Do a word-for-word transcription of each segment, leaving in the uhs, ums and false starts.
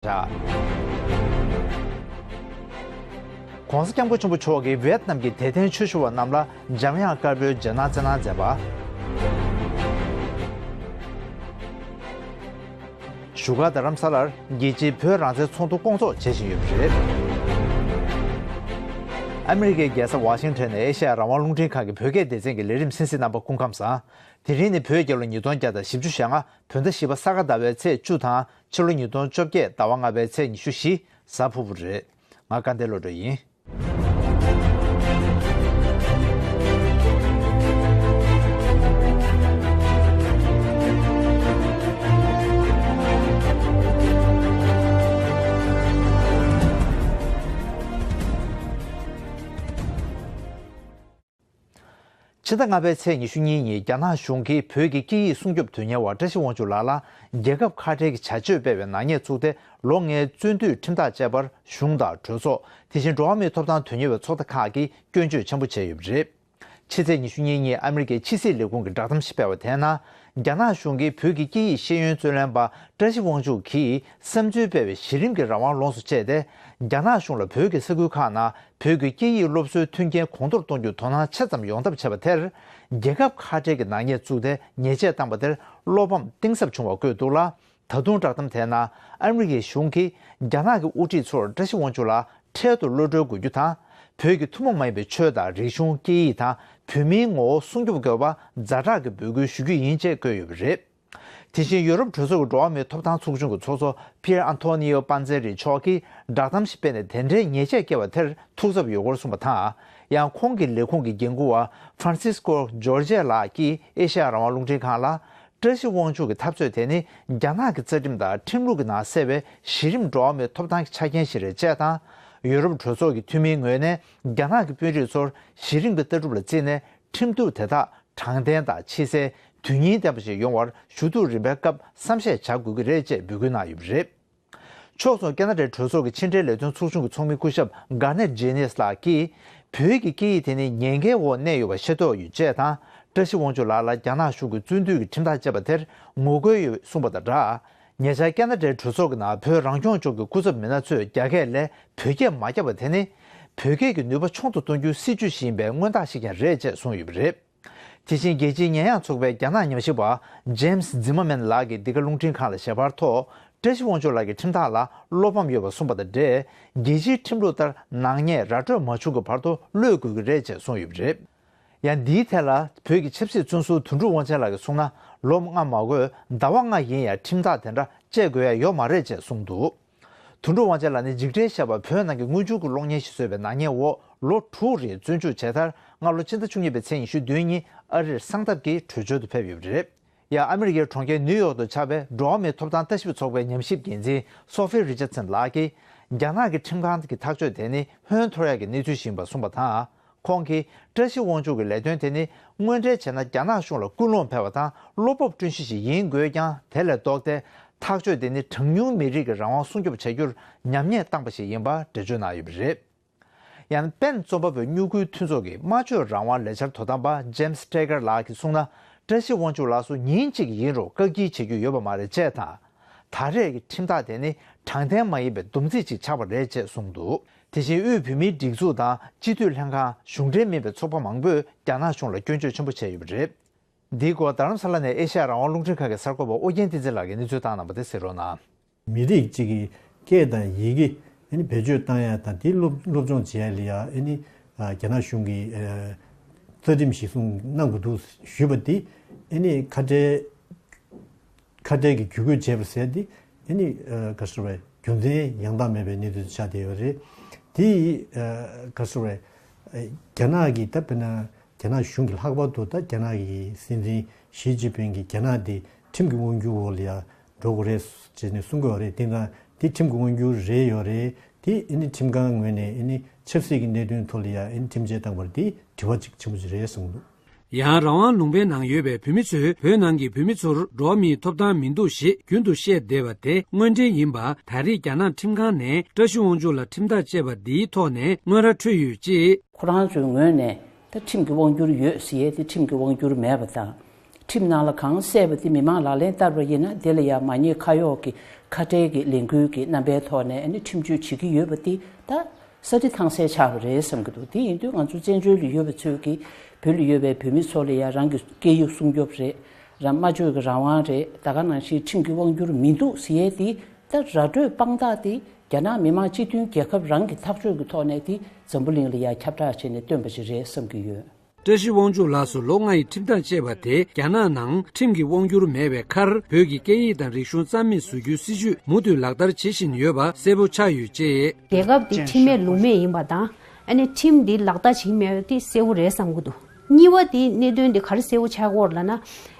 བཞག ྋགོང་ས་ྋསྐྱབས་མགོན་ཆེན་པོ་མཆོག་གིས་ཝེད་ནམ་གྱི་དད་ལྡན་ཆོས་ཞུ་བ་རྣམས་ལ་འཇམ་དབྱངས་དཀར་པོའི་རྗེས་གནང་སྩལ་གནང་མཛད་པ། བཞུགས་སྒར་རྡ་རམ་ས་ལར་རྒྱལ་སྤྱིའི་བོད་རང་བཙན་ཚོགས་འདུ་སྐོང་ཚོགས་བྱེད་བཞིན་ཡོད་པ་རེད། ཨ་མི་རི་ཀའི་རྒྱལ་ས་ཝ་ཤིང་ཊོན་ནས་ཨེ་ཤ་ཡ་རང་དབང་རླུང་འཕྲིན་ཁང་གི་བོད་སྐད་སྡེ་ཚན་གྱི་ལས་རིམ་གསན་གཟིགས་རྣམ་པ་སྐུ་ཁམས་བཟང་། དེ་རིང་ནི་བོད་རྒྱལ་ལོ་ཉིས་སྟོང་བརྒྱ་དང་བཞི་བཅུ་ཞེ་ལྔ་བོད་ཟླ་བཞི་པ་ས་ག་ཟླ་བའི་ཚེས་བཅུ་དང་ཕྱི་ལོ་ཉིས་སྟོང་བཅོ་བརྒྱད་ཟླ་བ་ལྔ་པའི་ཚེས་ཉི་ཤུ་བཞི་གཟའ་ཕུར་བུ་རེད། ང་སྐལ་ལྡན་བློ་གྲོས་ཡིན། ཕྱི་ཟླ་ལྔ་པའི་ཚེས་ཉི་ཤུ་གཉིས་ཉིན་རྒྱ་ནག་གཞུང་གིས་བོད་ཀྱི་སྐད་ཡིག་སྲུང་སྐྱོབ་དོན་གཉེར་བ་བཀྲ་ཤིས་དབང་ཕྱུག་ལགས་ལ་རྒྱལ་ཁབ་ཁ་བྲལ་གྱི་བྱ་སྤྱོད་སྤེལ་བའི་ནག་ཉེས་བཙུགས་ཏེ་ལོ་ལྔའི་བཙོན་འདུས་ཁྲིམས་ཐག་བཅད་པར་གཞུང་དང་གྲོས་ཚོགས། དེ་བཞིན་འགྲོ་བ་མིའི་ཐོབ་ཐང་དོན་གཉེར་བའི་ཚོགས་སྡེ་ཁག་གིས་སྐྱོན་བརྗོད་ཆེན་པོ་བྱས་ཡོད་པ་རེད། ཕྱི་ཚེས་ཉི་ཤུ་གཉིས་ཉིན་ཨ་མི་རི་ཀའི་ཕྱི་སྲིད་ལས་ཁུངས་ཀྱིས་བསྒྲགས་གཏམ་ཞིག་སྤེལ་བ་དེའི་ནང་། རྒྱ་ནག་གཞུང་གིས་བོད་ཀྱི་སྐད་ཡིག་ཤེས་ཡོན་རྩོད་ལེན་པ་བཀྲ་ཤིས་དབང་ཕྱུག་གིས་བསམ་ཚུལ་སྤེལ་བའི་གཞི་རིམ་གྱི་རང་དབང་ལོངས་སུ་སྤྱད་དེ། རྒྱ་ནག་གཞུང་ལ་བོད་ཀྱི་ས་ཁུལ་ཁག་ནང་བོད་ཀྱི་སྐད་ཡིག་སློབ་གསོའི་མཐུན་རྐྱེན་གོང་མཐོར་གཏོང་རྒྱུར་དོ་སྣང་ཆེ་ཙམ་ཡོང་ཐབས་བྱས་པ་དེར། རྒྱལ་ཁབ་ཁ་བྲལ་གྱི་ནག་ཉེས་བཙུགས་ཏེ་ཉེས་ཆད་བཏང་པ་དེར་བློ་ཕམ་གཏིང་ཟབ་བྱུང་བ་བཀོད་འདུག་ལ། ད་དུང་བསྒྲགས་གཏམ་དེའི་ནང་ཨ་མི་རི་ཀའི་གཞུང་གིས་རྒྱ་ནག་གི་དབུ་ཁྲིད་ཚོར་བཀྲ་ཤིས་དབང་ཕྱུག་ལ་འཕྲལ་དུ་གློད་གྲོལ་དགོས་རྒྱུ་དང་། བོད་ཀྱི་ཐུན་མོང་མ་ཡིན་པའི་ཆོས་དང་རིག་གཞུང་སྐད་ཡིག་དང་བོད་མིའི་ངོ་བོ་སྲུང་སྐྱོབ་དགོས་པ་ཛ་དྲག་གི་འབོད་སྐུལ་ཞུ་རྒྱུ་ཡིན་ཅེས་བཀོད་ཡོད་པ་རེད། དེ་བཞིན་ཡུ་རོབ་གྲོས་ཚོགས་ཀྱི་འགྲོ་བ་མིའི་ཐོབ་ཐང་ཚོགས་ཆུང་གི་ཚོགས་གཙོ་པིར་ཨན་ཐོ་ནི་ཡོ་པན་ཛེ་རི་མཆོག་གིས་བསྒྲགས་གཏམ་ཞིག་སྤེལ་ནས་དེ་འདྲའི་ཉེས་ཆད་བཀལ་བ་དེར་ཐུགས་འཚབ་ཡོད་སྐོར་གསུངས་པ་དང་། ཡང་ཁོང་གི་ལས་ཁུངས་ཀྱི་འགན་འཁུར་བ་ཧྥ་རན་སིས་ཀོ་ཇོར་ཇེ་ལགས་ཀྱིས་ཨེ་ཤ་ཡ་རང་དབང་རླུང་འཕྲིན་ཁང་ལ། བཀྲ་ཤིས་དབང་ཕྱུག་གི་འཐབ་རྩོད་དེ་ནི་རྒྱ་ནག་གི་རྩ་ཁྲིམས་དང་ཁྲིམས་ལུགས་ཀྱི་ནང་གསལ་བའི་གཞི་རིམ་འགྲོ་བ་མིའི་ཐོབ་ཐང་གི་ཆ་རྐྱེན་ཞིག་རེད་ཅེས་དང་། ཡུ་རོབ་གྲོས་ཚོགས་ཀྱི་འཐུས་མིའི་ངོས་ནས་རྒྱ་ནག་གི་དཔོན་རིགས་ཚོར་གཞི་རིམ་གྱི་ལྟ་གྲུབ་ལ་བརྩིས་ནས་ཁྲིམས་གཏུག་དེ་དག་དྲང་བདེན་དང་ཕྱི་གསལ་དོན་སྙིང་ལྡན་པ་ཞིག་ཡོང་བར་ཞུ་གཏུག་རིམ་པའི་སྐབས་བསམ་ཤེས་བྱ་དགོས་ཀྱི་རེད་ཅེས་འབོད་སྐུལ་གནང་ཡོད་པ་རེད། ཕྱོགས་མཚུངས་ཁེ་ན་ཌའི་གྲོས་ཚོགས་ཀྱི་ཕྱི་འབྲེལ་ལས་དོན་ཚོགས་ཆུང་གི་ཚོགས་མི་སྐུ་ཞབས་གྷར་ནེཊ་ཇེ་ནེས་ལགས་ཀྱིས། བོད་ཀྱི་སྐད་ཡིག་དེ་ནི་ཉེན་ཁའི་འོག་གནས་ཡོད་པ་ཤེས་རྟོགས་ཡོད་ཅེས་དང་། བཀྲ་ཤིས་དབང་ཕྱུག་ལགས་ལ་རྒྱ་ནག་གཞུང་གིས་བཙོན་འདུལ་གྱི་ཁྲིམས་ཐག་བཅད་པ་དེར་ངོ་རྒོལ་ཡོད་གསུངས་པ་དང་སྦྲགས། ཉེ་ཆར་ཁེ་ན་ཌའི་གྲོས་ཚོགས་ཀྱི་ནང་བོད་རང་སྐྱོང་ལྗོངས་ཀྱི་སྐུ་ཚབ་མི་སྣ་ཚོས་རྒྱ་སྐད་ལས་བོད་སྐད་མ་བརྒྱབ་པ་དེ་ནི། བོད་སྐད་ཀྱི་ནུས་པ་ཆུང་དུ་གཏོང་རྒྱུའི་སྲིད་ཇུས་ཤིག་ཡིན་པའི་མངོན་རྟགས་ཤིག་ཀྱང་རེད་ཅེས་གསུངས་ཡོད་པ་རེད། དེ་བཞིན་རྒྱལ་སྤྱིའི་ཉེས་ཡངས་ཚོགས་པའི་རྒྱ་ནག་ཉམས་ཞིབ་པ་ཇེམ་སི་ཛི་མ་མན་ལགས་ཀྱིས་འདི་ག་རླུང་འཕྲིན་ཁང་ལ་ཞལ་པར་ཐོག་བཀྲ་ཤིས་དབང་ཕྱུག་ལགས་ཀྱི་ཁྲིམས་ཐག་ལ་བློ་ཕམ་ཡོད་པ་གསུངས་པ་དང་འབྲེལ། རྒྱལ་སྤྱིའི་ཁྲིམས་ལུགས་ལྟར་ནག་ཉེས་ར་སྤྲོད་མ་བྱུང་གི་བར་དུ་གློད་དགོས་ཀྱི་རེད་ཅེས་གསུངས་ཡོད་པ་རེད། ཡང་འདིའི་ཐད་ལ་བོད་ཀྱི་ཆབ་སྲིད་བཙོན་ཟུར་དོན་གྲུབ་དབང་ཆེན་ལགས་ཀྱིས་གསུངས་ན། ལོ་ལྔ་མ་དགོས་ཟླ་བ་ལྔ་ཡིན་ཡང་ཁྲིམས་ཐག་དེ་འདྲ་བཅད་དགོས་ཡ་ཡོད་མ་རེད་ཅེས་གསུངས་འདུག་དོན་གྲུབ་དབང་ཆེན་ལགས་ནི་འཇིགས་བྲལ་ཞེས་པ་བོད་ནང་གི་དངུལ་ཆུ་གི་གློག་བརྙན་ཞིག་བཟོས་པའི་ནག་ཉེས་འོག་ལོ་དྲུག་རིང་བཙོན་འཇུག་བྱས་མཐར་སྔ་ལོ་ཕྱི་ཟླ་བཅུ་གཉིས་པའི་ཚེས་ཉི་ཤུ་བདུན་ཉིན་ཨ་རིར་གསང་སྟབས་ཀྱིས་བྲོས་བྱོལ་དུ་ཕེབས་ཡོད་པ་རེད། ཡང་ཨ་མི་རི་ཀའི་གྲོང་ཁྱེར་ནིའུ་ཡོག་ཏུ་ཆགས་པའི་འགྲོ་བ་མིའི་ཐོབ་ཐང་ལྟ་ཞིབ་ཚོགས་པའི་ཉམས་ཞིབ་འགན་འཛིན་སོ་ཧྥི་རི་ཅར་ཙན་ལགས་ཀྱིས། རྒྱ་ནག་གི་ཁྲིམས་ཁང་གི་ཐག་གཅོད་དེ་ནི་ཧོན་འཐོར་ཡག་གི་གནས་ཚུལ་ཞིག་ཡིན་པ་གསུངས་པ་དང་། ཁོང་གིས་བཀྲ་ཤིས་དབང་ཕྱུག་གི་ལས་དོན་དེ་ནི་དངོས་འབྲེལ་བྱས་ན་རྒྱ་ནག་གཞུང་ལ་སྐུལ་སློང་འཕེར་བ་དང་བློ་སྤོབས་བསྐྲུན་གཞི་ཞིག་ཡིན་དགོས་ཀྱང་། དེ་ལས་ལྡོག་སྟེ་ཐག་གཅོད་དེ་ནི་གྲངས་ཉུང་མི་རིགས་ཀྱི་རང་དབང་སྲུང་སྐྱོབ་བྱ་རྒྱུར་ཉམས་ཉེས་བཏང་པ་ཞིག་ཡིན་པ་འགྲེལ་བརྗོད་གནང་ཡོད་པ་རེད། ཡང་པེན་རྩོམ་པ་པོའི་སྨྱུ་གུའི་མཐུན་ཚོགས་ཀྱི་སྨྲ་བརྗོད་རང་དབང་ལས་འཆར་དོ་དམ་པ་ཇེམ་སི་ཊེ་ཀར་ལགས་ཀྱིས་གསུངས་ན། བཀྲ་ཤིས་དབང་ཕྱུག་ལགས་སུ་ཉིན་གཅིག་ཡིན་རུང་བཀག་སྐྱིལ་བྱེད་རྒྱུ་ཡོད་པ་མ་རེད་ཅེས་དང་། ད་རེས་ཀྱི་ཁྲིམས་ཐག་དེ་ནི་དྲང་བདེན་མ་ཡིན་པའི་སྡོམ་རྩིས་ཅིག་ཆགས་པ་རེད་ཅེས་གསུངས་འདུག་དེ་བཞིན་དབུས་བོད་མིའི་སྒྲིག་འཛུགས་དང་སྤྱི་འཐུས་ལྷན་ཁང་གཞུང་འབྲེལ་མིན་པའི་ཚོགས་པ་མང་པོས་རྒྱ་ནག་གཞུང་ལ་སྐྱོན་བརྗོད་ཆེན་པོ་བྱས་ཡོད་པ་རེད། འདིའི་སྐོར་རྡ་རམ་ས་ལ་ནས་ཨེ་ཤ་ཡ་རང་དབང་རླུང་འཕྲིན་ཁང་གི་གསར་འགོད་པ་ཨོ་རྒྱན་བསྟན་འཛིན་ལགས་ཀྱིས་གནས་ཚུལ་བཏང་གནང་བ་དེ་གསན་རོགས་གནང་། མི་རིགས་གཅིག་གི་སྐད་དང་ཡི་གེ་ཨ་ནི་བེད་སྤྱོད་བཏང་ཡ་དང་དེ་སློབ་སློབ་སྦྱོང་བྱེད་ཡ་ལ་ཡ་ཨ་ནི་རྒྱ་ནག་གཞུང་གིས་རྩ་ཁྲིམས་གཞིར་བཟུང་གནང་དགོས་འདུག་ཞུས་པ་དེ་ཨ་ནི་ཁ་བྲལ་ཁ་བྲལ་གྱི་བརྒྱུད་སྐུལ་བྱས་པ་ཟེར་དེ་ཨ་ནི་ག་ཟེར་བའི་རྒྱུ་མཚན་ཡང་དག་མེད་པའི་གནས་ཚུལ་ཆགས་བསྡད་ཡོད་རེད། དེ་ག་ཟེར་བའི་རྒྱ་ནག་གི་ད་དཔེར་ན། རྒྱ་ནག་གཞུང་གིས་ལྷག་པར་དུ་ད་རྒྱ་ནག་གི་སྲིད་འཛིན་ཞི་ཅིན་ཕིང་གིས་རྒྱ་ནག་འདི་ཁྲིམས་ཀྱི་དབང་སྒྱུར་འོག་ལ་ཡང་འགྲོ་དགོས་རེད་ཅེས་ནས་གསུང་གི་ཡོད་རེད། དེ་ན་འདི་ཁྲིམས་ཀྱི་དབང་སྒྱུར་རེད་ཡོད་རེད། དེ་ཨ་ནི་ཁྲིམས་ཁང་ངོས་ནས་ཨ་ནི་ཆབ་སྲིད་ཀྱི་གནད་དོན་ཐོག་ལ་ཡང་ཨ་ནི་ཁྲིམས་ཆད་བཏང་བར་དེ་དྲི་བ་གཅིག་ཆེན་པོ་ཅིག་རེད་གསུངས་འདུག་ཡང་རང་དབང་ལུང་པའི་ནང་ཡོད་པའི་བོད་མི་ཚོས་བོད་ནང་གི་བོད་མི་ཚོར་འགྲོ་བ་མིའི་ཐོབ་ཐང་མི་འདུག་ཞེས་རྒྱུན་དུ་བཤད་བསྡད་པ་དེ་དངོས་འབྲེལ་ཡིན་པ། ད་རེས་རྒྱ་ནག་ཁྲིམས་ཁང་ནས་བཀྲ་ཤིས་དབང་ཕྱུག་ལ་ཁྲིམས་ཐག་བཅད་པ་འདིའི་ཐོག་ནས་དངོས་ར་འཕྲོད་ཡོད་ཅེས། ཁོ་རང་ཚོའི་ངོས་ནས་ད་ཁྲིམས་ཀྱི་དབང་སྒྱུར་ཡོད་ཟེར་ཡས་དེ་ཁྲིམས་ཀྱི་དབང་སྒྱུར་མེད་པ་དང་། ཁྲིམས་ནང་ལ་གང་གསལ་བ་དེ་མི་མང་ལག་ལེན་བསྟར་བ་ཡིན་ན་དེ་ལ་ཡང་མ་ཉེས་ཁ་གཡོགས་ཀྱི་ ཁ་བྲལ་གྱི་ལས་འགུལ་གྱི་རྣམ་པའི་ཐོག་ནས་ཨ་ནི་ཁྲིམས་གཅོད་བྱེད་ཀྱི་ཡོད་པ་འདི་ད་ས་ཁྲི་ཐང་སལ་ཆགས་པ་རེད་བསམ་གྱི་འདུག་དེ་ཡིན་དུས་ང་ཚོ་བཙན་བྱོལ་ལ་ཡོད་པ་ཚོས་ཀྱིས་བོད་ལ་ཡོད་པའི་བོད་མི་ཚོ་ལ་ཡང་རང་གི་སྐད་ཡིག་སྲུང་སྐྱོབ་རེད། རང་སྨྲ་བརྗོད་ཀྱི་རང་དབང་རེད། ད་ག་ནང་བཞིན་ཁྲིམས་ཀྱི་དབང་སྒྱུར་མི་འདུག་ཟེར་ཡས་འདི་ད་ར་སྤྲོད་དཔང་རྟགས་འདི་རྒྱ་ནག་མི་དམངས་སྤྱི་མཐུན་རྒྱལ་ཁབ་རང་གི་ཐག་གཅོད་ཀྱི་ཐོག་ནས་འདི་འཛམ་བུ་གླིང་ལ་ཡང་ཁྱབ་བསྒྲགས་བྱས་ནས་བཏོན་པ་ཞིག་རེད་བསམ་གྱི་ཡོད། བཀྲ་ཤིས་དབང་ཕྱུག་ལགས་སུ་ལོ་ལྔ་ཡི་ཁྲིམས་ཐག་བཅད་པ་དེ་རྒྱ་ནག་ནང་ཁྲིམས་ཀྱི་དབང་སྒྱུར་མེད་པའི་ཁར་བོད་ཀྱི་སྐད་ཡིག་དང་རིག་གཞུང་རྩ་མེད་བཟོ་རྒྱུའི་སྲིད་ཇུས་མུ་མཐུད་ལག་བསྟར་བྱེད་བཞིན་ཡོད་པ་གསལ་པོ་ཆགས་ཡོད་ཅེས། རྒྱལ་ཁབ་འདི་ཁྲིམས་མེད་ལུགས་མེད་ཡིན་པ་དང་ཨ་ནི་ཁྲིམས་འདི་ལག་བསྟར་བྱེད་ཀྱི་མེད་པ་དེ་གསལ་པོ་རེད་བསམ་གྱི་འདུག་གཉིས་པ་དེ་གནད་དོན་དེ་ག་རེ་གསལ་པོ་ཆགས་ཀྱི་ཡོད་རེད་ལབ་ན།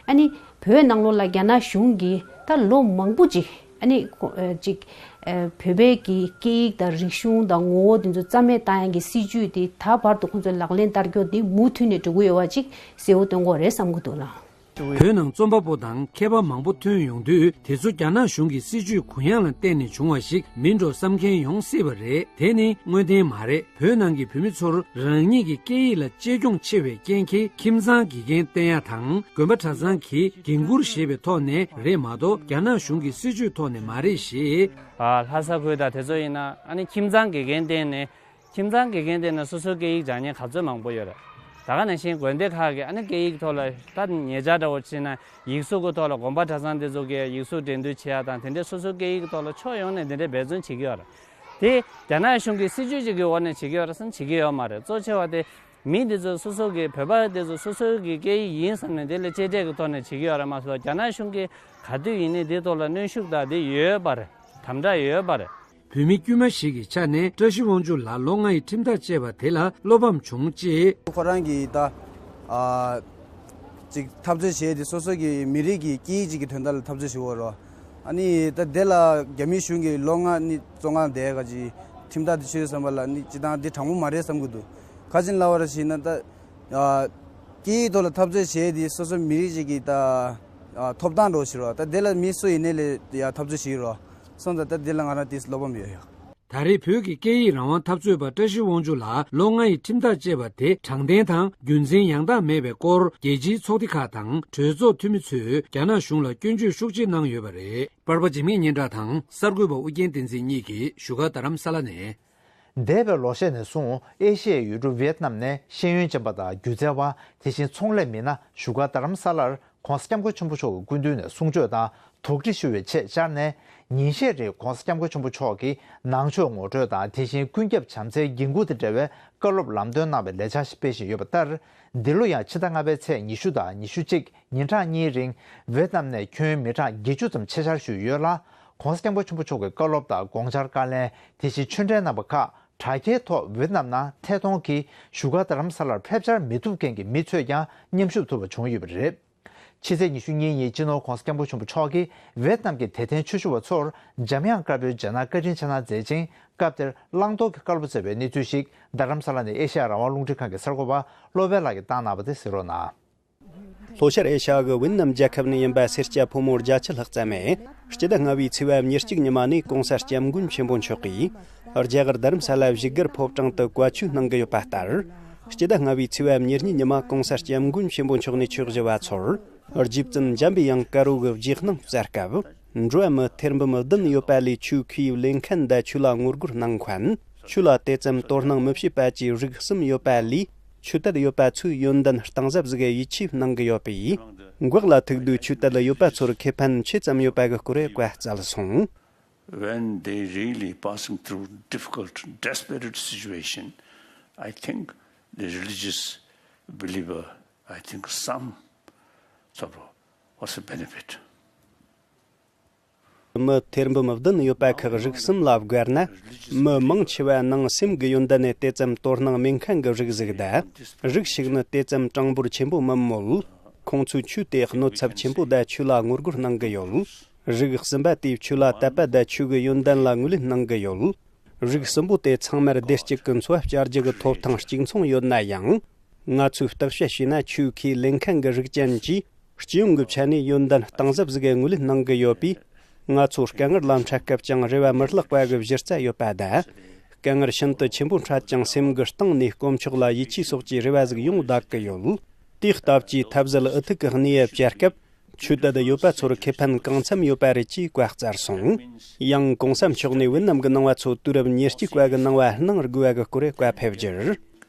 ཨ་ནི་བོད་ནང་ལོགས་ལ་རྒྱ་ནག་གཞུང་གིས་ད་ལོ་མང་པོ་ཅིག་ཨ་ནི་ཁོ་ཨ་ཅིག་ཨ་བོད་པའི་གི་སྐད་ཡིག་དང་རིག་གཞུང་དང་ངོ་བོ་དེ་ཚོ་རྩ་མེད་བཏང་ཡག་གི་སྲིད་ཇུས་དེ་ད་བར་དུ་ཁོང་ཚོས་ལག་ལེན་བསྟར་རྒྱུ་དེ་མུ་མཐུད་ནས་འགྲོ་གི་ཡོད་པ་ཅིག་གསལ་པོ་སྟོན་དགོས་རེད་བསམ་གྱི་འདུག་ལགས། བོད་ནང་རྩོམ་པ་པོ་དང་མཁས་པ་མང་པོ་ཐོན་ཡོང་དུས་དེ་ཚོ་རྒྱ་ནག་གཞུང་གི་སྲིད་ཇུས་གུ་ཡངས་ལ་བརྟེན་ནས་བྱུང་བ་ཞིག་མིན་འགྲོ་བསམ་མཁན་ཡོང་སྲིད་པ་རེད། དེ་ནི་དངོས་བདེན་མ་རེད། བོད་ནང་གི་བོད་མི་ཚོར་རང་ཉིད་ཀྱི་སྐད་ཡིག་ལ་གཅེས་སྐྱོང་ཆེ་བའི་རྐྱེན་གྱིས་ཁྱིམ་ཚང་དགེ་རྒན་བསྟེན་ཡ་དང་དགོན་པ་གྲྭ་ཚང་གིས་འགན་འཁུར་བཞེས་པའི་ཐོག་ནས་རེད་མ་གཏོགས་རྒྱ་ནག་གཞུང་གི་སྲིད་ཇུས་ཐོག་ནས་མ་རེད་ཞེས། ཨ་ལྷ་ས་ཁུལ་དང་དེ་ཚོ་ཡིན་ན་ཨ་ནི་ཁྱིམ་ཚང་དགེ་རྒན་བསྟེན་ནས་ཁྱིམ་ཚང་དགེ་རྒན་བསྟེན་ནས་སོ་སོའི་སྐད་ཡིག་སྦྱང་མཁན་ག་ཚོད་མང་པོ་ཡོད་རེད། ད་ག་ནང་བཞིན་དགོན་སྡེ་ཁག་གིས་ཨ་ནི་སྐད་ཡིག་ཐོག་ལ་ད་ཉེ་ཆར་འདྲ་བོ་བྱས་ན་ཡིག་གཟུགས་ཀྱི་ཐོག་ལ་དགོན་པ་གྲྭ་ཚང་དེ་ཚོ་གིས་ཡིག་གཟུགས་འགྲན་བསྡུར་བྱེད་ཡ་དང་དེ་འདྲའི་སོ་སོའི་སྐད་ཡིག་གི་ཐོག་ལ་ཕྱོགས་ཡོངས་ནས་དེ་འདྲའི་འབད་བརྩོན་བྱེད་ཀྱི་ཡོད་རེད། དེ་རྒྱ་ནག་གཞུང་གི་སྲིད་ཇུས་ཅིག་གི་འོག་ནས་བྱེད་ཀྱི་ཡོད་རེད་བསམ་བྱེད་ཀྱི་ཡོད་མ་རེད། གཙོ་ཆེ་བ་དེ་མི་འདི་ཚོ་སོ་སོ་གི་བོད་པ་འདི་ཚོ་སོ་སོའི་གི་སྐད་ཡིག་ཡིན་བསམ་ནས་དེ་ལ་གཅེས་སྤྲས་ཀྱི་ཐོག་ནས་བྱེད་ཀྱི་ཡོད་རེད་མ་གཏོགས་རྒྱ་ནག་གཞུང་གིས་ག་དུས་ཡིན་ནའི་དེ་ཐོག་ལ་གནོན་ཤུགས་དང་དེ་ཡོད་པ་རེད། དམ་དྲག་ཡོད་པ་རེད། བོད་མི་དཀྱུས་མ་ཞིག་གི་ཆ་ནས་བཀྲ་ཤིས་དབང་ཕྱུག་ལགས་ལོ་ལྔ་ཡི་ཁྲིམས་ཐག་བཅད་པ་དེ་ལ་བློ་ཕམ་བྱུང་ཅེས། ཁོ་རང་གིས་ད་ཨ་ཅིག་འཐབ་རྩོད་བྱས་ཏེ་སོ་སོ་གི་མི་རིགས་ཀྱི་སྐད་ཡིག་ཅིག་གི་དོན་དག་ལ་འཐབ་རྩོད་བྱེད་དགོས་རེད། ཨ་ནི་ད་དེ་ལ་རྒྱ་མི་གཞུང་གིས་ལོ་ལྔ་ནི་བཙོན་ཁང་བསྡད་ག་ཅིག་ཁྲིམས་ཐག་དེ་ཆོད་བསམ་པ་ལ་ནི་སྤྱིར་བཏང་འདི་དྲང་པོ་མ་རེད་བསམ་གྱི་འདུག་ག་ཅིག་ལབ་པ་རེད་ཞེ་ན་ད་ཨ་སྐད་ཡིག་ཐོག་ལ་འཐབ་རྩོད་བྱས་ཏེ་སོ་སོ་མི་རིགས་ཅིག་གི་ད་ཨ་ཐོབ་ཐང་འདྲ་བོ་ཞིག་རེད། ད་དེ་ལ་མི་སུ་ཡིན་ནའི་ལས་ཡ་འཐབ་རྩོད་བྱེད་ཀྱི་རེད། སོང་ཙང་ད་དེ་ལ་ང་རང་ཏོག་ཙམ་བློ་ཕམ་ཡོད་ཡ། ད་རེས་བོད་ཀྱི་སྐད་ཡིག་རང་དབང་འཐབ་རྩོད་པ་བཀྲ་ཤིས་དབང་ཕྱུག་ལགས་ལོ་ལྔ་ཡི་ཁྲིམས་ཐག་བཅད་པ་དེ་དྲང་བདེན་དང་རྒྱུ་མཚན་ཡང་དག་མེད་པའི་སྐོར་རྒྱལ་སྤྱིའི་ཚོགས་སྡེ་ཁག་དང་གྲོས་ཚོགས་འཐུས་མི་ཚོས་རྒྱ་ནག་གཞུང་ལ་སྐྱོན་བརྗོད་ཤུགས་ཆེ་གནང་ཡོད་པ་རེད། པར་པ་འཇིགས་མེད་སྙན་གྲགས་དང་གསར་འགོད་པ་ཨུ་རྒྱན་བསྟན་འཛིན་གཉིས་ཀྱིས་བཞུགས་སྒར་རྡ་རམ་ས་ལ་ནས། འདས་པའི་ལོ་ཤས་ནས་བཟུང་ཨེ་ཤི་ཡའི་ཡུལ་གྲུ་ཝེད་ནམ་ནས་ཤེས་ཡོན་ཅན་པ་དང་སྒྱུ་རྩལ་བ། དེ་བཞིན་ཚོང་ལས་མི་སྣ་བཞུགས་སྒར་རྡ་རམ་ས་ལར་༧གོང་ས་༧སྐྱབས་མགོན་ཆེན་པོ་མཆོག་གི་སྐུ་མདུན་ནས་གསུང་ཆོས་དང་དོགས་འདྲི་ཞུ་བའི་ཆེད་བཅར་ནས། ཉིན་ཤས་རིང་༧གོང་ས་༧སྐྱབས་མགོན་ཆེན་པོ་མཆོག་གི་ནང་ཆོས་ངོ་སྤྲོད་དང་དེ་བཞིན་ཀུན་ཁྱབ་བྱམས་བརྩེའི་འགན་འཁུར་དང་འབྲེལ་བའི་བཀའ་སློབ་ལམ་སྟོན་གནང་བའི་ལས་འཆར་ཞིག་སྤེལ་བཞིན་ཡོད་པ་ལྟར། འདི་ལོ་ཡང་ཕྱི་ཟླ་ལྔ་པའི་ཚེས་ཉི་ཤུ་དང་ཉི་ཤུ་གཅིག་ཉིན་གྲངས་གཉིས་རིང་ཝེད་ནམ་ནས་ཁྱོན་མི་གྲངས་བརྒྱད་ཅུ་ཙམ་ཆེད་བཅར་ཞུས་ཡོད་ལ། ༧གོང་ས་༧སྐྱབས་མགོན་ཆེན་པོ་མཆོག་གི་བཀའ་སློབ་དང་དགོངས་འཆར་བཀའ་ལན་དེ་བཞིན་ཆོས་འབྲེལ་གནང་བ་ཁག་དྲ་རྒྱའི་ཐོག་ཝེད་ནམ་ནང་ཐད་གཏོང་གིས་བཞུགས་སྒར་རྡ་རམ་ས་ལར་ཕེབས་བཅར་མི་ཐུབ་མཁན་གྱི་མི་ཚོས་ཀྱང་མཉམ་ཞུགས་ཐུབ་པ་བྱུང་ཡོད་པ་རེད། ཕྱི་ཚེས་ཉི་ཤུ་གཉིས་ཉིན་སྤྱི་ནོར་༧གོང་ས་༧སྐྱབས་མགོན་ཆེན་པོ་མཆོག་གིས་ཝེད་ནམ་གྱི་དད་ལྡན་ཆོས་ཞུ་བ་ཚོར་འཇམ་དབྱངས་དཀར་པོའི་རྗེས་གནང་བཀའ་དྲིན་ཆེ་གནང་མཛད་ཅིང་། སྐབས་དེར་བླང་དོར་གྱི་བཀའ་སློབ་སྩལ་བའི་གནས་ཚུལ་ཞིག་རྡ་རམ་ས་ལ་ནས་ཨེ་ཤ་ཡ་རང་དབང་རླུང་འཕྲིན་ཁང་གི་གསར་འགོད་པ་བློ་བྷེ་ལགས་ཀྱིས་བཏང་གནང་བ་དེ་གཟིགས་རོགས་གནང་། ལྷོ་ཤར་ཨེ་ཤ་ཡ་གི་ཝེད་ནམ་རྒྱལ་ཁབ་ནས་ཡིན་པ་སེར་སྐྱ་ཕོ་མོ་བརྒྱད་ཅུ་ལྷག་ཙམ་མས་སྤྱི་ཟླ་ལྔ་པའི་ཚེས་པ་ཉེར་གཅིག་ཉི་མ་ནས་༧གོང་ས་༧སྐྱབས་མགོན་ཆེན་པོ་མཆོག་གིས་རྒྱ་གར་རྡ་རམ་ས་ལ་བཞུགས་སྒར་ཕོ་བྲང་དུ་བཀའ་ཆོས་གནང་གི་ཡོད་པ་ལྟར། སྤྱི་ཟླ་ལྔ་པའི་ཚེས་པ་ཉེར་གཉིས་ཉི་མ་༧གོང་ས་༧སྐྱབས་མགོན་ཆེན་པོ་མཆོག་ནས་ཆོས་ཞུ་བ་ཚོར་རྗེ་བཙུན་འཇམ་པའི་དབྱངས་དཀར་པོ་གི་རྗེས་གནང་སྩལ་སྐབས། འགྲོ་བ་མི་ཐེར་འབུམ་བདུན་ཡོད་པ་ལས་ཆོས་ཁས་ལེན་མཁན་དང་ཆོས་ལ་ངོ་རྒོལ་གནང་མཁན། ཆོས་ལ་དད་བརྩམ་དོ་སྣང་མི་བྱེད་པ་བཅས་རིགས་གསུམ་ཡོད་པ་ལས། ཆོས་དད་ཡོད་པ་ཚོས་ཡོན་ཏན་གཏིང་ཟབ་ཟིག་ཡིད་ཆེས་གནང་གི་ཡོད་པས། འགོག་ལ་ཐུག་དུས་ཆོས་དད་ཡོད་པ་ཚོར་ཁེ་ཕན་ཆེ་ཙམ་ཡོད་པ་གི་སྐོར་བཀའ་སྩལ་སོང་། When they really passing through difficult, desperate situation, I think the religious believer, I think some sort of, what's the benefit? མི་ཐེར་འབུམ་བདུན་ཡོད་པ་ཁག་རིགས་གསུམ་ལ་བགར་ན། མི་མང་ཆེ་བ་ནང་སེམས་ཀྱི་ཡོན་ཏན་ནས་དེ་ཙམ་དོ་སྣང་མེད་མཁན་གྱི་རིགས་ཟིག་དང་། རིགས་ཤིག་ནི་དེ་ཙམ་གྲངས་འབོར་ཆེན་པོ་མིན་མོད། ཁོང་ཚོའི་ཆོས་དེ་གནོད་ཚབས་ཆེན་པོ་དང་ཆོས་ལ་ངོ་རྒོལ་གནང་གི་ཡོད། རིགས་གསུམ་པ་དེས་ཆོས་ལ་དད་པ་དང་ཆོས་ཀྱི་ཡོན་ཏན་ལ་ངོས་ལེན་གནང་གི་ཡོད། རིགས་གསུམ་པོ་དེ་ཚང་མར་བདེ་སྐྱིད་ཀྱི་འཚོ་བ་བསྐྱལ་རྒྱུ་གི་ཐོབ་ཐང་གཅིག་མཚུངས་ཡོད་ན་ཡང་། ང་ཚོས་བརྟག་དཔྱད་བྱས་ན་ཆོས་ཁས་ལེན་མཁན་གྱི་རིགས་ཅན་གྱིས་སྤྱི་ཡོངས་ཀྱི་ཆ་ནས་ཡོན་ཏན་གཏིང་ཟབ་ཟིག་གི་ངོས་ལེན་གནང་གི་ཡོད་པས། ང་ཚོ་དཀའ་ངལ་ལ་འཕྲད་སྐབས་ཀྱང་རེ་བ་མི་བརླག་པ་གི་གཞི་རྩ་ཡོད་པ་དང་། དཀའ་ངལ་ཤིན་ཏུ་ཆེན་པོ་འཕྲད་ཀྱང་སེམས་ཀྱི་གཏིང་ནས་དཀོན་མཆོག་ལ་ཡིད་ཆེས་སོགས་ཀྱི་རེ་བ་ཟིག་ཡོང་བསྡད་ཀྱི་ཡོད། དེའི་སྟབས་ཀྱིས་ཐབས་ཟད་འུ་ཐུག་གི་གནས་བབ་བཅར་སྐབས། ཆོས་དད་ཡོད་པ་ཚོར་ཁེ་ཕན་གང་འཚམ་ཡོད་པ་རེད་ཅེས་བཀའ་སྩལ་སོང་། ཡང་གོང་ས་མཆོག་ནས་ཝེ་ནམ་གྱི་ནང་བ་ཚོ་དུས་རབས་ཉེར་གཅིག་པ་གི་ནང་བ་གནང་དགོས་པ་གི་སྐོར་བཀའ་ཕེབས་རྒྱུར།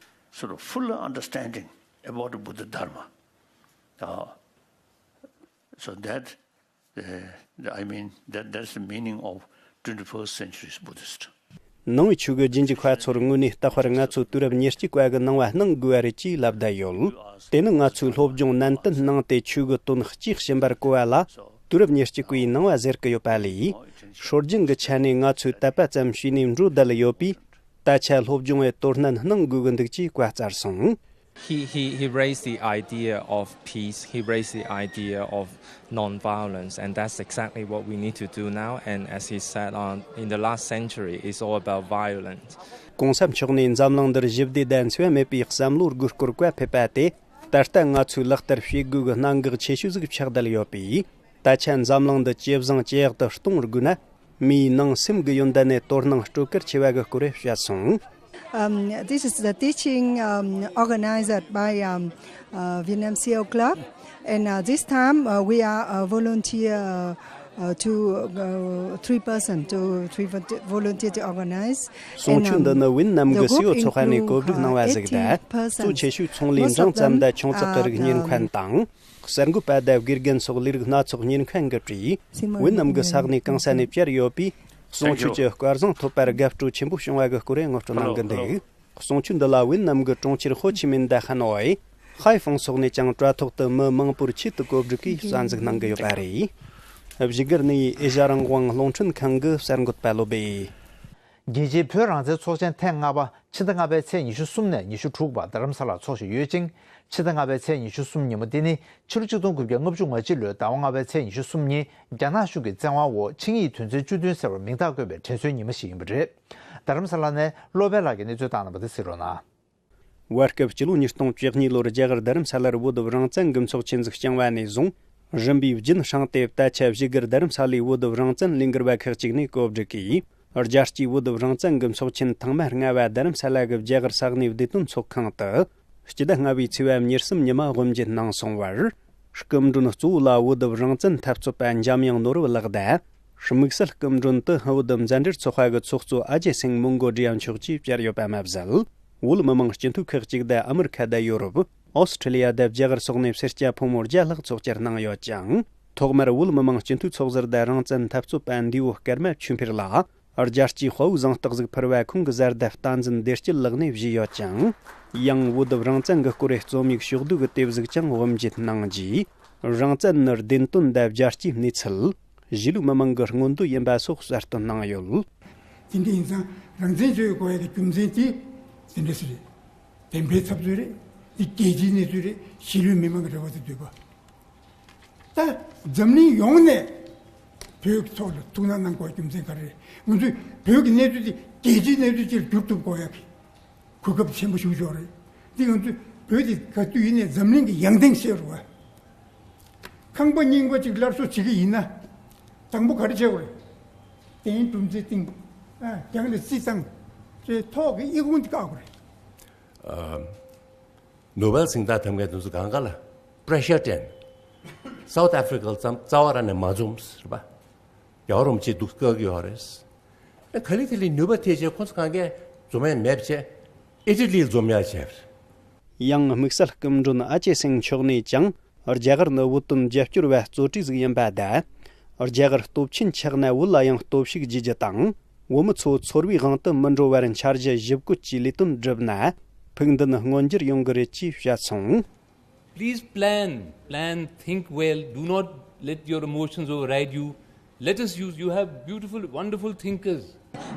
Sort of fuller understanding about the Buddha Dharma. Uh, so that, uh, I mean, that, that's the meaning of twenty-first century Buddhist. ནང་བའི་ཆོས་ཀྱི་རྗེས་འཇུག་པ་ཚོར་དངོས་གནས་རྟག་པར་ང་ཚོ་དུས་རབས་ཉེར་གཅིག་པ་གི་ནང་བ་གནང་དགོས་པ་རེད་ཅེས་ལབ་བསྡད་ཡོད། དེ་ནི་ང་ཚོས་སློབ་སྦྱོང་ནན་ཏན་གནང་སྟེ་ཆོས་ཀྱི་དོན་གཅིག་ཤེས་པར་གོ་བ་ལ་དུས་རབས་ཉེར་གཅིག་པའི་ནང་བ་ཟེར་གི་ཡོད་པ་ལས། སྲོལ་རྒྱུན་གྱི་ཆ་ནས་ང་ཚོས་དད་པ་ཙམ་བྱས་ནས་འགྲོ་བསྡད་ཡོད་པས། ད་ཆ་སློབ་སྦྱོང་བའི་དོ་སྣང་གནང་དགོས་ཀྱི་འདུག་ཅེས་བཀའ་སྩལ་སོང་། He, he, he raised the idea of peace, he raised the idea of non-violence, and that's exactly what we need to do now. And as he said on, in the last century, it's all about violence. གོང་ས་མཆོག་ནས་འཛམ་གླིང་འདིར་ཞི་བདེ་དང་འཚེ་བ་མེད་པའི་བསམ་བློ་དགོས་སྐོར་བཀའ་ཕེབས་པ་དེ་ད་ལྟ་ང་ཚོས་ལག་བསྟར་བྱེད་དགོས་ཀྱི་གནད་འགག་ཆེ་ཤོས་ཟིག་ཆགས་བསྡད་ཡོད་པས། ད་ཆ་འཛམ་གླིང་འདི་ཇེ་བཟང་ཇེ་ཡག་ཏུ་གཏོང་དགོས་ན། མིའི་ནང་སེམས་ཀྱི་ཡོན་ཏན་ནས་དོ་སྣང་སྤྲོད་གལ་ཆེ་བ་གི་སྐོར་བཤད་སོང་། Um, this is the teaching um, organized by um, uh, Vietnam C O Club, and uh, this time uh, we are a volunteer uh, uh, to uh, three person to three volunteer to organize. གསུང་ཆོས་འདི་ནི་ཝིན་ནམ་གྱི་སི་འོ་ཚོགས་པ་ནས་གོ་སྒྲིག་གནང་བ་ཟིག་དང་། གཙོ་ཆེ་ཤོས་ཚོང་ལས་འབྲིང་ཙམ་དང་ཆུང་ཙག་གི་རིགས་གཉེར་མཁན་དང་། གསར་འགོད་པ་དང་དགེ་རྒན་སོགས་ལས་རིགས་སྣ་ཚོགས་གཉེར་མཁན་གྱིས་བྲིས། ཝེ་ནམ་གྱི་ས་གནས་གང་ས་ནས་བཅར་ཡོད་པས། གསུང་ཆོས་ཀྱི་སྐལ་བཟང་ཐོབ་པར་དགའ་སྤྲོ་ཆེན་པོ་བྱུང་བ་གི་སྐོར་ངོ་སྤྲོད་གནང་གི་འདུག། གསུང་ཆོས་འདི་ལ་ཝེ་ནམ་གྱི་གྲོང་ཁྱེར་ཧོ་ཆི་མིན་དང་ཧ་ནོ་ཨེ། ཧའེ་ཧྥང་སོགས་ནས་ཀྱང་དྲ་ཐོག་ཏུ་མི་མང་པོར་ཆེད་དུ་གོ་སྒྲིག་གིས་གསན་གཟིགས་གནང་གི་ཡོད་པ་རེད། བཞུགས་སྒར་ནས་ཨེ་ཤ་རང་དབང་རླུང་འཕྲིན་ཁང་གི་གསར་འགོད་པ་བློ་སྦེ། རྒྱལ་སྤྱིའི་བོད་རང་བཙན་ཚོགས་ཆེན་ཐེངས་ལྔ་པ་ཕྱི་ཟླ་ལྔ་པའི་ཚེས་ཉི་ཤུ་གསུམ་ནས་ཉི་ཤུ་དྲུག་བར་རྡ་རམ་ས་ལར་འཚོགས་བཞིན་ཡོད་ཅིང་། ཕྱི་ཟླ་ལྔ་པའི་ཚེས་ཉི་ཤུ་གསུམ་ཉིན་མོ་འདི་ནི་ཕྱི་ལོ་ཆིག་སྟོང་དགུ་བརྒྱ་ལྔ་བཅུ་ང་གཅིག་ལོའི་ཟླ་བ་ལྔ་པའི་ཚེས་ཉི་ཤུ་གསུམ་ཉིན་རྒྱ་ནག་གཞུང་གི་བཙན་དབང་འོག་ཆིངས་ཡིག་དོན་ཚན་བཅུ་བདུན་ཟེར་བར་མིང་རྟགས་བཀོད་པའི་དྲན་གསོའི་ཉིན་མོ་ཞིག་ཡིན་པ་རེད། རྡ་རམ་ས་ལ་ནས་བློ་དཔལ་ལགས་ཀྱིས་གནས་ཚུལ་བཏང་གནང་བ་དེ་གཟིགས་རོགས་གནང་། བར་སྐབས་སྤྱི་ལོ་ཉིས་སྟོང་བཅུ་གཉིས་ལོར་རྒྱ་གར་རྡ་རམ་ས་ལར་བོད་རང་བཙན་གྱི་ཚོགས་ཆེན་ཟིག་བསྐྱངས་བ་ནས་བཟུང་། རིམ་པས་རྒྱུན་བསྲིངས་ཏེ་ད་ཆ་བཞུགས་སྒར་རྡ་རམ་ས་ལའི་བོད་རང་བཙན་ལས་འགུལ་བ་ཁག་ཅིག་ནས་གོ་སྒྲིག་གིས། རྒྱལ་སྤྱིའི་བོད་རང་བཙན་གྱི་ཚོགས་ཆེན་ཐེངས་མ་ལྔ་བ་རྡ་རམ་ས་ལ་གི་རྒྱ་གར་ས་གནས་བདེ་དོན་ཚོགས་ཁང་དུ། སྤྱི་ཟླ་ལྔ་པའི་ཚེས་པ་ཉེར་གསུམ་ཉིན་མ་དབུ་འབྱེད་གནང་སོང་བར། སྐུ་མགྲོན་གཙོ་བོ་ལ་བོད་རང་བཙན་འཐབ་རྩོད་པ་འཇམ་དབྱངས་ནོར་བུ་ལགས་དང་། དམིགས་བསལ་སྐུ་མགྲོན་དུ་བོད་མཛའ་འབྲེལ་ཚོགས་པ་གི་ཚོགས་གཙོ་ཨ་ཇེ་སིང་མོན་གོ་ཌི་ཡ་མཆོག་བཅས་བཅར་ཡོད་པ་མ་ཟད། བོད་མི་མང་སྤྱི་འཐུས་ཁག་ཅིག་དང་ཨ་མི་རི་ཁ་དང་ཡོ་རོབ། ཨོ་སི་ཁྲི་ལི་ཡ་དང་རྒྱ་གར་སོགས་ནས་སེར་སྐྱ་ཕོ་མོ་བརྒྱ་ལྷག་ཚོགས་བཅར་གནང་ཡོད་ཅིང་། ཐོག་མར་བོད་མི་མང་སྤྱི་འཐུས་ཚོགས་ཟུར་དང་རང་བཙན་འཐབ་རྩོད་པ་འདས་པོ་སྐར་མ་ཆོས་འཕེལ་ལ། རྒྱལ་སྤྱིའི་དཔའ་བོའི་གཟེངས་རྟགས་ཟིག་ཕུལ་བ་ཁོང་གི་བཟའ་ཟླ་བསྟན་འཛིན་བདེ་སྐྱིད་ལགས་ནས་བཞེས་ཡོད་ཅིང་། ཡང་བོད་རང་བཙན་གྱི་སྐོར་རྩོམ་ཡིག་ཕྱོགས་བསྡུས་ཀྱི་དེབ་ཟིག་ཀྱང་དབུ་འབྱེད་གནང་རྗེས། རང་བཙན་ནི་བདེན་དོན་དང་རྒྱལ་སྤྱིའི་གནས་ཚུལ། གཞིས་ལུས་མི་མང་གི་མངོན་འདོད་ཡིན་པ་སོགས་གསལ་སྟོན་གནང་ཡོད། དེ་འདྲ་ཡིན་ཙང་རང་བཙན་བྱེད་དགོས་ཡ་གི་རྒྱུ་མཚན་དེ་དེ་འདྲ་ཞིག་རེད། བདེན་པའི་འཐབ་རྩོད་རེད། འདི་རྒྱལ་སྤྱིའི་གནས་ཚུལ་རེད། གཞིས་ལུས་མི་མང་གི་རེ་བ་དང་འདོད་པ། ད་འཛམ་གླིང་ཡོངས་ནས་བོད་ཀྱི་ཐོག་ལ་ཐུགས་སྣང་གནང་དགོས་རྒྱུ་མཚན་ག་རེ་རེད། ང་ཚོས་བོད་ཀྱི་གནས་ཚུལ་དེ་རྒྱལ་སྤྱིའི་གནས་ཚུལ་ཅིག་ལ་བསྒྱུར་ཐུབ་དགོས་ཡ་གི་གོ་སྐབས་ཆེན་པོ་ཞིག་ཡོད་རེད། འདི་ང་ཚོས་བོད་དེ་ག་དུས་ཡིན་ནའི་འཛམ་གླིང་གི་ཡང་སྟེང་བཤད་རུང་བ། ཁང་པ་རྙིང་པ་ཅིག་སླར་གསོ་བྱེད་ཀྱི་ཡིན་ན། དང་པོ་ག་རེ་བྱེད་དགོས་རེད། རྟེན་གྲུམ་ཙེ་བཏིང་། ཨ། རྒྱང་ལ་རྩི་བཏང་། ཅེས་ཐོག་གི་ཨི་ཁུང་དེ་བཀག་དགོས་རེད། ཨ། ནོ་བེལ་གཟེངས་རྟགས་ཐོབ་མཁན་དེ་ཚོ་སྒང་ག་ལ་པྲེ་ཤར་སྤྲད། སའུ་ཐི་ཨ་ཧྥི་རི་ཀ་ལ་ཙམ་རྩ་བ་རང་ནས་མ་འཛོམས་ཟེར་བ། རྒྱལ་བ་རིན་པོ་ཆེ་འདུག་བཀག་གི་ཡོད་རེད། ཨ། ག་ལེ་ག་ལེ་ནུས་པ་ཐེབས་བྱས་ཁོ་ཚོ་གང་གས་འཛོམས་ཡ་མེད་བྱས། ཨི་ཊ་ལིར་འཛོམས་ཡ་བྱས། ཡང་དམིགས་བསལ་སྐུ་མགྲོན་ཨ་ཅེ་སིང་མཆོག་ནས་ཀྱང་རྒྱ་གར་ནི་བོད་དོན་རྒྱབ་སྐྱོར་བ་གཙོ་གྲས་ཟིག་ཡིན་པ་དང་། རྒྱ་གར་སྟོབས་ཆེན་ཆགས་ན་བོད་ལ་ཡང་སྟོབས་ཤུགས་རྒྱས་རྒྱུ་དང་། བོད་མི་ཚོ་ཚོར་བའི་དབང་དུ་མི་འགྲོ་བར་འཆར་གཞི་ཞིབ་བཀོད་ཀྱིས་ལས་དོན་བསྒྲུབས་ན། ཕུགས་འདུན་མངོན་འགྱུར་ཡོང་གི་རེད་ཅེས་བཤད་སོང་། Please plan, plan, think well. Do not let your emotions override you. Let us use, you have beautiful, wonderful thinkers.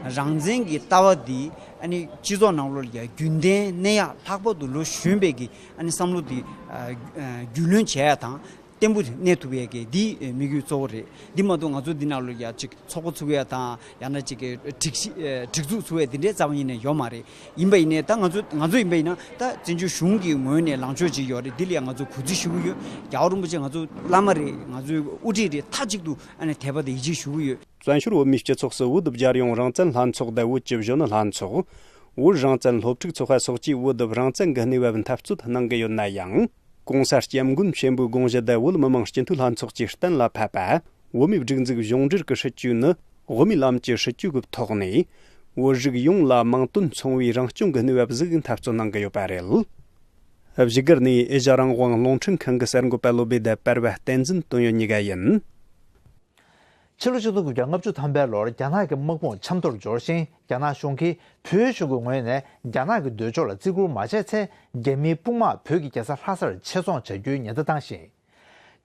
རང་བཙན་གྱི་ལྟ་བ་འདི་ཨ་ནི་སྤྱི་ཚོགས་ནང་ལོགས་ལ་ཡང་རྒྱུན་ལྡན་གནས་ཡག་ལྷག་པར་དུ་ལོ་གཞོན་པའི་གི་ཨ་ནི་བསམ་བློ་འདི་ཨ་ཨ་རྒྱུས་ལོན་བྱེད་ཡག་དང་བརྟན་པོ་གནས་ཐུབ་ཡག་གི་འདི་དམིགས་ཡུལ་གཙོ་བོ་རེད། འདི་མ་གཏོགས་ང་ཚོ་འདི་ནང་ལོགས་ཡང་ཅིག་ཚོགས་པ་ཚུགས་ཡག་དང་ཡང་ན་ཅིག་གི་སྒྲིག་གཞི་ཨ་སྒྲིག་འཛུགས་ཚུགས་ཡག་འདི་འདྲའི་རྩ་བ་ཉིད་ནས་ཡོད་མ་རེད། ཡིན་པ་ཡིན་ནའི་ད་ང་ཚོ་ང་ཚོ་ཡིན་པ་ཡིན་ན་ད་བཙན་བྱོལ་གཞུང་གི་ངོས་ནས་ལངས་ཕྱོགས་ཅིག་ཡོད་རེད། འདི་ལ་ཡང་ང་ཚོ་གུས་བརྩི་ཞུ་གི་ཡོད། རྒྱལ་བ་རིན་པོ་ཆེ་ང་ཚོ་བླ་མ་རེད། ང་ཚོའི་དབུ་ཁྲིད་རེད། མཐའ་གཅིག་ཏུ་ཨ་ནི་དད་པ་དང་ཡིད་ཆེས་ཞུ་གི་ཡོད། བཙན་བྱོལ་བོད་མིའི་སྤྱི་ཚོགས་སུ་དབུ་དུ་སྦྱར་ཡོང་རང་བཙན་ལྷན་ཚོགས་དང་བོད་ཀྱི་གཞོན་ནུ་ལྷན་ཚོགས། བོད་རང་བཙན་སློབ་ཕྲུག་ཚོགས་པ་སོགས་ཀྱིས་བོད་དུ་རང་བཙན་གྱི་གནས་བབ་འཐབ་རྩོད་གནང་གི་ཡོད་ན་ཡང་། ༸གོང་ས་༸སྐྱབས་མགོན་ཆེན་པོའི་དགོངས་གཞི་དེ་བོད་མི་མང་སྤྱི་འཐུས་ལྷན་ཚོགས་ཀྱིས་གཏན་ལ་ཕབ་པ། བོད་མིའི་སྒྲིག་འཛུགས་གཞུང་འབྲེལ་གྱི་སྲིད་ཇུས་ནི་དབུ་མའི་ལམ་གྱི་སྲིད་ཇུས་ཀྱི་ཐོག་ནས། བོད་རིགས་ཡོངས་ལ་མིང་དོན་མཚུངས་པའི་རང་སྐྱོང་གི་གནས་བབ་ཟིག་འཐབ་རྩོད་གནང་གི་ཡོད་པ་རེད། བཞུགས་སྒར་ནས་ཨེ་ཤ་རང་དབང་རླུང་འཕྲིན་ཁང་གི་གསར་འགོད་པ་བློ་བྷེ་དང་པར་བ་བསྟན་འཛིན་དོན་ཡོད་གཉིས་ཀ་ཡིན། ཕྱི་ལོ་ཆིག་སྟོང་དགུ་བརྒྱ་ལྔ་བཅུ་ཐམ་པའི་ལོར་རྒྱ་ནག་གི་དམག་དཔུང་ཆབ་མདོར་འབྱོར་ཞིང་། རྒྱ་ནག་གཞུང་གིས་བོད་གཞུང་གི་ངོས་ནས་རྒྱ་ནག་གི་འདོད་ཕྱོགས་ལ་བརྩི་བཀུར་མ་བྱས་ཚེ། རྒྱ་མིའི་དཔུང་དམག་བོད་ཀྱི་རྒྱལ་ས་ལྷ་སར་ཆེད་སོང་བྱ་རྒྱུའི་ཉེན་བརྡ་བཏང་ཞིང་།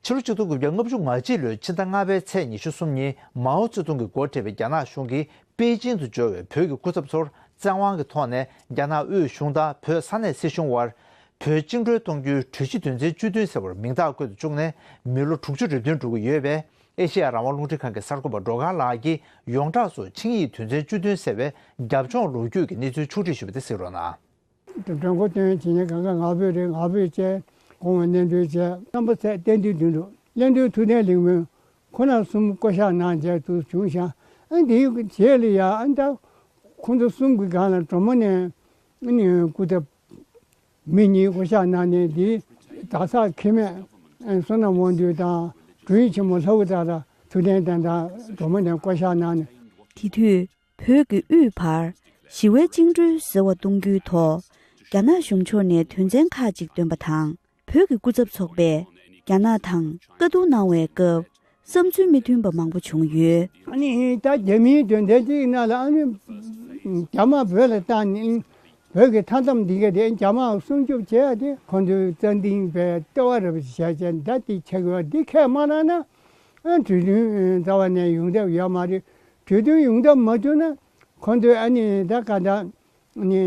ཕྱི་ལོ་ཆིག་སྟོང་དགུ་བརྒྱ་ལྔ་བཅུ་ང་གཅིག་ལོའི་ཕྱི་ཟླ་ལྔ་པའི་ཚེས་ཉི་ཤུ་གསུམ་ཉིན་མའོ་ཙེ་ཏུང་གིས་འགོ་ཁྲིད་པའི་རྒྱ་ནག་གཞུང་གིས་པེ་ཅིན་དུ་འབྱོར་བའི་བོད་ཀྱི་སྐུ་ཚབ་ཚོར་བཙན་དབང་གི་ཐོག་ནས་རྒྱ་ནག་དབུས་གཞུང་དང་བོད་ས་གནས་སྲིད་གཞུང་དབར་བོད་བཅིངས་འགྲོལ་གཏོང་རྒྱུའི་གྲོས་གཞི་དོན་ཚན་བཅུ་བདུན་ཟེར་བར་མིང་རྟགས་བཀོད་དུ་བཅུག་ནས་མི་ལོ་དྲུག་ཅུ་རེ་བདུན་འགྲོ་གི་ཡོད་པས། ཨེ་ཤེ་ཡ་རང་དབང་རླུང་འཕྲིན་ཁང་གི་གསར་འགོད་པ་སྒྲོལ་དཀར་ལགས་ཀྱིས་ཡོངས་གྲགས་སུ་ཆིངས་ཡིག་དོན་ཚན་བཅུ་བདུན་ཟེར་བའི་རྒྱབ་ལྗོངས་ལོ་རྒྱུས་ཀྱི་གནས་ཚུལ་ཕྱོགས་བསྒྲིགས་ཞུས་པ་དེ་གཟིགས་རོགས་གནང་། མགྲོན་ཁོ་སྟོན་བྱེད་མཁན་གང་ག་ང་ཕོད་རེད། ང་ཕོད་བཅས་གོང་བ་གནས་མགྲོན་བཅས་རྣམ་པ་ཚད་བསྟན་འཛིན་དོན་གྲུབ་གླེང་སྟོན་ཐུབ་བསྟན་ལིང་མོན་ཁོ་ན་གསུམ་བསྐོ་བཞག་གནང་བྱས་དུ་བྱུང་ཞིང་། ཨ་འདིའི་རྗེས་ལ་ཡང་ཨ་ད་ཁོ་ཚོ་གསུམ་གྱི་སྒང་ལ་གྲོ་མོ་ནས་ཨ་ནི་སྐུ་ཚབ་མི་གཉིས་བསྐོ་བཞག་གནང་ནས། འདིའི་དྭགས་ས་ཁེ་མེད་བསོད་ནམས་དབང་འདུས་དང་དྲུང་ཡིག་ཆེན་མོ་ལྷ་བུ་དག་ལ་ཐུབ་བསྟན་བསྟན་དང་གྲོ་མོ་ནས་བསྐོ་བཞག་གནང་ནས། དེ་དུས་བོད་ཀྱི་དབུས་བར་ཞི་བའི་བཅིངས་འགྲོལ་ཟེར་བ་གཏོང་རྒྱུའི་ཐོག་རྒྱ་ནག་གཞུང་ཕྱོགས་ནས་དོན་ཚན་ཁག་ཅིག་བཏོན་པ་དང་། བོད་ཀྱི་སྐུ་ཚབ་ཚོགས་པས་རྒྱ་ནག་དང་བཀའ་བསྡུར་གནང་བའི་སྐབས་བསམ་ཚུལ་མི་མཐུན་པ་མང་པོ་བྱུང་ཡོད། ཨ་ནི་ད་རྒྱ་མིའི་དོན་ཚན་གཅིག་ནང་ལ་ཨ་ནི་རྒྱ་དམག་བོད་ལ་བཏང་ནས་བོད་ཀྱི་མཐའ་མཚམས་འདི་ག་དེ་རྒྱ་དམག་སྲུང་སྐྱོབ་བྱས་ཏེ་ཁོང་ཚོའི་རྩ་འཛིན་པའི་ལྟེ་བ་རེད་བྱས་བྱས་ད་དེ་ཆགས་ཡོད། འདི་ཁས་མ་བླངས་ན་ཨ་གྲོས་མཐུན་རྩ་བ་ནས་ཡོང་ཐབས་ཡོད་མ་རེད། གྲོས་མཐུན་ཡོང་ཐབས་མ་བྱུང་ན་ཁོང་ཚོས་ཨ་ནི་ད་ག་ད་ནི་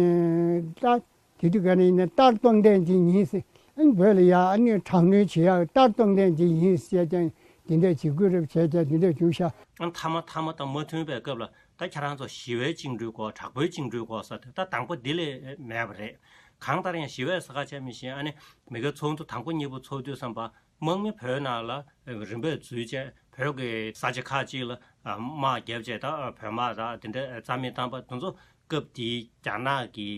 ད། དེ་དུས་ག་ནས་ཡིན་ན་ལྟར་སྟོང་ལྡན་གྱི་ཡིན་ཟེར། ཨ་ནི་བོད་ལ་ཡ་ཨ་ནི་དྲག་གནོན་བྱེད་ཡག་ལྟར་སྟོང་ལྡན་གྱི་ཡིན་ཟེར་ཀྱང་དེ་འདྲ་བྱེད་དགོས་རེད་བྱས་ཀྱང་དེ་འདྲ་བྱུང་ཤག་ཨ་མཐའ་མ་མཐའ་མ་དང་མ་མཐུན་པའི་སྐབས་ལ་ད་ཁྱེད་རང་ཚོ་ཞི་བའི་བཅིངས་འགྲོལ་དགོས། དྲག་པོའི་བཅིངས་འགྲོལ་དགོས་ཟེར་ཏེ་ད་དང་པོ་འདི་ལས་མེད་པ་རེད། གང་ལྟར་ཡང་ཞི་བའི་ས་ཁ་ཆ་མི་ཤེས། ཨ་ནི་མི་སྒེར་ཚོགས་འདུ་དང་པོ་གཉིས་པོ་ཚོགས་དུས་ཙམ་པ། དམག་མི་བོད་ནང་ལ་རིམ་པས་འཛུལ་བྱས་བོད་ཀྱི་ས་ཆ་ཁག་ཅིག་ལ་དམག་བརྒྱབ་བྱས་ད་བོད་དམག་དང་དེ་འདྲ་རྩ་མེད་བཏང་པ་དེ་ཚོ་སྐབས་དེའི་རྒྱ་ནག་གི་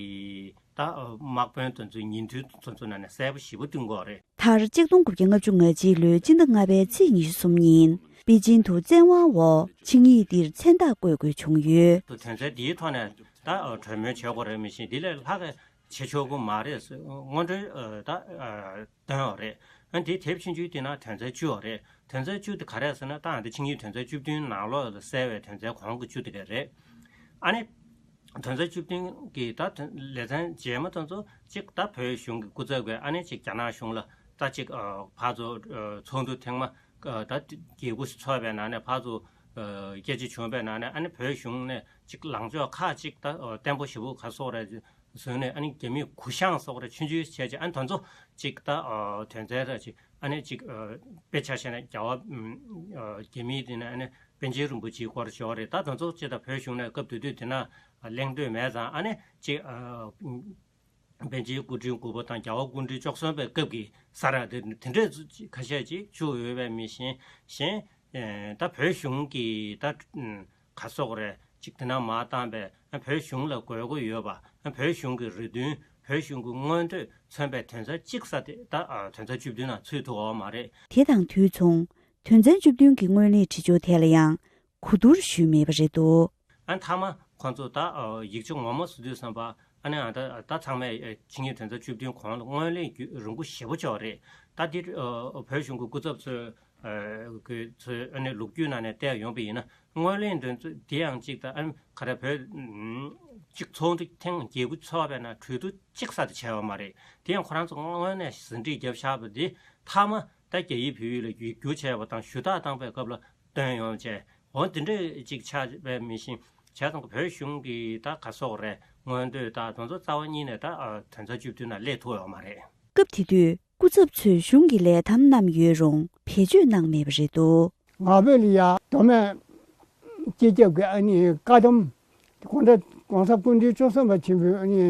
ད་དམག་དཔོན་དེ་ཚོའི་ཉིན་ཐོའི་དེ་ཚོ་ནང་ནས་གསལ་པོ་ཞེ་པོ་སྟོན་གྱི་ཡོད་རེད། མཐར་གཅིག་སྟོང་དགུ་བརྒྱ་ལྔ་བཅུ་ང་གཅིག་ལོའི་སྤྱི་ཟླ་ལྔ་པའི་ཚེས་ཉི་ཤུ་གསུམ་ཉིན་པེ་ཅིན་དུ་བཙན་དབང་འོག་ཆིངས་ཡིག་འདིར་མཚན་རྟགས་བཀོད་དགོས་བྱུང་ཡོད། དོན་ཚན་འདིའི་ཐོག་ནས་ད་གྲོས་མོལ་བྱེད་དགོས་རེད། མི་ཤེས་འདི་ལས་ལྷག་གི་བྱེད་ཆོག་གི་མ་རེད་ཟེར་སྔོན་འགྲོའི་ཨ་ད་ཨ་བཏོན་ཡོད་རེད། ཨ་འདི་དེབ་ཆུང་ཆུང་དེ་ནང་དོན་ཚན་བཅུ་ཡོད་རེད། དོན་ཚན་བཅུ་དེ་ག་རེ་ཟེར་ན་ད་ཨ་འདི་ཆིངས་ཡིག་དོན་ཚན་བཅུ་བདུན་ནང་ལོགས་ལ་གསལ་བའི་དོན་ཚན་གོང་གི་བཅུ་དེ་ག་རེད། ཨ་ནི་དོན་ཚན་བཅུ་བདུན་གྱི་ད་དོན་ལེ་ཚན་རྗེས་མ་དེ་ཚོ་གཅིག་ད་བོད་གཞུང་གི་སྐུ་ཚབ་ཀྱིས་ཨ་ནི་གཅིག་རྒྱ་ནག་གཞུང་ལ་ད་གཅིག་ཨ་ཕར་ཚུར་ཨ་ཚོགས་འདུ་ཐེངས་མ་ཨ་ད་བརྒྱད་དགུ་ཚོགས་པའི་ནང་ནས་ཕར་ཚུར་ཨ་སྐད་ཆ་བྱུང་བའི་ནང་ནས་ཨ་ནི་བོད་གཞུང་ནས་གཅིག་ལངས་ཕྱོགས་ཁག་གཅིག་ད་ཨ་བརྟན་པོ་ཞེ་པོ་ག་སོགས་རེད། བཟོས་ནས་ཨ་ནི་རྒྱ་མིས་གུ་ཡངས་སོགས་རེ་ཆུང་ཆུང་བྱས་བྱས་ཨ་ནི་དེ་ཚོ་གཅིག་ད་ཨ་དོན་ཚན་རེ་གཅིག་ཨ་ནི་གཅིག་ཨ་དཔེ་ཆ་བཞག་ན་རྒྱ་བ་ཨ་རྒྱ་མིའི་དེ་ནས་ཨ་ནི་པཎ་ཆེན་རིན་པོ་ཆེའི་སྐོར་ཞོག་རེད། ད་དེ་ཚོ་གཅིག་ད་བོད་གཞུང་ནས་སྐབས་དེ་དུས་དེ་ན་གླེང་འདོད་མེད་ཙང་ཨ་ནི་གཅིག་ཨ་པཎ་ཆེན་སྐུ་ཕྲེང་དགུ་པ་དང་རྒྱལ་བ་སྐུ་ཕྲེང་བཅུ་གསུམ་པའི་སྐབས་ཀྱི་ས་ར་དེ་དེ་འདྲས་ཁ་ཤས་ཅིག་བཅུག་ཡོད་པའི་མི་ཤེས་གཞན་ད་བོད་གཞུང་གི་ད། ག་སོགས་རེད། གཅིག་དེ་ན་མ་བཏང་པས་བོད་གཞུང་ལ་དགོས་མཁོ་ཡོད་པ། བོད་གཞུང་གི་རེ་འདུན། བོད་གཞུང་གི་མངོན་འདོད་མཚོན་པའི་དོན་ཚན་གཅིག་ས་དེ་ད་དོན་ཚན་བཅུ་བདུན་ནང་ཚུད་ཐུབ་ཡོད་མ་རེད། དེ་དང་དུས་མཚུངས་དོན་ཚན་བཅུ་བདུན་གྱི་སྔོན་གླེང་བྲིས་ཆོག་དེ་ལ་ཡང་གོ་བསྡུར་ཞུས་མེད་པ་རེད་འདུག་ཨ་མཐའ་མ་ཁོང་ཚོ་ད་ཡིག་ཆ་ངོ་མ་བཟོ་དུས་ཙམ་པ་ཨ་ནི་ཨ་ད་ད་ཚང་མས་ཆིངས་ཡིག་དོན་ཚན་བཅུ་བདུན་གོང་ལ་སྔོན་གླེང་རྒྱུ་རིང་པོ་ཞེ་པོ་ཅིག་རེད། ད་འདི་བོད་གཞུང་གི་སྐུ་ཚབ་ཚོས། གི་ཚོས་ཨ་ནི་ལོ་རྒྱུས་ནང་ནས་བལྟས་ཡོང་པ་ཡིན་ན་སྔོན་གླེང་འདོན་ཚུལ་དེ་ཡང་གཅིག་ད་ཨ་ནི་ག་རེ་བོད་གཅིག་ཚོགས་འདུ་ཐེངས་བརྒྱད་དགུ་ཚོགས་པའི་ནང་གྲོས་བསྡུར་གཅིག་ས་དེ་བྱས་པ་མ་རེད། དེ་ཡང་ཁོ་རང་ཚོ་སྔོན་ནས་ཟིན་བྲིས་བརྒྱབ་བཞག་པ་དེ་མཐའ་མ་ད་རྒྱ་ཡིག་བོད་ཡིག་ལ་བསྒྱུར་བྱས་པ་དང་ཞུ་དག་བཏང་པའི་སྐབས་ལ་བཏོན་ཡོང་བྱས་འོ་དེ་འདྲས་གཅིག་ཆགས་པའི་མི་ཤེས། བྱས་ཙང་བོད་གཞུང་གི་ད་ག་སོགས་རེད་སྔོན་འདོད་ད་དེ་ཚོ་རྩ་བ་ཉིད་ནས་ད་དོན་ཚན་བཅུ་བདུན་ནང་སླེབས་ཐུབ་ཡོད་མ་རེད། སྐབས་དེ་དུས་སྐུ་ཚབ་ཚོས་གཞུང་གི་ལས་ཐམ་བསྣམས་ཡོད་རུང་བེད་སྤྱོད་གནང་མེད་པ་རེད་འདུག་ང་ཕོད་ལ་ཡ་མདོ་སྨད་སྤྱི་ཁྱབ་ཀྱི་ཨ་ནི་བཀའ་ཐམ་གོང་ས་༸གོང་ས་སྐུ་ཕྲེང་བཅུ་གསུམ་པ་ཆེན་པོས་ཨ་ནི་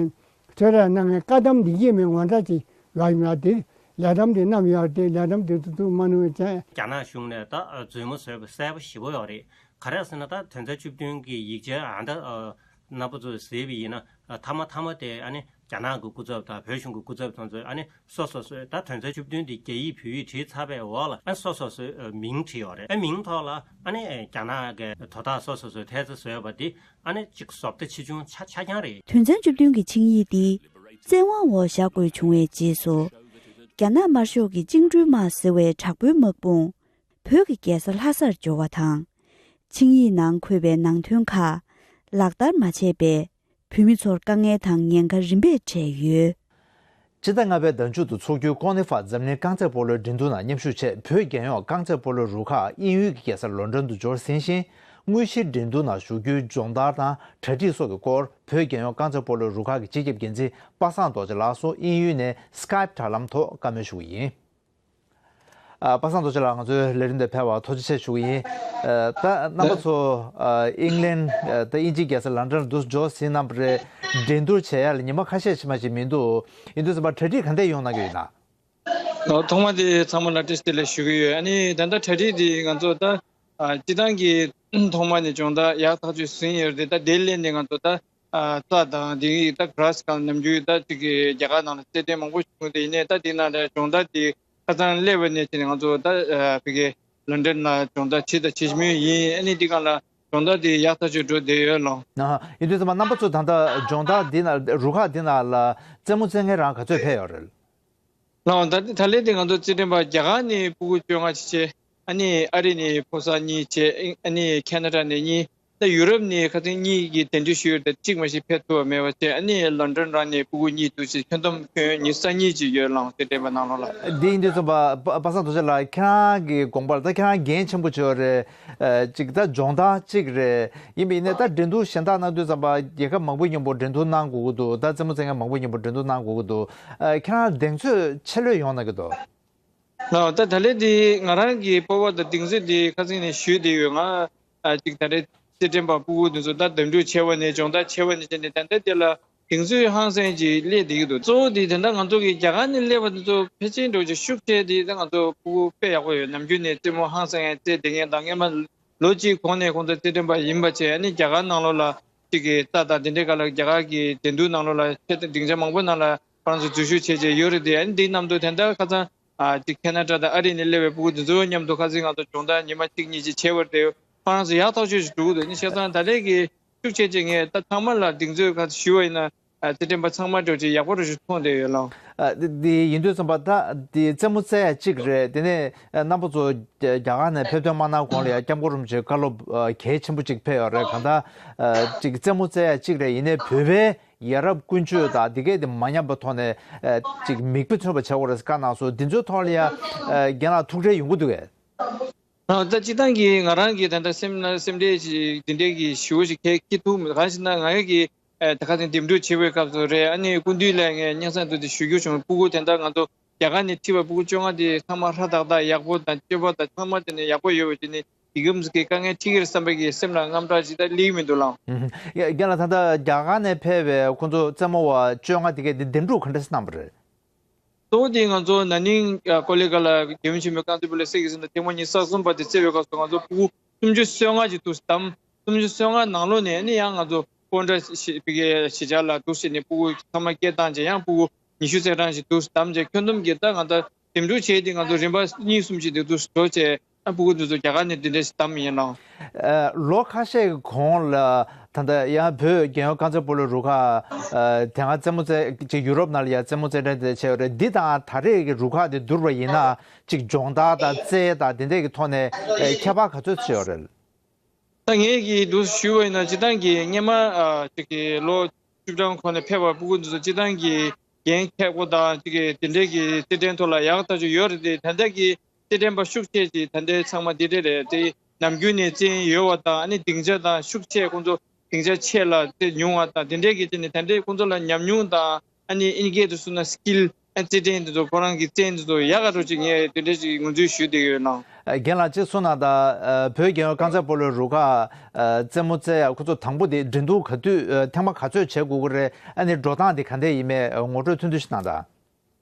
གསོལ་རས་གནང་མཁན་བཀའ་ཐམ་འདི་གིས་མིན་ངོ་འདྲ་ཅིག་ཡོད་ཡིན་ལ། དེ་ལས་ཐམ་དེ་བསྣམས་ཡོད་དེ་ལས་ཐམ་དེ་ཚོ་ཚུར་མ་ནུས་བྱས། རྒྱ་ནག་གཞུང་ནས་ད་རྫུན་མ་བཟོས་པ་གསལ་པོ་ཞེ་པོ་ཡོད་རེད། ག་རེ་ཟེར་ན་ད་དོན་ཚན་བཅུ་བདུན་གྱི་ཡིག་ཆ་ཨ་ད་རྣམ་པ་ཚོས་གཟིགས་པ་ཡིན་ན་མཐའ་མ་མཐའ་མ་དེ་ཨ་ནི་ རྒྱ་ནག་གི་སྐུ་ཚབ་དང་བོད་གཞུང་གི་སྐུ་ཚབ་དེ་ཚོས་ཨ་ནི་སོ་སོ་སོའི་ད་དོན་ཚན་བཅུ་བདུན་འདི་རྒྱ་ཡིག་བོད་ཡིག་བྲིས་ཚར་བའི་འོག་ལ་ཨ་སོ་སོ་སོའི་མིང་བྲིས་ཡོད་རེད། ཨ་མིང་ཐོག་ལ་ཨ་ནི་རྒྱ་ནག་གི་དོ་བདག་སོ་སོ་སོའི་ཐེལ་ཙེ་བཟོས་པ་འདི་ཨ་ནི་གཅིག་བཟོ་ལྟ་ཆེ་ཆུང་ཆ་ཆ་རྐྱང་རེད། དོན་ཚན་བཅུ་བདུན་གྱི་ཆིངས་ཡིག་འདི་བཙན་དབང་འོག་བཞག་དགོས་བྱུང་བའི་རྗེས་སུ། རྒྱ་ནག་དམར་ཤོག་གི་བཅིངས་འགྲོལ་དམག་ཟེར་བའི་དྲག་པོའི་དམག་དཔུང་བོད་ཀྱི་རྒྱལ་ས་ལྷ་སར་འབྱོར་བ་དང་། ཆིངས་ཡིག་ནང་འཁོད་པའི་ནང་དོན་ཁག་ལག་བསྟར་མ་བྱས་པས། བོད་མི་ཚོར་དཀའ་ངལ་དང་ཉེན་ཁ་རིམ་པས་འཕྲད་ཡོད། སྤྱི་ཟླ་ལྔ་པའི་ཟླ་མཇུག་ཏུ་འཚོགས་རྒྱུའི་ཀོང་ནེ་ཧྥ་འཛམ་གླིང་རྐང་རྩེད་སྤོ་ལོའི་འགྲན་བསྡུར་ནང་མཉམ་ཞུགས་ཆེད་བོད་རྒྱལ་ཡོངས་རྐང་རྩེད་སྤོ་ལོའི་རུ་ཁག་དབྱིན་ཡུལ་གྱི་རྒྱལ་ས་ལོན་ཌོན་དུ་འབྱོར་ཟིན་ཞིང་། དངོས་གཞིའི་འགྲན་བསྡུར་ནང་ཞུགས་རྒྱུའི་སྦྱོང་བརྡར་དང་གྲ་སྒྲིག་སོགས་ཀྱི་སྐོར་བོད་རྒྱལ་ཡོངས་རྐང་རྩེད་སྤོ་ལོའི་རུ་ཁག་གི་སྤྱི་ཁྱབ་འགན་འཛིན་པ་སངས་རྡོ་རྗེ་ལགས་སུ་དབྱིན་ཡུལ་ནས་སི་ཀའེབ་དྲ་ལམ་ཐོག་བཀའ་མོལ་ཞུ་གི་ཡིན། ཨ། པ་སངས་རྡོ་རྗེ་ལགས་ང་ཚོའི་ལས་རིམ་དེ་ཕེབས་པར་ཐུགས་རྗེ་ཆེ་ཞུ་གི་ཡིན། ཨ། ད་རྣམ་པ་ཚོ་ཨ། ཨིང་ལན་ཨ། ད་དབྱིན་ཇིའི་རྒྱལ་ས་ལན་ཌན་དུ་འབྱོར་ཟིན་གནང་བ་རེད། འགྲན་བསྡུར་བྱེད་ཡ་ལ་ཉི་མ་ཁ་ཤས་ཕྱིན་པ་ཞིག་མི་འདུག་ཡིན་དུས་ཙམ་པ་གྲ་སྒྲིག་ག་འདྲས་ཡོང་གནང་གི་ཡོད་ན། ཨོ། ཐོག་མ་དེ་ཚང་མ་ལ་བཀྲ་ཤིས་བདེ་ལེགས་ཞུ་གི་ཡོད། ཨ་ནི་ད་ལྟ་གྲ་སྒྲིག་དེ་ང་ཚོ་ད་ཨ། སྤྱི་བཏང་གི་ཐོག་མ་ནས་སྦྱོང་བརྡར་ཡག་ཐག་ཆོད་ཟིན་ཡོད་རེད། ད་དེ་སླེབས་ནས་ང་ཚོ་ད། ཨ། རྩྭ་དང་དེ་གི་ད་གྷ་ར་སི་གང་ནམ་རྒྱུན་ད་དེ་གི་རྒྱ་གར་ནང་ལ་རྩེད་འགྲན་མང་པོ་བྱུང་སྟེ་ཡིན་ནའི་ད་དེ་ནང་ལ་སྦྱོང་བརྡར་དེ་ཁ་སང་སླེབས་པ་ནས་བྱས་ནས་ང་ཚོ་ད་ཨ། བོད་ཀྱི་ལོན་ཌོན་ལ་སྦྱོང་བརྡར་བྱེད་དང་བྱེད་བཞིན་ཡིན། ཨ་ནི་དེ་གང་ལ་སྦྱོང་བརྡར་དེ་ཡག་ཐག་ཆོད་འགྲོ་བསྡད་ཡོད་ལགས། ཨ། ཡིན་དུས་ཙམ་པ་རྣམ་པ་ཚོ་ད་ལྟ་སྦྱོང་བརྡར་འདི་ནང་རུ་ཁག་འདི་ནང་ལ་རྩེད་མོ་རྩེ་མཁན་རང་ག་ཚོད་ཕེབས་ཡོད་རེད། ལགས། ད་ད་ལན་དེ་ང་ཚོ་རྩེད་འགྲན་པ་རྒྱ་གར་ནས་ཕྲུ་གུ་བཅོ་ལྔ་ཅིག་བྱས། ཨ་ནི་ཨ་རི་ནས་ཕོ་གསར་གཉིས་བྱས། ཨ་ནི་ཁེ་ན་ཌ་ནས་གཉིས། ད་ཡུ་རོབ་ནས་ཁ་སང་གཉིས་ཀྱིས་གདན་འདྲེན་ཞུས་ཡོད་དེ་གཅིག་མ་གཏོགས་ཕེབས་ཐུབ་པ་མེད་པ་བྱས། ཨ་ནི་ལོན་ཌོན་རང་ནས་ཕྲུ་གུ་གཉིས་འདུག་ཅེས་ཁྱོན་བསྡོམས་ཁྱོན་ཉི་ཤུ་རྩ་གཉིས་ཅིག་ཡོད་ལགས། རྩེད་འགྲན་པ་ནང་ལོགས་ལ། འདི་ཡིན་དུས་ཙམ་པ་པ་པ་སངས་རྡོ་རྗེ་ལགས་ཁྱེད་རང་གི་དགོངས་པར་ད་ཁྱེད་རང་འགན་ཆེན་པོ་ཅིག་ཡོད་རེད། ཨ། གཅིག་ད་སྦྱོང་བརྡར་གཅིག་རེད། ཡིན་པ་ཡིན་ནའི་ད་འགྲན་བསྡུར་གཞན་དག་གནང་དུས་ཙམ་པ་རྒྱལ་ཁབ་མང་པོའི་མཉམ་པོ་འགྲན་བསྡུར་གནང་དགོས་ཀྱི་འདུག་ད་རྩེད་མོ་རྩེ་མཁན་མང་པོའི་མཉམ་པོ་འགྲན་བསྡུར་གནང་དགོས་ཀྱི་འདུག་ཨ། ཁྱེད་རང་གདེང་ཚོད་ཆེ་ལོས་ཡོང་གནང་གི་འདུག་ལགས། ད་ད་ལན་འདི་ང་རང་གི་སྤོབས་པ་དང་གདེང་ཚོད་འདི་ཁ་སང་ནས་ཞུས་བསྡད་ཡོད། ང་ཨ། གཅིག་ད་རེས་རྩེད་འགྲན་པ་ཕྲུ་གུ་འདི་ཚོ་ད་འདེམས་སྒྲུག་བྱས་པ་ནས་སྦྱོང་བརྡར་བྱས་པ་ནས་བྱས་ནས་ད་ལྟ་དེ་ལ་གདེང་ཚོད་ཧང་སང་ཅིག་སླེབས་བསྡད་ཀྱི་འདུག་གཙོ་བོ་དེ་ད་ལྟ་ང་ཚོ་གི་རྒྱ་གར་ནས་སླེབས་པ་དེ་ཚོ་ཕལ་ཆེར་འགྲོ་ཅིག་ཤུགས་ཆེ་དེ་ད་ང་ཚོ་ཕྲུ་གུ་དཔེ་ཡག་པོ་ཡོད། ནམ་རྒྱུན་ནས་རྩེད་མོ་ཧང་སང་ཡང་རྩེད་བསྡད་མཁན་དང་། སྔོན་མ་ལོ་གཅིག་གོང་ནས་ཁོང་ཚོ་རྩེད་འགྲན་པ་ཡིན་པ་བྱས། ཨ་ནི་རྒྱ་གར་ནང་ལོགས་ལ་གཅིག་གི་རྩྭ་དང་དེ་འདྲའི་སྒང་ལ་རྒྱ་གར་གྱི་འགྲན་བསྡུར་ནང་ལོགས་ལ་ཆེད་དུ་སྡིངས་ཆ་མང་པོ་ནང་ལ་ཁོ་རང་ཚོ་འཛུལ་ཞུགས་བྱས་བྱས་ཡོད་རེད་དེ། ཨ་ནི་འདི་མཉམ་དུ་དེ་འདྲ་ཁ་སང་ཨ། གཅིག་ཁེ་ན་ཌ་དང་ཨ་རི་ནས་སླེབས་པའི་ཕྲུ་གུ་འདི་ཚོ་མཉམ་དུ་ཁ་སང་ང་ཚོ་སྦྱོང་བརྡར་ཉི་མ་གཅིག་གཉིས་ཅིག་བྱས་པ་རེད་དེ། ཁོ་རང་ཚོ་ཡག་ཐག་ཆོད་ཅིག་འགྲོ་གི་འདུག་ཨ་ནི་བྱས་ཙང་ད་ལན་གྱི་ཤུགས་ཆེ་ཆེ་ངས་ད་ཚང་མ་ལ་གདེང་ཚོད་ཁ་ཞུ་བ་ཡིན་ན། ཨ། རྩེད་འགྲན་པ་ཚང་མ་འགྲོ་ཅིག་ཡག་པོ་རུ་ཞིག་མཐོང་བསྡད་ཡོད་ལགས། ཨ། འདི་འདི་ཡིན་དུས་ཙམ་པ་ད་འདི་རྩེད་མོ་རྩེ་ཡ་གཅིག་རེད། དེ་ནས་ཨ། རྣམ་པ་ཚོ་རྒྱ་རྒྱ་གར་ནས་ཕེབས་ཐོན་མ་གནང་གོང་ལ་ཡ་སྐྱབས་མགོན་རིན་པོ་ཆེའི་བཀའ་སློབ་ཨ། གལ་ཆེན་པོ་གཅིག་ཕེབས་ཡོད་རེད། གང་ལྟར་ཨ། གཅིག་རྩེད་མོ་རྩེ་ཡ་གཅིག་རེད། ཡིན་ནའི་བོད་པའི་ཡ་རབས་ཀུན་སྤྱོད་དང་འདི་གས་དེ་མ་ཉམས་པའི་ཐོག་ནས་ཨ། གཅིག་མིག་དཔེ་མཚོན་པ་བྱེད་དགོས་རེད་བཀའ་གནང་སོང་། འདི་ཚོའི་ཐོག་ལ་ཡ་ཨ། རྒན་ལགས་ཐུགས་ཁྲལ་ཡོང་གི་འདུག་གས། ཨ། ད་སྤྱིར་བཏང་གི་ང་རང་གི་ད་ལྟ་སེམས་ན་སེམས་ཁྲལ་ཞིག་འདི་འདྲའི་གི་ཞེ་པོ་ཞིག་གས་སྐྱེ་ཐུབ་མེད། གང་ཞེ་ན་ང་གི་ཨ། ད་ག་ཚོད་འདེམས་སྒྲུག་བྱེད་པའི་སྐབས་སུ་རེད། ཨ་ནི་སྐུ་མདུན་ལ་ངས་སྙན་སེང་དུ་དེ་ཞུ་རྒྱུ་བྱུང་། ཕྲུ་གུ་དེ་འདྲ་ང་ཚོ་རྒྱ་གར་ནས་ཁྲིད་པའི་ཕྲུ་གུ་བཅོ་ལྔ་དེ་ཚང་མ་ཧྲ་ཏག་ཏག་ཡག་པོ་དང་སྤྱོད་པ་དང་ཚང་མ་དེ་ནས་ཡག་པོ་ཡོད་པ་དེ་ནི་དེ་གི་མི་གི་དཀའ་ངལ་འཕྲད་ཀྱི་རེད་བསམ་པའི་གི་སེམས་ལ་དངངས་སྐྲག་ཅིག་ད་སླེབས་མི་འདུག་ལགས། ཨུ་ཧུ། ཡ། རྒན་ལགས། ད་ལྟ་རྒྱ་གར་ནས་ཕེབས་པའི་ཁོང་ཚོ་རྩེད་མོ་བ་བཅོ་ལྔ་དེ་གས་དེ་འདེམས་སྒྲུག་ག་འདྲ་གནང་བ་རེད། གཙོ་བོ་དེ་ང་ཚོ་ན་ནིང་ཀོ་ལི་གྷལ་ལ་རྒྱལ་ཡུམ་ཆེན་མོའི་རྐང་རྩེད་སྤོ་ལོའི་སྲས་ཀྱི་གཟེངས་རྟགས་ཐེངས་མ་ཉི་ཤུ་རྩ་གསུམ་པ་དེ་རྩེ་བའི་སྐབས་སུ་ང་ཚོ་ཕྲུ་གུ་སུམ་ཅུ་སོ་ལྔ་ཅིག་འདུག་བདམས། སུམ་ཅུ་སོ་ལྔ་ནང་ལོགས་ནས་ནི་ཡང་ང་ཚོ་སྤོན་ཊ་ཞེ་ཕི་གའི་གཞིས་ཆགས་ལ་འདུག་བྱས་ནས་ཕྲུ་གུ་ཚང་མ་སྐད་བཏང་བྱས། ཡང་ཕྲུ་གུ་ཉི་ཤུ་རྩ་གྲངས་ཤིག་འདུག་བདམས་བྱས། ཁྱོན་བསྡོམས་ཀྱིས་ད་ང་ཚོ་འདེམས་སྒྲུག་བྱས་ཏེ་ང་ཚོ་རིམ་པ་གཉིས་གསུམ་ཅིག་དེ་འདུག་འགྲོ་བྱས། ཨ། ཕྲུ་གུ་འདི་ཚོ་རྒྱ་གར་ནས་འདི་འདྲ་ཞིག་བདམས་ཡིན་ལགས། ཨ། ལོ་ཁ་ཤས་ཀྱི་གོང་ལ་ད་ལྟ་ཡང་བོད་རྒྱལ་ཡོངས་རྐང་རྩེད་སྤོ་ལོའི་རུ་ཁག་ཨ། དེ་སྔ་རྩེད་མོ་རྩེ་ཅིག་ཡུ་རོབ་ནང་ལ་ཡང་རྩེད་མོ་རྩེད་གྲས་དེ་བྱས་ཡོད་རེད། འདི་དང་ད་རེས་ཀྱི་རུ་ཁག་དེ་བསྡུར་བ་ཡིན་ན་ཅིག་སྦྱོང་བརྡར་དང་རྩལ་དང་དེ་འདྲས་ཀྱི་ཐོག་ནས་ཨ། ཁྱད་པར་ག་ཚོད་ཅིག་ཡོད་རེད། ད་ངས་ཀྱིས་འདུག་ཞུས་པ་ཡིན་ན་སྤྱིར་བཏང་གི་སྔོན་མ་ཨ། ཅིག་གི་ལོ་བཅུ་གྲངས་གོང་ནས་ཕེབས་པ་ཕྲུ་གུ་འདི་ཚོ་སྤྱིར་བཏང་གི་འགན་འཁྱེར་སྒོ་དང་ཅིག་གི་དེ་འདྲས་ཀྱི་རྩེད་འགྲན་ཐོག་ལ་ཡག་ཐག་ཆོད་ཡོད་རེད་དེ། ད་ལྟ་གི་རྩེད་འགྲན་པ་ཤུགས་ཆེ་ཅིག་ད་ལྟའི་ཚང་མ་དེ་འདྲས་རེད་དེ། ནམ་རྒྱུན་ནས་རྩེད་ཡོད་པ་དང་། ཨ་ནི་སྡིངས་ཆ་དང་ཤུགས་ཆེ་ཁོང་ཚོ་སྡིངས་ཆ་ཆེ་ལ་རྩེད་ཉུང་བ་དང་དེ་འདྲས་ཀྱི་རྐྱེན་ནས་ད་ལྟའི་ཁོང་ཚོ་ལ་ཉམས་མྱོང་དང་། ཨ་ནི་ཨིན་སྐད་དུ་གསུངས་ན་སི་ཀིལ། ཨ། རྩེད་འགྲན་འདི་ཚོ་ཁོ་རང་གི་རྩལ་འདི་ཚོ་ཡག་ག་འགྲོ་ཅིག་ངས་དེ་འདྲ་ཅིག་ངོས་འཛིན་ཞུས་བསྡད་ཡོད་ལགས། ཨ། རྒན་ལགས་ཅིག་གསུངས་གནང་དང་། ཨ། བོད་རྒྱལ་ཡོངས་རྐང་རྩེད་སྤོ་ལོའི་རུ་ཁག་ཨ། རྩེད་མོ་རྩེ་ཡ་ཁོ་ཚོ་དང་པོ་དེ་འགྲན་བསྡུར་ག་དུས་ཨ། ཐེངས་མ་ག་ཚོད་བྱེད་དགོས་ཀྱི་རེད། ཨ་ནི་འགྲོ་སྟངས་དེ་ག་འདྲས་ཡིན་མེད་ངོ་སྤྲོད་ཐུང་ཐུང་ཞིག་གནང་དང་།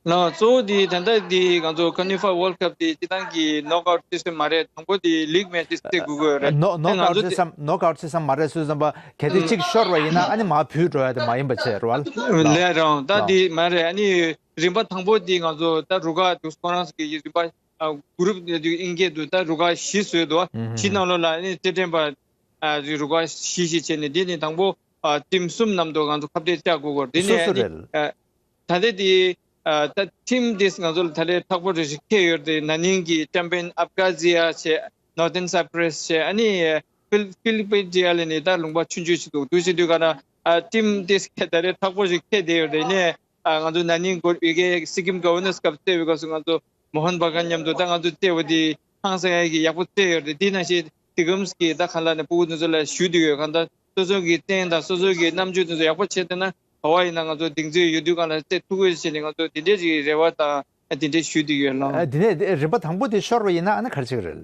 ལགས། གཙོ་བོ་དེ་ད་ལྟ་དེ་ང་ཚོ་ཀ་ནི་ཕ་ཝརལ་ཌི་ཀབ་དེ་སྤྱིར་བཏང་གི་ནོག་ཨའུཊ་སི་སི་ཊམ་མ་རེད། དང་པོ་དེ་ལིག་མེ་ཅེས་རྩེ་དགོས་ཀྱི་ཡོད་རེད། ནོ་ནོག་ཨའུཊ་སི་སི་ཊམ་ནོག་ཨའུཊ་སི་སི་ཊམ་མ་རེད། སུས་བསམ་པ་གལ་ཏེ་གཅིག་ཤོར་བ་ཡིན་ན་ཨ་ནི་མར་བུད་འགྲོ་ཡ་དེ་མ་ཡིན་པ་བྱས་རེད་བ། ལགས་རང་། ད་དེ་མ་རེད། ཨ་ནི་རིམ་པ་དང་པོ་དེ་ང་ཚོ་ད་རུ་ཁག་དུ་ཁོ་རང་ཚོ་གི་རིམ་པ་ཨ་གུ་རུབ་དེ་དུས་ཨིན་སྐད་དུ་ད་རུ་ཁག་བཞི་བཟོས་འདུག་བ། བཞི་ནང་ལོགས་ལ་ཨ་ནི་རྩེད་འགྲན་པ་ཨ་རུ་ཁག་བཞི་ཞིག་བྱས་ནས་དེ་ནི་དང་པོ་ཨ་ཊིམ་གསུམ་མཉམ་དུ་ང་ཚོ་ཁ་གཏད་བཅག་དགོས་ཀྱི་ཡོད་རེད། དེ་ནས་ཨ་ནི་ཨ། ད་ལྟ་དེ་ཨ་ད་ཊིམ་དེ་ང་ཚོ་ལ་ད་ལྟ་ཁག་པོ་རེ་ཞིག་ཁེལ་ཡོད་རེད། ན་ནིང་གི་ཅམ་པི་ཡན་ཨབ་ཁ་ཛི་ཡ་བྱས། ནོར་ཐན་སའི་པྲེས་བྱས། ཨ་ནི་ཕི་ཕི་ལི་པི་ཌི་ཡ་ལ་ནི་ད་ལུང་པ་ཆུང་ཆུང་ཞིག་འདུག་དུས་ཕྱིན་དུས་ག་ན་ཨ་ཊིམ་དེ་ད་ལྟ་ཁག་པོ་ཞིག་ཁེལ་བསྡད་ཡོད་རེད། ནས་ཨ་ང་ཚོ་ན་ནིང་གོ་ཡི་གེ་སི་ཀིམ་གོ་ཝར་ནར་སི་ཀབ་རྩེ་བའི་སྐབས་སུ་ང་ཚོ་མོ་ཧན་བྷ་གན་མཉམ་དུ་ད་ང་ཚོ་རྩེ་བ་དེ་ཧང་སང་ཡ་གི་ཡག་པོ་རྩེ་ཡོད་རེད། དེ་ནང་བཞིན་དེ་གམ་གི་ད་ག་ལ་ནས་ཕྲུ་གུ་དེ་ཚོ་ལ་ཞུ་བསྡད་ཡོད། གང་ལྟར་སོ་སོ་གི་རྟེན་དང་སོ་སོ་གི་རྣམ་དཔྱོད་དེ་ཚོ་ཡག་པོ་བྱས་བསྡད་ན། ག་བ་ཡིན་ན་ང་ཚོ་གདེང་ཚོད་ཡོད་དུས་གང་ལ་རྩེ་ཐུབ་ཀྱི་ཡོད་ཟེར་ནས་ང་ཚོ་དེ་འདྲའི་རིགས་རེ་བ་དང་དེ་འདྲའི་ཞུ་བསྡད་ཡོད་ལགས། ཨ། དེ་ནས་རིམ་པ་དང་པོ་དེ་ཤོར་བ་ཡིན་ན་ཨ་ནི་ག་རེ་བྱེད་ཀྱི་རེད།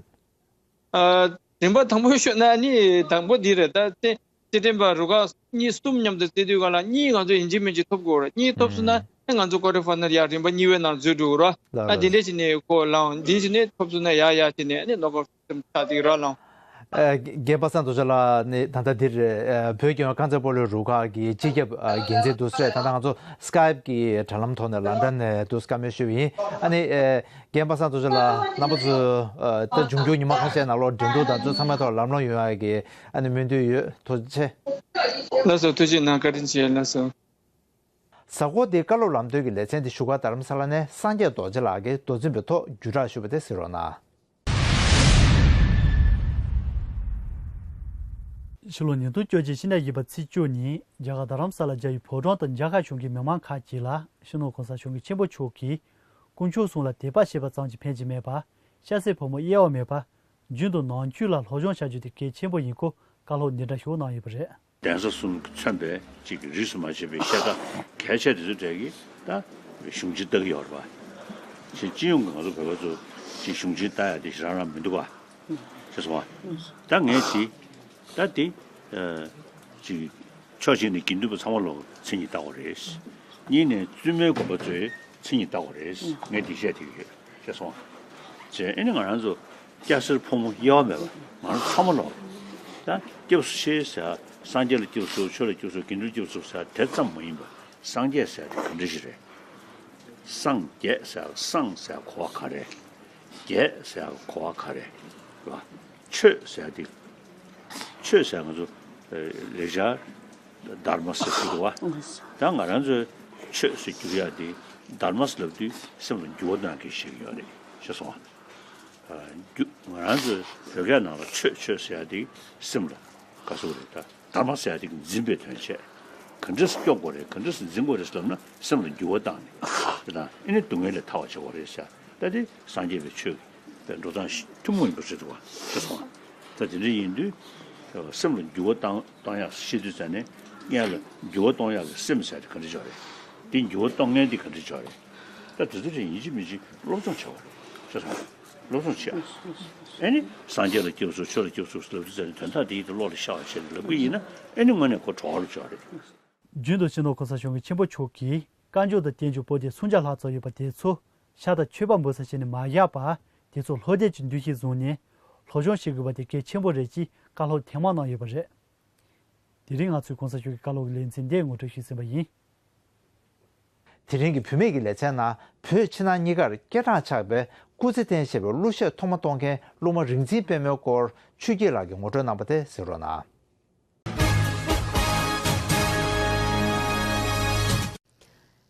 ཨ། རིམ་པ་དང་པོ་ཤོར་ན་ཨ་ནི་དང་པོ་འདི་རེད། ད་རྩེ་རྩེད་འགྲན་པ་རུ་ཁག་གཉིས་གསུམ་མཉམ་དུ་རྩེ་དུས་གང་ལ་གཉིས་ང་ཚོ་ཡིན་གཅིག་མིན་གཅིག་ཐོབ་དགོས་རེད། གཉིས་ཐོབ་སོང་ན་ཨ་ང་ཚོ་ཀོ་ཊར་ཕའི་ནལ་ཡར་རིམ་པ་གཉིས་པའི་ནང་འཛུལ་འགྲོ་གི་རེད། ལགས་ཨ་ལགས། དེ་འདྲ་བྱས་ནས་ཁོ་ལའང་འདི་བྱས་ནས་ཐོབ་སོང་ན་ཡར་ཡར་བྱས་ནས་ཨ་ནི་ནོག་ཨའུཊ་ཆགས་ཀྱི་རེད་ལགས། ཨ། རྒན་པ་སངས་རྡོ་རྗེ་ལགས་ནི་ད་ལྟ་འདིར་ཨ་བོད་ཀྱི་རྐང་རྩེད་སྤོ་ལོའི་རུ་ཁག་གི་སྤྱི་ཁྱབ་ཨ་འགན་འཛིན་འདུག་ཟེར། ད་ལྟ་ང་ཚོ་སི་ཀའེབ་ཀྱི་དྲ་ལམ་ཐོག་ནས་ལན་ཌན་ནས་འདུག་བཀའ་མོལ་ཞུས་པ་ཡིན། ཨ་ནི་ཨ་རྒན་པ་སངས་རྡོ་རྗེ་ལགས། རྣམ་པ་ཚོ་ཨ་ད་འབྱུང་འགྱུར་ཉི་མ་ཁ་ཤས་ནང་ལོགས་འགྲན་བསྡུར་དང་ཚོ་ཚང་མའི་ཐོག་ལམ་ལྷོང་ཡོང་ཡ་གི་ཨ་ནི་སྨོན་འདུན་ཡོད། ཐུགས་རྗེ་ཆེ། ལགས་སོ། ཐུགས་རྗེ་གནང་། བཀའ་དྲིན་ཆེ། ལགས་སོ། གཟའ་འཁོར་འདིའི་བཀའ་སློབ་ལམ་སྟོན་གྱི་ལེ་ཚན་དེ་བཞུགས་སྒར་རྡ་རམ་ས་ལ་ནས་སངས་རྒྱས་རྡོ་རྗེ་ལགས་ཀྱིས་མདོ་འཛིན་པའི་ཐོག་བརྒྱུད་བསྒྲགས་ཞུས་པ་དེ་གཟིགས་རོགས་གནང་། ཕྱི་ལོ་ཉིས་སྟོང་བཅོ་གཅིག་ཕྱི་ཟླ་བཞི་པ་ཚེས་བཅུ་ཉིན་རྒྱ་གར་རྡ་རམ་ས་ལ་རྒྱ་ཡི་ཕོ་བྲང་དང་རྒྱ་གར་གཞུང་གི་མི་མང་ཁག་ཅིག་ལ་སྤྱི་ནོར་གོང་ས་སྐྱབས་མགོན་ཆེན་པོ་མཆོག་གིས་དཀོན་མཆོག་གསུམ་ལ་དད་པ་བྱེད་པ་ཙམ་གྱིས་ཕན་གྱི་མེད་པར་སྐྱ་སེར་ཕོ་མོ་དབྱེ་བ་མེད་པར་རྒྱུན་དུ་ནང་ཆོས་ལ་སློབ་སྦྱོང་བྱ་རྒྱུ་དེ་གལ་ཆེན་པོ་ཡིན་སྐོར་བཀའ་སློབ་འདི་འདྲ་ཞུ་གནང་ཡོད་པ་རེད། གདན་ས་གསུམ་མཚོན་པའི་གཅིག་གི་རིས་སུ་མ་ཆད་པའི་བཤད་གྲྭ་གལ་ཆེ་དེ་ཚོ་གྲས་ཀྱིས་ད་གཞུང་ཆེན་ལྟ་གི་ཡོད་རེད་པ། ཅིག་སྤྱི་ཡོངས་ཀྱི་ང་ཚོ་བོད་པ་ཚོ་ཅིག་གཞུང་ཆེན་ལྟ་ཡ་དེ་ཞེ་དྲག་རང་མི་འདུག་ག་ཤེས་སོང་ང་། ད་ངས་ཅིག་ད་དེ་ཨ་ཅིག་ཕྱོགས་གཅིག་ནས་དགེ་འདུན་པ་ཚང་མ་ལོག་མཚན་ཉིད་ལྟ་དགོས་རེད། གཉིས་ནས་བཙུན་མའི་དགོན་པ་ཚོས་མཚན་ཉིད་ལྟ་དགོས་རེད། ངས་དེ་བཤད་བསྡད་ཀྱི་ཡོད། ཤེས་སོང་ང་། བྱས་ཨ་ནི་ང་རང་ཚོ་སྐྱ་སེར་ཕོ་མོ་དབྱེ་བ་མེད་པར་ང་རང་ཚང་མ་ལོག་ད་སྐྱབས་སུ་མཆི་ཟེར་ཡ། སངས་རྒྱས་ལ་སྐྱབས་སུ་མཆི། ཆོས་ལ་སྐྱབས་སུ་མཆི། དགེ་འདུན་ལ་སྐྱབས་སུ་མཆི་ཟེར་ཡ་དེ་ཙམ་མ་ཡིན་པར་སངས་རྒྱས་ཟེར་ཡ་དེ་ག་འདྲ་ཞིག་རེད། སངས་རྒྱས་ཟེར་ཡ་སངས་ཟེར་ཡ་གོ་བ་ག་རེ། རྒྱས་ཟེར་ཡ་གོ་བ་ག་རེ་རེད་པ། ཆོས་ཟེར་ཡ་དེ། ཆོས་ཟེར་ཡ་ང་ཚོ་ལེགས་སྦྱར་དྷརྨ་ཟེར་གྱི་འདུག་པ། ད་ང་རང་ཚོའི་ཆོས་ཟེར་བསྒྱུར་ཡ་དེ་དྷརྨ་ཟེར་ལབ་དུས་སེམས་ལ་འགྱུར་བ་གཏོང་མཁན་ཞིག་ཡོད་རེད། ཤེས་སོང་ང་། ཨ། རྒྱུ་ང་རང་ཚོའི་བོད་སྐད་ནང་ལ་ཆོས་ཆོས་ཟེར་ཡ་དེ་སེམས་ལ་ག་ཟེར་དགོས་རེད། ད་དྷརྨ་ཟེར་ཡ་དེ་འཛིན་པའི་དོན་བྱས། ག་འདྲས་སེ་སྐྱོབ་དགོས་རེད། ག་འདྲས་སེ་འཛིན་དགོས་རེད་ཟེར་ལབ་ན་སེམས་ལ་འགྱུར་བ་བཏང་ནས། དེ་དང་ཨ་ནི་སྡུག་བསྔལ་ལས་ཐར་བ་བྱེད་དགོས་རེད་ཟེར། ད་དེ་སངས་རྒྱས་པའི་ཆོས་ཀྱི་འགྲོ་སྟངས་ཤིག་ཐུན་མོང་ཡིན་པ་རེད་འདུག་པ། ཤེས་སོང་ང་། ད་དེ་འདྲ་ཡིན་དུས་སེམས་ལ་འགྱུར་བ་བཏང་གཏོང་ཡག་ཤེས་དུས་ཙ་ནས་སྔོན་ལ་འགྱུར་བ་གཏོང་ཡག་གི་སེམས་ཟེར་དེ་ག་འདྲ་ཅིག་ཡོད་རེད། དེ་འགྱུར་བ་གཏོང་མཁན་དེ་ག་འདྲ་ཅིག་ཡོད་རེད། ད་དེ་ཚོ་དེ་ཡིན་གཅིག་མིན་གཅིག་སློབ་སྦྱོང་བྱེད་དགོས་རེད། ཤེས་སོང་ང་། སློབ་སྦྱོང་བྱེད། ཨ་ནི་སངས་རྒྱས་ལ་སྐྱབས་སུ་མཆི། ཆོས་ལ་སྐྱབས་སུ་མཆི་ལབ་དུས་ཙ་ནས་དོན་དག་དེ་ཡིད་དུ་བློ་ལ་ཤར་བ་བྱས་ནས་ལབ་ཀྱི་ཡིན་ན་ཨ་ནི་དངོས་གནས་ཁོ་གྲོགས་པོ་ཅིག་ཡོད་རེད། རྒྱུན་དུ་སྤྱི་ནོར་གོང་ས་སྐྱབས་མགོན་ཆེན་པོ་མཆོག་གིས་བཀའ་འགྱུར་དང་བསྟན་འགྱུར་པོ་ཏི་སུམ་བརྒྱ་ལྷག་ཙམ་ཡོད་པ་དེ་ཚོ་ཤ་དང་མཆོད་པ་འབུལ་ས་བྱས་ནས་མ་བཞག་པར་དེ་ཚོ་བློ་གཏད་ཀྱི་འདུ་ཤེས་བཟུང་ནས་སློབ་སྦྱོང་བྱེད་དགོས་པ་དེ་གལ་ཆེན་པོ་རེད་ཅེས་བཀའ་སློབ་ཐེངས་མང་གནང་ཡོད་པ་རེད། དེ་རིང་ང་ཚོས་གོང་ས་མཆོག་གི་བཀའ་སློབ་ཀྱི་ལེ་ཚན་འདི་ངོ་སྤྲོད་ཞུས་ཟིན་པ་ཡིན། དེ་རིང་གི་བུད་མེད་ཀྱི་ལེ་ཚན་ནང་བོད་ཕྱི་ནང་གཉིས་ཀར་སྐད་གྲགས་ཆགས་པའི་སྐུ་ཚེ་བརྟན་ཞེས་པའི་གླུ་གཞས་ཐོག་མ་གཏོང་མཁན་གླུ་མ་རིག་འཛིན་པད་མའི་སྐོར་ཆོས་སྐྱིད་ལགས་ཀྱིས་ངོ་སྤྲོད་གནང་པ་དེ་གཟིགས་རོགས་གནང་།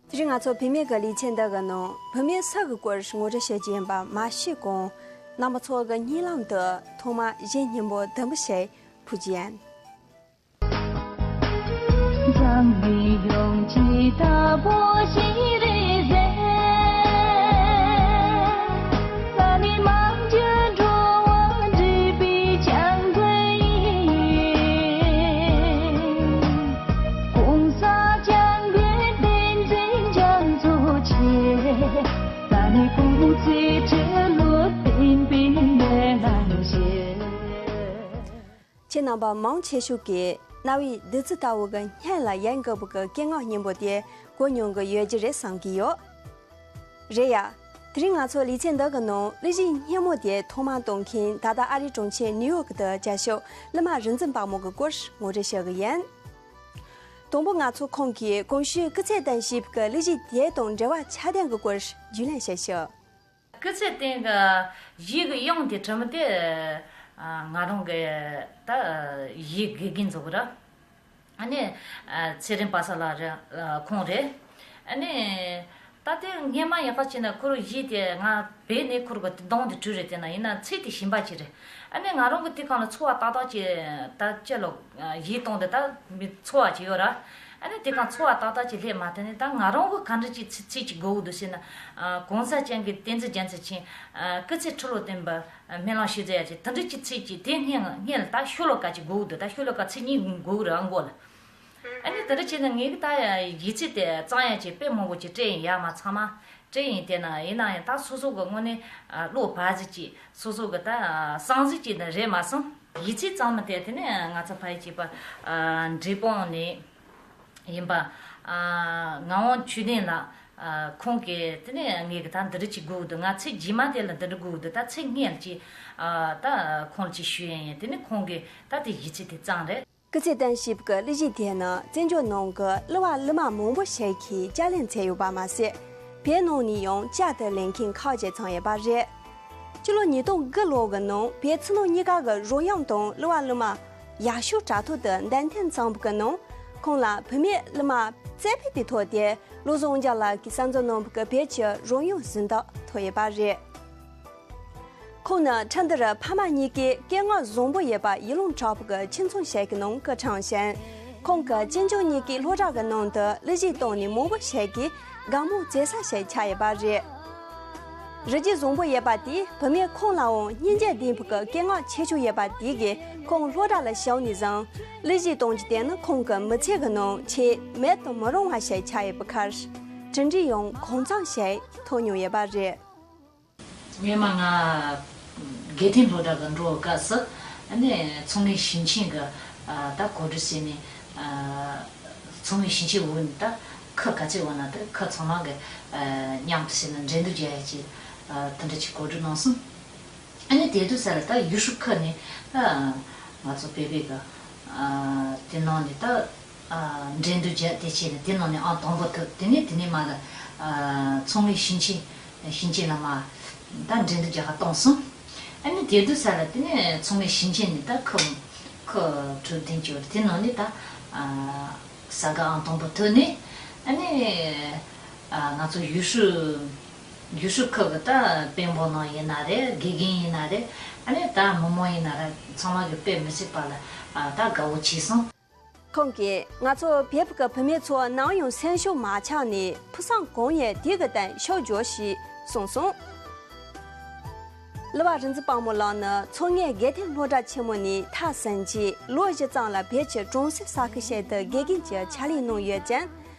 དེ་རིང་ང་ཚོ་བུད་མེད་ཀྱི་ལེ་ཚན་འདི་གི་ནང་བུད་མེད་ས་གི་སྐོར་ངོ་སྤྲོད་བྱེད་རྒྱུ་ཡིན་པ་མ་ཤེས་གོང་། རྣམ་པ་ཚོ་གི་སྙན་ལམ་དུ་ཐོག་མ་གཞས་སྙན་པོ་ལྡེམ་པོ་ཞིག་ཕུལ་རྒྱུ་ཡིན། ཁྱེད་རྣམ་པ་མང་ཆེ་ཤོས་ཀྱིས་རྣ་བའི་བདུད་རྩི་ལྟ་བུ་གི་སྙན་ལ་ཡལ་འགུལ་བུ་གི་སྐད་ངག་སྙན་པོ་དེ་གོ་མྱོང་གི་ཡོད་རྒྱུ་རེད་བསམ་གྱི་ཡོད། རེད་ཡ། དེ་རིང་ང་ཚོ་ལེ་ཚན་འདི་གི་ནང་གླུ་གཞས་སྙན་མོ་དེ་ཐོག་མར་གཏོང་མཁན་ད་ལྟ་ཨ་རིའི་གྲོང་ཁྱེར་ནིའུ་ཡོག་ཏུ་སྐྱ་ཞབས་གླུ་མ་རིག་འཛིན་དཔལ་མོ་གི་སྐོར་ངོ་སྤྲོད་ཞུ་གི་ཡིན། དང་པོ་ང་ཚོ་ཁོང་གིས་གོང་ཞུས་སྐུ་ཚེ་བརྟན་ཞེས་པའི་གླུ་གཞས་དེ་དང་འབྲེལ་བ་ཆ་ལྡན་གྱི་སྐོར་རྒྱུས་ལོན་བྱེད་ཞུ། སྐུ་ཚེ་བརྟན་གྱི་གཞས་ཀྱི་དབྱངས་དེ་དྲི་མི་དེ། ང་རང་གི་ད་གཞས་དགེ་རྒན་ཚོ་གི་ར། ཨ་ནི། ཚེ་རིང་པ་སངས་ལགས་རེད། ཁོང་རེད། ཨ་ནི། ད་དེ་སྔས་མ་ཡག་པ་བྱས་ན་ཁོ་རང་གཞས་དེ་ང་བོད་ནས་ཁོ་རང་གི་གདངས་དེ་བྲིས་རེད། དེ་ན་ཡིན་ན་ཚིག་དེ་གཞན་པ་ཅིག་རེད། ཨ་ནི་ང་རང་གི་དེ་སྒང་ལ་ཚོར་བ་ཏག་ཏག་ཅིག་ད་ཅི་ལོ་གཞས་གཏོང་དེ་ད་མི་ཚོར་བ་ཅིག་ཡོད་ར། ཨ་ནི་དེ་སྒང་ཚོར་བ་ཏག་ཏག་ཅིག་སླེབས་མ་ཐུབ་ནས་ད་ང་རང་གི་ག་འདྲ་ཅིག་ཚིག་ཚིག་ཅིག་དགོས་འདུག་ཟེར་ན། གོང་ས་སྐྱབས་མགོན་བསྟན་འཛིན་རྒྱལ་མཚན་མཁྱེན། སྐུ་ཚེ་ཁྲི་ལོ་བརྟན་པ། སྨོན་ལམ་ཞུ་རྒྱུ་ཡ་ཅིག་དེ་འདྲ་ཅིག་ཚིག་ཅིག་དེ་སྔོན་སྔོན་ལ་ད་ཤོ་ལོ་ཀ་ཅིག་དགོས་འདུག་ད་ཤོ་ལོ་ཀ་ཚིག་གཉིས་དགོས་རེད་ཨ་མགོ་ལ། ཨ་ནི་དེ་འདྲ་བྱས་ན་ངས་ད་ཡ་གཞས་ཚིག་དེ་གཙང་ཡ་ཅིག་དཔེ་མང་པོ་ཅིག་སྤྲད་ཡིན་ཡ་མ་ཚང་མ་སྤྲད་ཡིན། དེ་ན་ཡིན་ན་ཡང་ད་སོ་སོ་གི་དངོས་གནས་བློ་བག་ཟིག་ཅིག་སོ་སོ་གི་ད་བསམ་གཟིགས་ཅིག་ནི་རེད་མ་སོང་། གཞས་ཚིག་གཙང་མ་དེ་དེ་ནས་ང་ཚོ་ཕ་ཡི་གཅིག་པ་འབྲས་སྤུངས་ནས། ཡིན་པ། ཨ། ངག་དབང་ཆོས་ལྡན་ལགས། ཨ། ཁོང་གིས་དེ་ནས་ངས་གི་ད་འདི་འདྲ་ཅིག་དགོས་འདུག་ང་ཚིག་རྗེས་མ་དེ་ལ་འདི་འདྲ་དགོས་འདུག་ད་ཚིག་སྔོན་ལ་ཅིག་ཨ། ད་ཁོང་ལ་ཅིག་ཞུས་ཡིན། ཡིན་དེ་ནས་ཁོང་གིས་ད་དེ་གཞས་ཚིག་དེ་བརྩམས་རེད། སྐུ་ཚེ་བརྟན་ཞེས་པའི་གླུ་གཞས་དེ་ནི་བཙན་བྱོལ་ནང་གི་གླུ་བ་གླུ་མ་མང་པོ་ཞིག་གིས་དཔྱད་ལེན་མཛད་ཡོད་པ་མ་ཟད། བོད་ནང་ནས་ཡང་བསྐྱར་དུ་ལེན་མཁན་ཁག་ཅིག་ཚང་ཡོད་པ་རེད། སྤྱི་ལོ་ཉིས་སྟོང་དགུ་ལོ་གི་ནང་བོད་ཕྱི་ནང་གཉིས་ཀ་གི་རོལ་དབྱངས་དང་གླུ་བ་གླུ་མ་ཡག་ཤོས་གྲགས་ཐོག་ཏུ་བདམས་ཐོན་ཚང་བའི་ནང་ཁོང་ལ་བུད་མེད་གླུ་མ་རྩེ་ཕུད་དུ་ཐོབ་སྟེ། བློ་བཟང་དབང་རྒྱལ་ལགས་ཀྱིས་གསར་འཛུགས་གནང་བའི་བོད་ཀྱི་རོལ་དབྱངས་གཟེངས་རྟགས་ཐོབ་ཡོད་པ་རེད། ཁོང་ནི་ཁྲི་འདི་རུ་ཕ་མ་གཉིས་ཀས་སྐད་ངག་བཟང་པོ་ཡོད་པ་ཡིད་བློ་འཕྲོག་པའི་ཁྱིམ་ཚང་ཞིག་གི་ནང་སྐུ་འཁྲུངས་ཤིང་། ཁོང་གི་གཅེན་གཅུང་གཉིས་ཀའི་སློབ་གྲྭ་གི་ནང་དུ་གླུ་གཞས་བཏང་ནས་མང་པོ་ཞིག་གིས་དགའ་མོས་མཛད་ས་ཞིག་ཆགས་ཡོད་པ་རེད། རི་རྒྱུད་བཟང་པོ་ཡོད་པ་དེས་བུད་མེད་ཁོང་ལའང་སྙིང་རྗེ་ལྡན་པའི་སྐད་ངག་ཆེ་ཤོས་ཡོད་པ་དེ་གིས་ཁོང་སློབ་གྲྭ་ལ་ཞུགས་ནས་བཟུང་། གླུ་གཞས་གཏོང་རྒྱུ་དེ་ནི་ཁོང་གི་མི་ཚེ་གི་ནང་ཆེས་མེད་དུ་མི་རུང་བ་ཞིག་ཆགས་ཡོད་པའི་ཁར། གྲུབ་འབྲས་ཡང་གང་འཚམ་ཞིག་ཐོབ་མྱོང་ཡོད་པ་རེད། སྔོན་མ་ང་དགེ་ཐོན་སློབ་གྲྭ་གི་འགྲོ་སྐབས་སུ་ཨ་ནི་མཚོ་སྔོན་ཞིང་ཆེན་གི་ཨ་ད་གོ་སྒྲིག་བྱས་ནས། ཨ་མཚོ་སྔོན་ཞིང་ཆེན་འོག་ནས་ད་ཁུལ་ག་ཚོད་ཡོད་ན་དེ་ཁུལ་ཚང་མ་གི་ཨ་མཉམ་དུ་བྱས་ནས་འགྲན་བསྡུར་རྒྱག་ཡ་ཅིག་ཨ་དེ་འདྲ་ཅིག་གོ་སྒྲིག་གནང་སོང་། ཨ་ནི་དེ་དུས་ས་ལ་ད་ཡུལ་ཤུལ་ཁུལ་ནས་ད་ང་ཚོ་བོད་པའི་གི་ཨ་དེ་ནང་ནས་ད་ཨ་འགྲན་བསྡུར་བརྒྱབ་དེ་བྱས་ནས་དེ་ནང་ནས་ཨང་དང་པོ་ཐོབ། དེ་ནས་དེ་ནས་མར་ལ་ཨ་མཚོ་སྔོན་ཞིང་ཆེན་ཞིང་ཆེན་ལ་མར་ད་འགྲན་བསྡུར་རྒྱག་ག་བཏང་སོང་། ཨ་ནི་དེ་དུས་ས་ལ་དེ་ནས་མཚོ་སྔོན་ཞིང་ཆེན་ནས་ད་ཁུལ་ཁུལ་དྲུག་བདུན་ཅིག་ཡོད་རེད། དེ་ནང་ནས་ད་ཨ་ས་ག་ཨང་དང་པོ་ཐོབ་ནས། ཨ་ནི་ཨ་ང་ཚོ་ཡུལ་ཤུལ་ཡུལ་ཤུལ་ཁུལ་གི་ད་དཔོན་པོ་རྣམས་ཡིན་ན་རེད། དགེ་རྒན་ཡིན་ན་རེད། ཨ་ནི་ད་མི་མང་ཡིན་ན་རེད། ཚང་མ་གི་དཔེ་མི་སྲིད་པ་ལ་ཨ་ད་དགའ་བོ་བྱས་སོང་། ཁོང་གིས་ང་ཚོ་བོད་ཀྱི་བུད་མེད་ཚོ་ནམ་ཡང་སེམས་ཤུགས་མ་ཆག་ནས་ཕུགས་བསམ་གང་ཡོད་དེ་གི་སྟེང་ཤུགས་རྒྱོབས་ཞེས་གསུངས་སོང་། གླུ་བ་རིག་འཛིན་དཔལ་མོ་ལགས་ནི་མཚོ་སྔོན་དགེ་ཐོན་སློབ་གྲྭ་ཆེན་མོ་ནས་མཐར་ཕྱིན་རྗེས་ལོ་བཞི་ཙམ་ལ་བོད་ཀྱི་གྲོང་གསེབ་ས་ཁུལ་ཞིག་ཏུ་དགེ་རྒན་གྱི་ཕྱག་ལས་གནང་ཡོད་ཅིང་།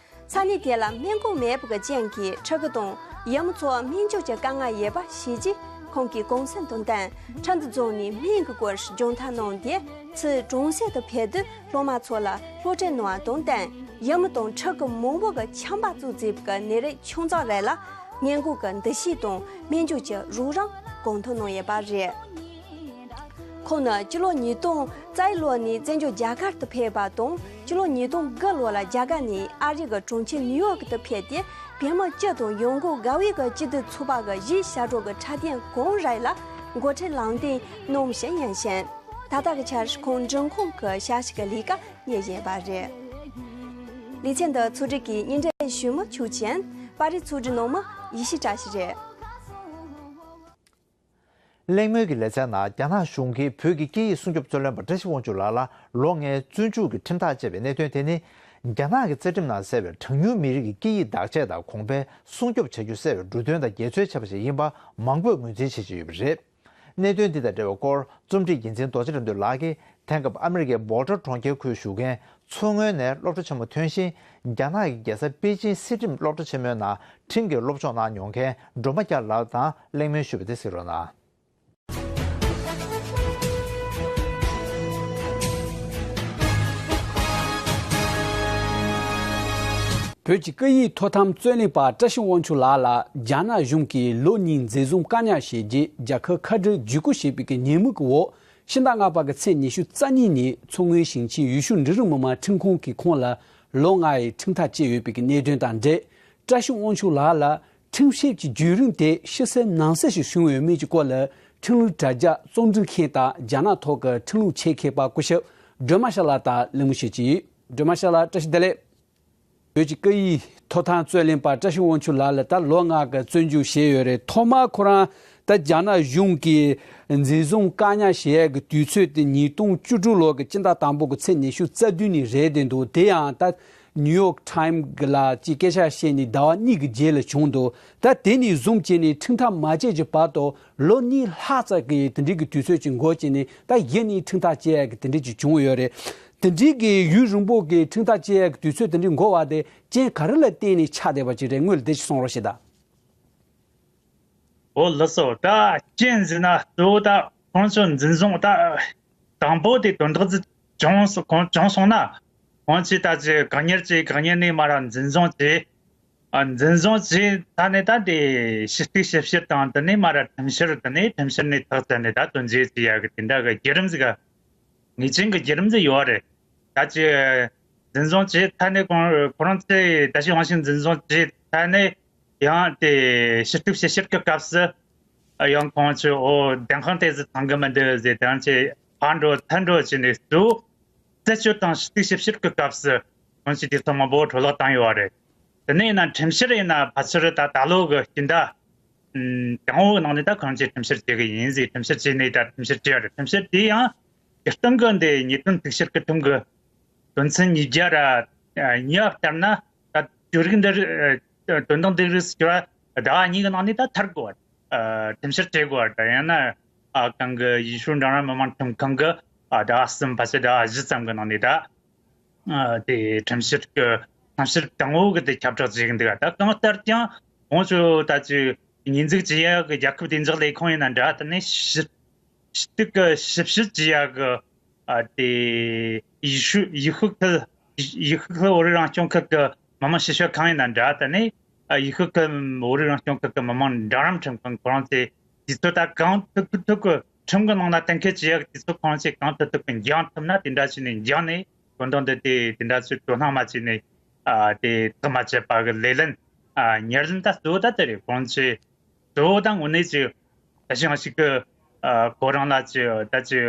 ས་གནས་དེ་ལ་སྨན་ཁང་མེད་པའི་རྐྱེན་གྱིས་ཕྲུ་གུ་དང་ཡུལ་མི་ཚོར་སྨན་བཅོས་ཀྱི་དཀའ་ངལ་ཡོད་པ་ཤེས་རྗེས། ཁོང་གིས་གུང་སེང་དང་བསྟུན་ཁྲིན་ཏུ་རྫོང་ནས་སྨན་གྱི་སྐོར་སྦྱོང་བརྡར་གནང་སྟེ། ཕྱིར་གྲོང་གསེབ་ཏུ་ཕེབས་དུས་སློབ་མ་ཚོ་ལ་སློབ་ཁྲིད་གནང་བ་དང་བསྟུན། ཡུལ་མི་དང་ཕྲུ་གུ་མང་པོ་གི་ཆམ་པ་བཙུགས་མཛད་པའི་ནད་རིགས་ཆུང་ཙག་རེ་ལ་སྔོན་འགོག་གི་འདུ་ཤེས་དང་སྨན་བཅོས་ཀྱི་རོགས་རམ་གང་ཐུབ་གནང་ཡོད་པ་རེད། ཁོང་ནི་སྤྱི་ལོ་ཉིས་སྟོང་རྩ་བཞི་ལོ་ནས་བཙན་བྱོལ་རྒྱ་གར་དུ་ཕེབས་པ་དང་། སྤྱི་ལོ་ཉིས་སྟོང་དགུ་ལོ་ལ་རྒྱ་གར་ནས་ཨ་རི་གི་གྲོང་ཁྱེར་ནིའུ་ཡོག་ཏུ་ཕེབས་ཏེ། བོད་མི་སྤྱི་དང་ཡོང་སྒོ་དགའ་བའི་གི་སྤྱི་འཐུས་ཚོགས་པ་གི་གཞིས་ཞབས་གྲོགས་ཀྱི་འཁྲབ་སྟོན་གང་རེ་ལ་འགོ་ཁྲིད་ལམ་སྟོན་གནང་བཞིན་ཡིན་ཞིང་། ད་ལྟ་གི་ཆར་ཁོང་འབྲི་ཁང་གི་ཞབས་ཞུ་གི་ལས་ཀ་གཉེར་བཞིན་པ་རེད། ལེ་ཚན་འདི་ཕྱོགས་སྒྲིག་གིས་སྙན་སྒྲོན་ཞུས་མི་ཆོས་ཅན། པར་རིས་ཕྱོགས་སྒྲིག་གནང་མི་ཡེ་ཤེས་བཀྲ་ཤིས་རེད། གླེང་མོལ་གྱི་ལེ་ཚན་ནང་རྒྱ་ནག་གཞུང་གིས་བོད་ཀྱི་སྐད་ཡིག་སྲུང་སྐྱོབ་རྩོད་ལེན་པ་བཀྲ་ཤིས་དབང་ཕྱུག་ལགས་ལ་ལོ་ལྔའི་བཙོན་འཇུག་གི་ཁྲིམས་ཐག་བཅད་པའི་གནད་དོན་དེ་ནི། རྒྱ་ནག་གི་རྩ་ཁྲིམས་ནང་གསལ་བའི་གྲངས་ཉུང་མི་རིགས་ཀྱི་སྐད་ཡིག་བདག་གཅེས་དང་གོང་འཕེལ་སྲུང་སྐྱོབ་བྱ་རྒྱུ་གསལ་བའི་འབྲུ་དོན་དང་འགལ་འཛོལ་བྱས་པ་ཞིག་ཡིན་པ་མང་པོས་ངོས་འཛིན་བྱེད་ཀྱི་ཡོད་པ་རེད། གནད་དོན་འདི་དང་འབྲེལ་བའི་སྐོར་རྩོམ་སྒྲིག་འགན་འཛིན་རྡོ་རྗེ་ལྷ་འདུས་ལགས་ཀྱིས་དེང་སྐབས་ཨ་མི་རི་ཀའི་སྦོ་ཊར་གྲོང་ཁྱེར་ཁུལ་བཞུགས་མཁན་མཚོ་སྔོན་ནས་སློབ་གྲྭ་ཆེན་མོ་ཐོན་ཞིང་། རྒྱ་ནག་གི་རྒྱལ་ས་པེ་ཅིན་སྲིད་ཁྲིམས་སློབ་གྲྭ་ཆེན་མོའི་ནང་ཁྲིམས་ཀྱི་སློབ་སྦྱོང་གནང་མྱོང་མཁན་སྒྲོལ་མ་སྐྱབས་ལགས་དང་གླེང་མོལ་ཞུས་པ་དེ་གཟིགས་རོགས་གནང་། བོད་ཀྱི་སྐད་ཡིག་མཐོ་འཐམ་རྩོད་ལེན་པ་བཀྲ་ཤིས་དབང་ཕྱུག་ལགས་ལ་རྒྱ་ནག་གཞུང་གིས་ལོ་གཉིས་འཛིན་བཟུང་བཀག་ཉར་བྱས་རྗེས་རྒྱལ་ཁབ་ཁ་བྲལ་བརྒྱུད་སྐུལ་བྱས་པའི་ཉེས་མིང་གི་འོག་ཕྱི་ཟླ་ལྔ་པ་གི་ཚེས་ཉི་ཤུ་རྩ་གཉིས་ཉིན་མཚོ་སྔོན་ཞིང་ཆེན་ཡུལ་ཤུལ་འབྲིང་རིམ་མི་དམངས་ཁྲིམས་ཁང་གིས་ཁོང་ལ་ལོ་ལྔ་ཡི་ཁྲིམས་ཐག་བཅད་ཡོད་པའི་གནད་དོན་དང་འབྲེལ། བཀྲ་ཤིས་དབང་ཕྱུག་ལགས་ལ་ཁྲིམས་བཤེར་གྱི་བརྒྱུད་རིམ་དེ་ཕྱི་གསལ་ནང་གསལ་ཞིག་བྱུང་ཡོད་མེད་ཀྱི་སྐོར་ལ་ཁྲིམས་ལུགས་དྲ་རྒྱ་རྩོམ་སྒྲིག་མཁན་དང་རྒྱ་ནག་ཐོག་གི་ཁྲིམས་ལུགས་ཆེད་མཁས་པ་སྐུ་ཞབས་སྒྲོལ་མ་ཤཱི་ལགས་དང་གླེང་མོལ་བྱེད་ཀྱི་ཡོད། སྒྲོལ་མ་ཤཱི་ལགས་བཀྲ་ཤིས་བདེ་ལེགས། བོད་ཀྱི་སྐད་ཡིག་མཐོ་འཐམ་རྩོད་ལེན་པ་བཀྲ་ཤིས་དབང་ཕྱུག་ལགས་ལ་ད་ལོ་ལྔ་གི་བཙོན་འཇུག་བྱས་ཡོད་རེད། ཐོག་མར་ཁོ་རང་ད་རྒྱ་ནག་གཞུང་གིས་འཛིན་བཟུང་བཀག་ཉར་བྱེད་ཡག་གི་དུས་ཚོད་དེ་ཉིས་སྟོང་བཅུ་དྲུག་ལོ་གི་སྤྱི་ཟླ་དང་པོ་གི་ཚེས་ཉི་ཤུ་རྩ་བདུན་ཉིན་རེད་བསྡད་འདུག་དེ་ཡང་ད་ནིའུ་ཡོག་ཊའིམ་གི་ལ་ཅིག་སྐད་ཆ་བཤད་ནས་ཟླ་བ་གཉིས་ཀྱི་རྗེས་ལ་བྱུང་འདུག་ད་དེ་ནས་བཟུང་བྱས་ནས་ཁྲིམས་ཐག་མ་བཅད་ཀྱི་བར་དུ་ལོ་གཉིས་ལྷག་ཙམ་གྱི་དེ་འདྲའི་གི་དུས་ཚོད་ཅིག་འགོར་བྱས་ནས་ད་གཞི་ནས་ཁྲིམས་ཐག་བཅད་ཡག་གི་དེ་འདྲའི་ཅིག་བྱུང་ཡོད་རེད། དེ་འདྲའི་གི་ཡུན་རིང་པོ་གི་ཁྲིམས་ཐག་བཅད་ཡག་གི་དུས་ཚོད་དེ་འདྲའི་འགོར་བ་དེ་རྐྱེན་ག་རེ་ལ་བརྟེན་ནས་ཆགས་བསྡད་པ་ཅིག་རེད། དངོས་ལ་དེ་ཅིག་གསུང་རོགས་བྱེད་དང་། འོ་ལགས་སོ། ད་རྐྱེན་ཟེར་ན་གཙོ་བོ་ད་ཁོང་ཚོ་འཛིན་བཟུང་ད་དང་པོ་དེ་དོན་དག་ཅིག་བྱུང་སོང་ཁོང་བྱུང་སོང་ན་ཁོང་ཚོས་ད་ཅིག་བཀག་ཉར་བྱས། བཀག་ཉར་ནས་མར་འཛིན་བཟུང་བྱས། ཨ་འཛིན་བཟུང་བྱས་ད་ནས་ད་དེ་ཞུ་གཏུག་ཞིབ་བཤེར་དང་དེ་ནས་མར་ཁྲིམས་བཤེར། དེ་ནས་ཁྲིམས་བཤེར་ནས་ཐག་བཅད་ནས་ད་དོན་འཛིན་བྱེད་ཡག་གི་དེ་འདྲ་གི་བརྒྱུད་རིམ་ཟིག་ག་ངེས་ཅན་གྱི་བརྒྱུད་རིམ་ཟིག་ཡོད་རེད། ད་ཅི་འཛིན་བཟུང་བྱས་ཐ་ནས་ཁོང་ཁོ་རང་ཚོས་བཀྲ་ཤིས་དབང་ཕྱུག་འཛིན་བཟུང་བྱས་ཐ་ནས་ཡང་དེ་ཞུ་གཏུག་ཞིབ་བཤེར་གྱི་སྐབས་སུ་ཡང་ཁོང་ཚོས་འོ་བདེན་དཔང་དེ་ཟིག་ཚང་གི་མི་འདུག་ཟེར། དེ་རང་ཚོས་ཕར་འགྲོ་ཚུར་འགྲོ་བྱས་ནས་གཙོ་བོ་རྩད་གཅོད་དང་ཞུ་གཏུག་ཞིབ་བཤེར་གྱི་སྐབས་སུ་ཁོང་ཚོས་དུས་ཚོད་མང་པོ་འཕྲོ་བརླག་བཏང་ཡོད་རེད། དེ་ནས་ཡིན་ན་ཁྲིམས་བཤེར་ཡིན་ན་ཕལ་ཆེར་ད་ད་ལོ་གི་སྤྱི་ཟླ་ཨམ་དང་པོའི་ནང་ནས་ད་ཁོང་ཚོས་ཁྲིམས་བཤེར་བྱེད་གི་ཡིན་ཟེར། ཁྲིམས་བཤེར་བྱས་ནས་ད་ཁྲིམས་བཤེར་བྱས་ཡོད་རེད། ཁྲིམས་བཤེར་དེ་ཡང་སྤྱིར་བཏང་གི་འདི་ཉེས་དོན་གཏུག་བཤེར་གྱི་ཁྲིམས་ཀྱི་དོན་ཚན་ཉིས་བརྒྱ་ར་ཉི་ཤུ་ལྟར་ན་ད་ཆོས་རིག་འདི་རིགས་དོན་དག་འདི་རིགས་ཟེར་བ་ཟླ་བ་གཉིས་ཀྱི་ནང་ནས་ད་ཐར་དགོས་པ། ཁྲིམས་བཤེར་བྱེད་དགོས་པ་དང་། ཡང་ན་གང་གི་ཡུལ་ཤུལ་འབྲིང་རིམ་མི་དམངས་ཁྲིམས་ཁང་གི་ཟླ་བ་གསུམ་ཕལ་ཆེར་ཟླ་བ་བཞི་ཙམ་གྱི་ནང་ནས་ད། ཨ་དེ་ཁྲིམས་བཤེར་གྱི་ཁྲིམས་བཤེར་དང་པོ་གི་དེ་ཁྱབ་བསྒྲགས་བྱེད་ཀྱི་འདུག་ད་གང་ལྟར་ཀྱང་ཁོང་ཚོ་ད་ཅི་ཉེས་འཛུགས་བྱེད་ཡག་གི་རྒྱལ་ཁབ་བདེ་འཇགས་ལས་ཁུངས་ཡིན་ན་འདྲ། དེ་ནས་ཞིབ་ཞིབ་གི་ཞིབ་བཤེར་བྱེད་ཡག་གི་ཨ་དེ་ཡུལ་ཤུལ་ཡུལ་ཤུལ་ཁུལ་ཡུལ་ཤུལ་ཁུལ་བོད་རིགས་རང་སྐྱོང་ཁུལ་གྱི་མི་དམངས་ཞིབ་དཔྱོད་ཁང་ཡིན་ན་འདྲ། དེ་ནས་ཨ་ཡུལ་ཤུལ་ཁུལ་བོད་རིགས་རང་སྐྱོང་ཁུལ་གྱི་མི་དམངས་འབྲིང་རིམ་ཁྲིམས་ཁང་། ཁོ་རང་ཚོས་དུས་ཚོད་ད་གང་ཐུབ་ཐུབ་ཐུབ་གི་ཁྲིམས་ཀྱི་ནང་ལ་གཏན་འཁེལ་བྱེད་ཡག་གི་དུས་ཚོད་ཁོ་རང་ཚོས་གང་ཐུབ་ཐུབ་གི་འགྱངས་ཐུབ་ན་དེ་འདྲ་བྱས་ནས་འགྱངས་ནས། དོན་དག་འདི་དེ་དེ་འདྲ་ཚོས་དོ་སྣང་མ་བྱས་ནས་ཨ་དེ་ཐག་མ་ཆད་པ་གི་ལས་ལན་ཨ་ཉར་ལན་ད་གཙོ་བོ་ད་དེ་རེད། ཁོང་ཚོས་གཙོ་བོ་ད་དངོས་གནས་ཀྱི་ད་ཅི་ཞིག་གི་ཨ་ཁོ་རང་ལ་ཅི་ད་ཅི་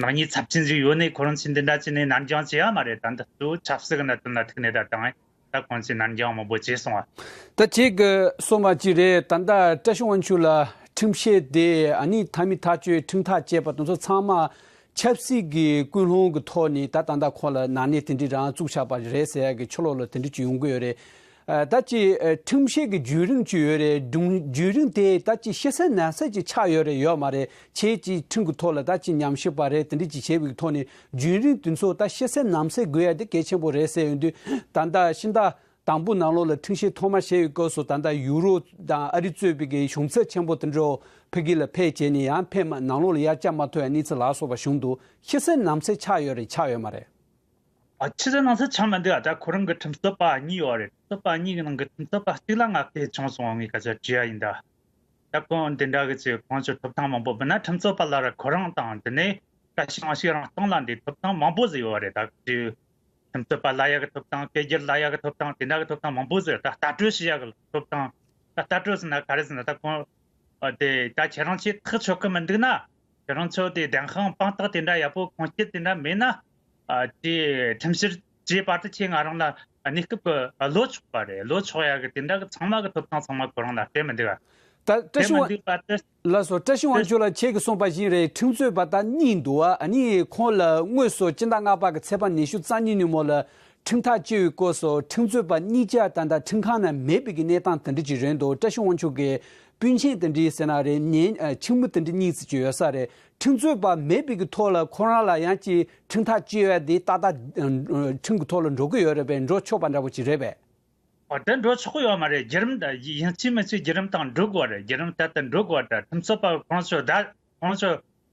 ནག་ཉེས་ཚབས་ཆེན་ཞིག་ཡོད་ནས་ཁོ་རང་ཚོས་འདི་འདྲ་བྱས་ནས་ནར་འགྱངས་བྱེད་ཡ་མ་རེད། ད་འདི་གཙོ་བོ་ཆབ་སྲིད་ཀྱི་གནད་དོན་ལ་ཐུག་ནས་ད་དང་ད་ཁོང་ཚོས་ནར་འགྱངས་མང་པོ་བྱས་སོང་བ། ད་ཁྱེད་ཀྱིས་གསུངས་པ་ཅིག་རེད། ད་ལྟ་བཀྲ་ཤིས་དབང་ཕྱུག་ལ་ཁྲིམས་བཤེར་དེ་ཨ་ནི་མཐའ་མའི་ཐག་གཅོད་ཁྲིམས་ཐག་བཅད་པ་དེ་ཚོ་ཚང་མ་ཆབ་སྲིད་ཀྱི་ཀུན་སློང་གི་ཐོག་ནས་ད་ད་ལྟ་ཁོང་ལ་ནག་ཉེས་དེ་འདྲའི་རང་བཙུགས་བཞག་པ་རེད་ཟེར་ཡ་གི་ཕྱི་ལོགས་ལ་དེ་འདྲ་ཅིག་ཡོང་གི་ཡོད་རེད། ཨ་ད་ཅི་ཨ་ཁྲིམས་བཤེར་གྱི་བརྒྱུད་རིམ་ཅིག་ཡོད་རེད། བརྒྱུད་རིམ་དེ་ད་ཅི་ཕྱི་གསལ་ནང་གསལ་ཅིག་ཆགས་ཡོད་རེད་ཡོད་མ་རེད། ཁྱེད་ཀྱིས་ཁྲིམས་ཀྱི་ཐོག་ལ་ད་ཅི་ཉམས་ཞིབ་པ་རེད། དེ་འདྲ་ཅིག་བྱས་པའི་ཐོག་ནས་བརྒྱུད་རིམ་དེ་ཚོ་ད་ཕྱི་གསལ་ནང་གསལ་དགོས་ཡ་དེ་གལ་ཆེན་པོ་རེད་ཟེར་ཡོང་དུས། ད་ལྟ་ཕྱི་ཟླ་དང་པོ་ནང་ལོགས་ལ་ཁྲིམས་བཤེར་ཐོག་མ་བྱས་པའི་སྐབས་སུ་ད་ལྟ་ཡུ་རོབ་དང་ཨ་རི་གཙོས་པའི་གི་གཞུང་ཚབ་ཆེན་པོ་དེ་འདྲ་ཕ་གི་ལ་ཕེབས་བྱས་ནས་ཡང་ཕེབས་མ་ནང་ལོགས་ལ་ཡར་བཅར་མ་ཐུབ་པའི་གནས་ཚུལ་ལ་སོགས་པ་བྱུང་འདུག་ཕྱི་གསལ་ནང་གསལ་ཆགས་ཡོད་རེད་ཆགས་ཡོད་མ་རེད། ཨ་ཕྱི་གསལ་ནང་གསལ་ཆགས་མི་འདུག་ཨ་ད་ཁོ་རང་གི་ཁྲིམས་རྩོད་པ་གཉིས་ཡོད་རེད། ཁྲིམས་རྩོད་པ་གཉིས་ཀྱི་ནང་གི་ཁྲིམས་རྩོད་པ་གཅིག་ལ་ང་ཕེབས་བྱུང་སོང་བ། ངས་སྐད་ཆ་དྲིས་ཡ་ཡིན་ད། ད་ཁོང་འདི་འདྲ་གི་ཚེ་ཁོང་ཚོའི་ཐོབ་ཐང་མང་པོ་མིན་ན་ཁྲིམས་རྩོད་པ་ལ་ར་ཁོ་རང་དང་དེ་ནས་བཀྲ་ཤིས་དབང་ཕྱུག་རང་སྟེང་ལ་འདི་ཐོབ་ཐང་མང་པོ་ཟིག་ཡོད་རེད། ད་ཁྲིམས་རྩོད་པ་ལ་ཡ་གི་ཐོབ་ཐང་། སྐད་སྒྱུར་ལ་ཡ་གི་ཐོབ་ཐང་། དེ་འདྲ་གི་ཐོབ་ཐང་མང་པོ་ཟིག་ད་ལྟ་གྲོས་བྱེད་ཡ་གི་ཐོབ་ཐང་། ད་ལྟ་གྲོས་ཟེར་ན་ག་རེ་ཟེར་ན་ད་ཁོང་དེ་ད་ཁྱེད་རང་ཚོས་ཐག་ཆོད་གི་མི་འདུག་ན། ཁྱེད་རང་ཚོ་དེ་བདེན་དཔང་དཔང་རྟགས་དེ་འདྲ་ཡག་པོ་ཁུངས་སྐྱེལ་དེ་འདྲ་མེད་ན། ཨ་དེ་ཁྲིམས་བཤེར་བྱས་བར་དུ་ཁྱེད་ང་རང་ལ་གནས་སྐབས་ཀྱི་ལོ་ཆོག་པ་རེད། ལོ་ཆོག་ཡག་གི་དེ་འདྲ་གི་ཚང་མ་གི་ཐོབ་ཐང་ཚང་མ་ཁོ་རང་ལ་སྤྲད་མི་འདུག་ག་ད་བཀྲ་སྤྲད་ཤིས་མི་དབང་འདུག་པ་དེ། ལགས་སོ། བཀྲ་ཤིས་དབང་ཕྱུག་ལགས་ཁྱེད་ཀྱིས་གསུངས་པ་བཞིན་རེད། ཁྲིམས་རྩོད་པ་ད་གཉིས་འདུག་ཨ་ནི་ཁོང་ལ་དངོས་སུ་སྤྱི་ཟླ་ལྔ་པ་གི་ཚེས་པ་ཉི་ཤུ་རྩ་གཉིས་ཉིན་མོ་ལ་ཁྲིམས་ཐག་བཅད་པའི་སྐབས་སུ་ཁྲིམས་རྩོད་པ་གཉིས་ཆ་ད་ལྟ་ཁྲིམས་ཁང་ན་མེད་པའི་གི་གནས་སྟངས་དེ་འདྲ་ཅིག་རེད་འདུག་བཀྲ་ཤིས་དབང་ཕྱུག་གི་སྤུན་མཆེད་དེ་འདྲའི་ཟེར་ན་རེད། ཉེ་ཨ་ཁྲིམས་མི་དེ་འདྲ་གཉིས་ཙམ་ཅིག་ཡོད་ས་རེད། ཁྲིམས་རྩོད་པ་མེད་པའི་གི་ཐོག་ལ་ཁོ་རང་ལ་ཡང་ཅིག་ཁྲིམས་ཐག་བཅད་ཡ་དེ་ཏག་ཏག་ཨ་ཁྲིམས་ཀྱི་ཐོག་ལ་འགྲོ་གི་ཡོད་རེད་པས། འགྲོ་ཆོག་པ་འདྲ་པོ་ཅིག་རེད་པས། ཨ་དེ་འགྲོ་ཆོག་གི་ཡོད་མ་རེད། བརྒྱུད་རིམ་དང་ཡིན་གཅིག་མིན་གཅིག་བརྒྱུད་རིམ་དང་འགྲོ་དགོས་རེད། བརྒྱུད་རིམ་ལྟར་དུ་འགྲོ་དགོས་རེད། ཁྲིམས་རྩོད་པ་ཁོང་ཚོ་ད་ཁོང་ཚོ་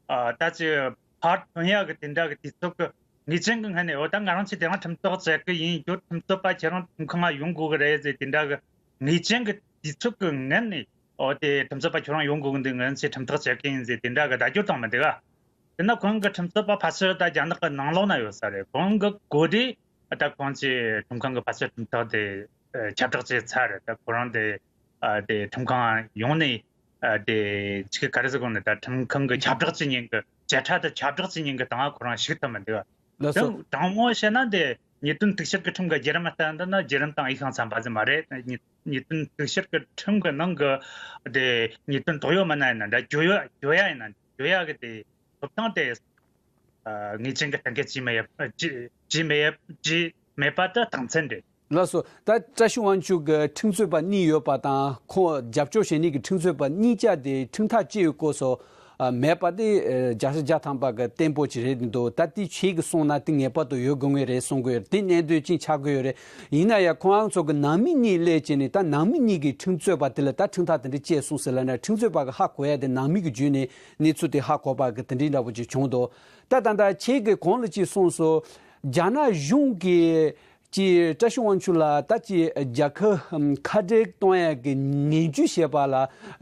ཨ་ད་ཅི་ཕར་ཐོན་ཡག་གི་དེ་འདྲ་གི་དུས་ཚོད་ཀྱི་ ངེས་ཅན་གྱི་ངང་ནས་འོ་ད་ང་རང་ཚོས་དེ་རིང་ཁྲིམས་ཐག་བཅད་ཀྱི་ཡིན། ཁྱོད་ཁྲིམས་རྩོད་པ་ཁྱེད་རང་ཁྲིམས་ཁང་ང་ཡོང་དགོས་ཀྱི་རེད་ཟེར་དེ་འདྲ་གི་ངེས་ཅན་གྱི་དུས་ཚོད་ཀྱི་ངང་ནས་འོ་དེ་ཁྲིམས་རྩོད་པ་ཁྱོད་རང་ཡོང་དགོས་ཀྱི་འདུག་ང་ཚོས་ཁྲིམས་ཐག་བཅད་ཀྱི་ཡིན་ཟེར་དེ་འདྲ་གི་བརྡ་སྦྱོར་བཏང་མི་འདུག་ག་དེ་ན་ཁོང་གི་ཁྲིམས་རྩོད་པ་ཕལ་ཆེར་ད་རྒྱ་ནག་གི་ནང་ལོགས་ན་ཡོད་ས་རེད། ཁོང་གི་གོ་སྒྲིག་ད་ཁོང་ཚོའི་ཁྲིམས་ཁང་གི་ཕལ་ཆེར་ཁྲིམས་ཐག་དེ་ཁྱབ་བསྒྲགས་བྱས་ཚར་རེད། ད་ཁོ་རང་དེ་དེ་ཁྲིམས་ཁང་ཡོང་ནས་དེ་ཅིག་ག་རེ་ཟེར་དགོས་ནི། ད་ཁྲིམས་ཁང་གི་ཁྱབ་བསྒྲགས་བྱེད་མཁན་གྱི་བཅད་ཁྲ་དེ་ཁྱབ་བསྒྲགས་བྱེད་མཁན་གྱི་སྟེང་ཁོ་རང་ཞུགས་ཐུབ་མི་འདུག་ལགས་སོ། དང་དྲང་མོ་བཤད་ན་དེ་ཉེས་དོན་དུག་ཤེར་གྱི་ཁྲིམས་ཀྱི་བརྒྱུད་རིམ་ལྟར་འདི་ན་བརྒྱུད་རིམ་དང་ཨི་ཤང་འཚམ་པ་ཟིག་མ་རེད། ཉེས་ཉེས་དོན་དུག་ཤེར་གྱི་ཁྲིམས་ཀྱི་ནང་གི་དེ་ཉེས་དོན་དོགས་ཡོད་མི་སྣ་ཡིན་ན་འདྲ། གྱོད་ཡ་གྱོད་ཡ་ཡིན་ན་གྱོད་ཡ་གི་དེ་ཐོབ་ཐང་དེ་ངེས་ཅན་གྱི་གཏན་འཁེལ་བྱས་མེད་ཡ་བྱས་བྱས་མེད་ཡ་བྱས་མེད་པ་དེ་རྟགས་མཚན་རེད། ལགས་སོ། ད་བཀྲ་ཤིས་དབང་ཕྱུག་གི་ཁྲིམས་རྩོད་པ་གཉིས་ཡོད་པ་དང་ཁོང་རྒྱབ་སྐྱོར་བྱེད་མཁན་གྱི་ཁྲིམས་རྩོད་པ་གཉིས་ཆ་དེ་ཁྲིམས་ཐག་བཅད་ཡོད་སྐོར་སོགས་མེད་པ་དེ་བརྒྱ་ཆ་བརྒྱ་ཐམ་པ་གི་བརྟན་པོ་ཅིག་རེད་འདུག་ད་དེ་ཁྱེད་ཀྱིས་གསུངས་ན་དེ་ངེས་པར་དུ་ཡོད་དགོས་ངེས་རེད་གསུང་གི་ཡོད་རེད། དེ་གནད་དོན་ཅིག་ཆགས་ཀྱི་ཡོད་རེད། ཡིན་ན་ཡང་ཁོང་རང་ཚོ་གི་ནང་མི་གཉིས་སླེབས་བྱས་ནས་ད་ནང་མི་གཉིས་ཀྱིས་ཁྲིམས་རྩོད་པ་དེ་ལ་ད་ཁྲིམས་ཐག་དེ་འདྲ་བཅད་སོང་ཟེར་ལབ་ན་ཁྲིམས་རྩོད་པ་གི་ཧ་གོ་ཡ་དེ་ནང་མི་གི་བརྒྱུད་ནས་གནས་ཚུལ་དེ་ཧ་གོ་པ་གི་དེ་འདྲའི་འདྲ་པོ་ཅིག་བྱུང་འདུག་ད་ད་ད་ཁྱེད་ཀྱིས་གོང་ལ་ཅིག་གསུངས་སོང་། རྒྱ་ནག་གཞུང་གིས་ཀྱི་བཀྲ་ཤིས་དབང་ཕྱུག་ལ་ད་ཀྱི་རྒྱལ་ཁབ་ཁ་བྲལ་གཏོང་ཡ་གི་ངན་ཇུས་བྱས་པ་ལ་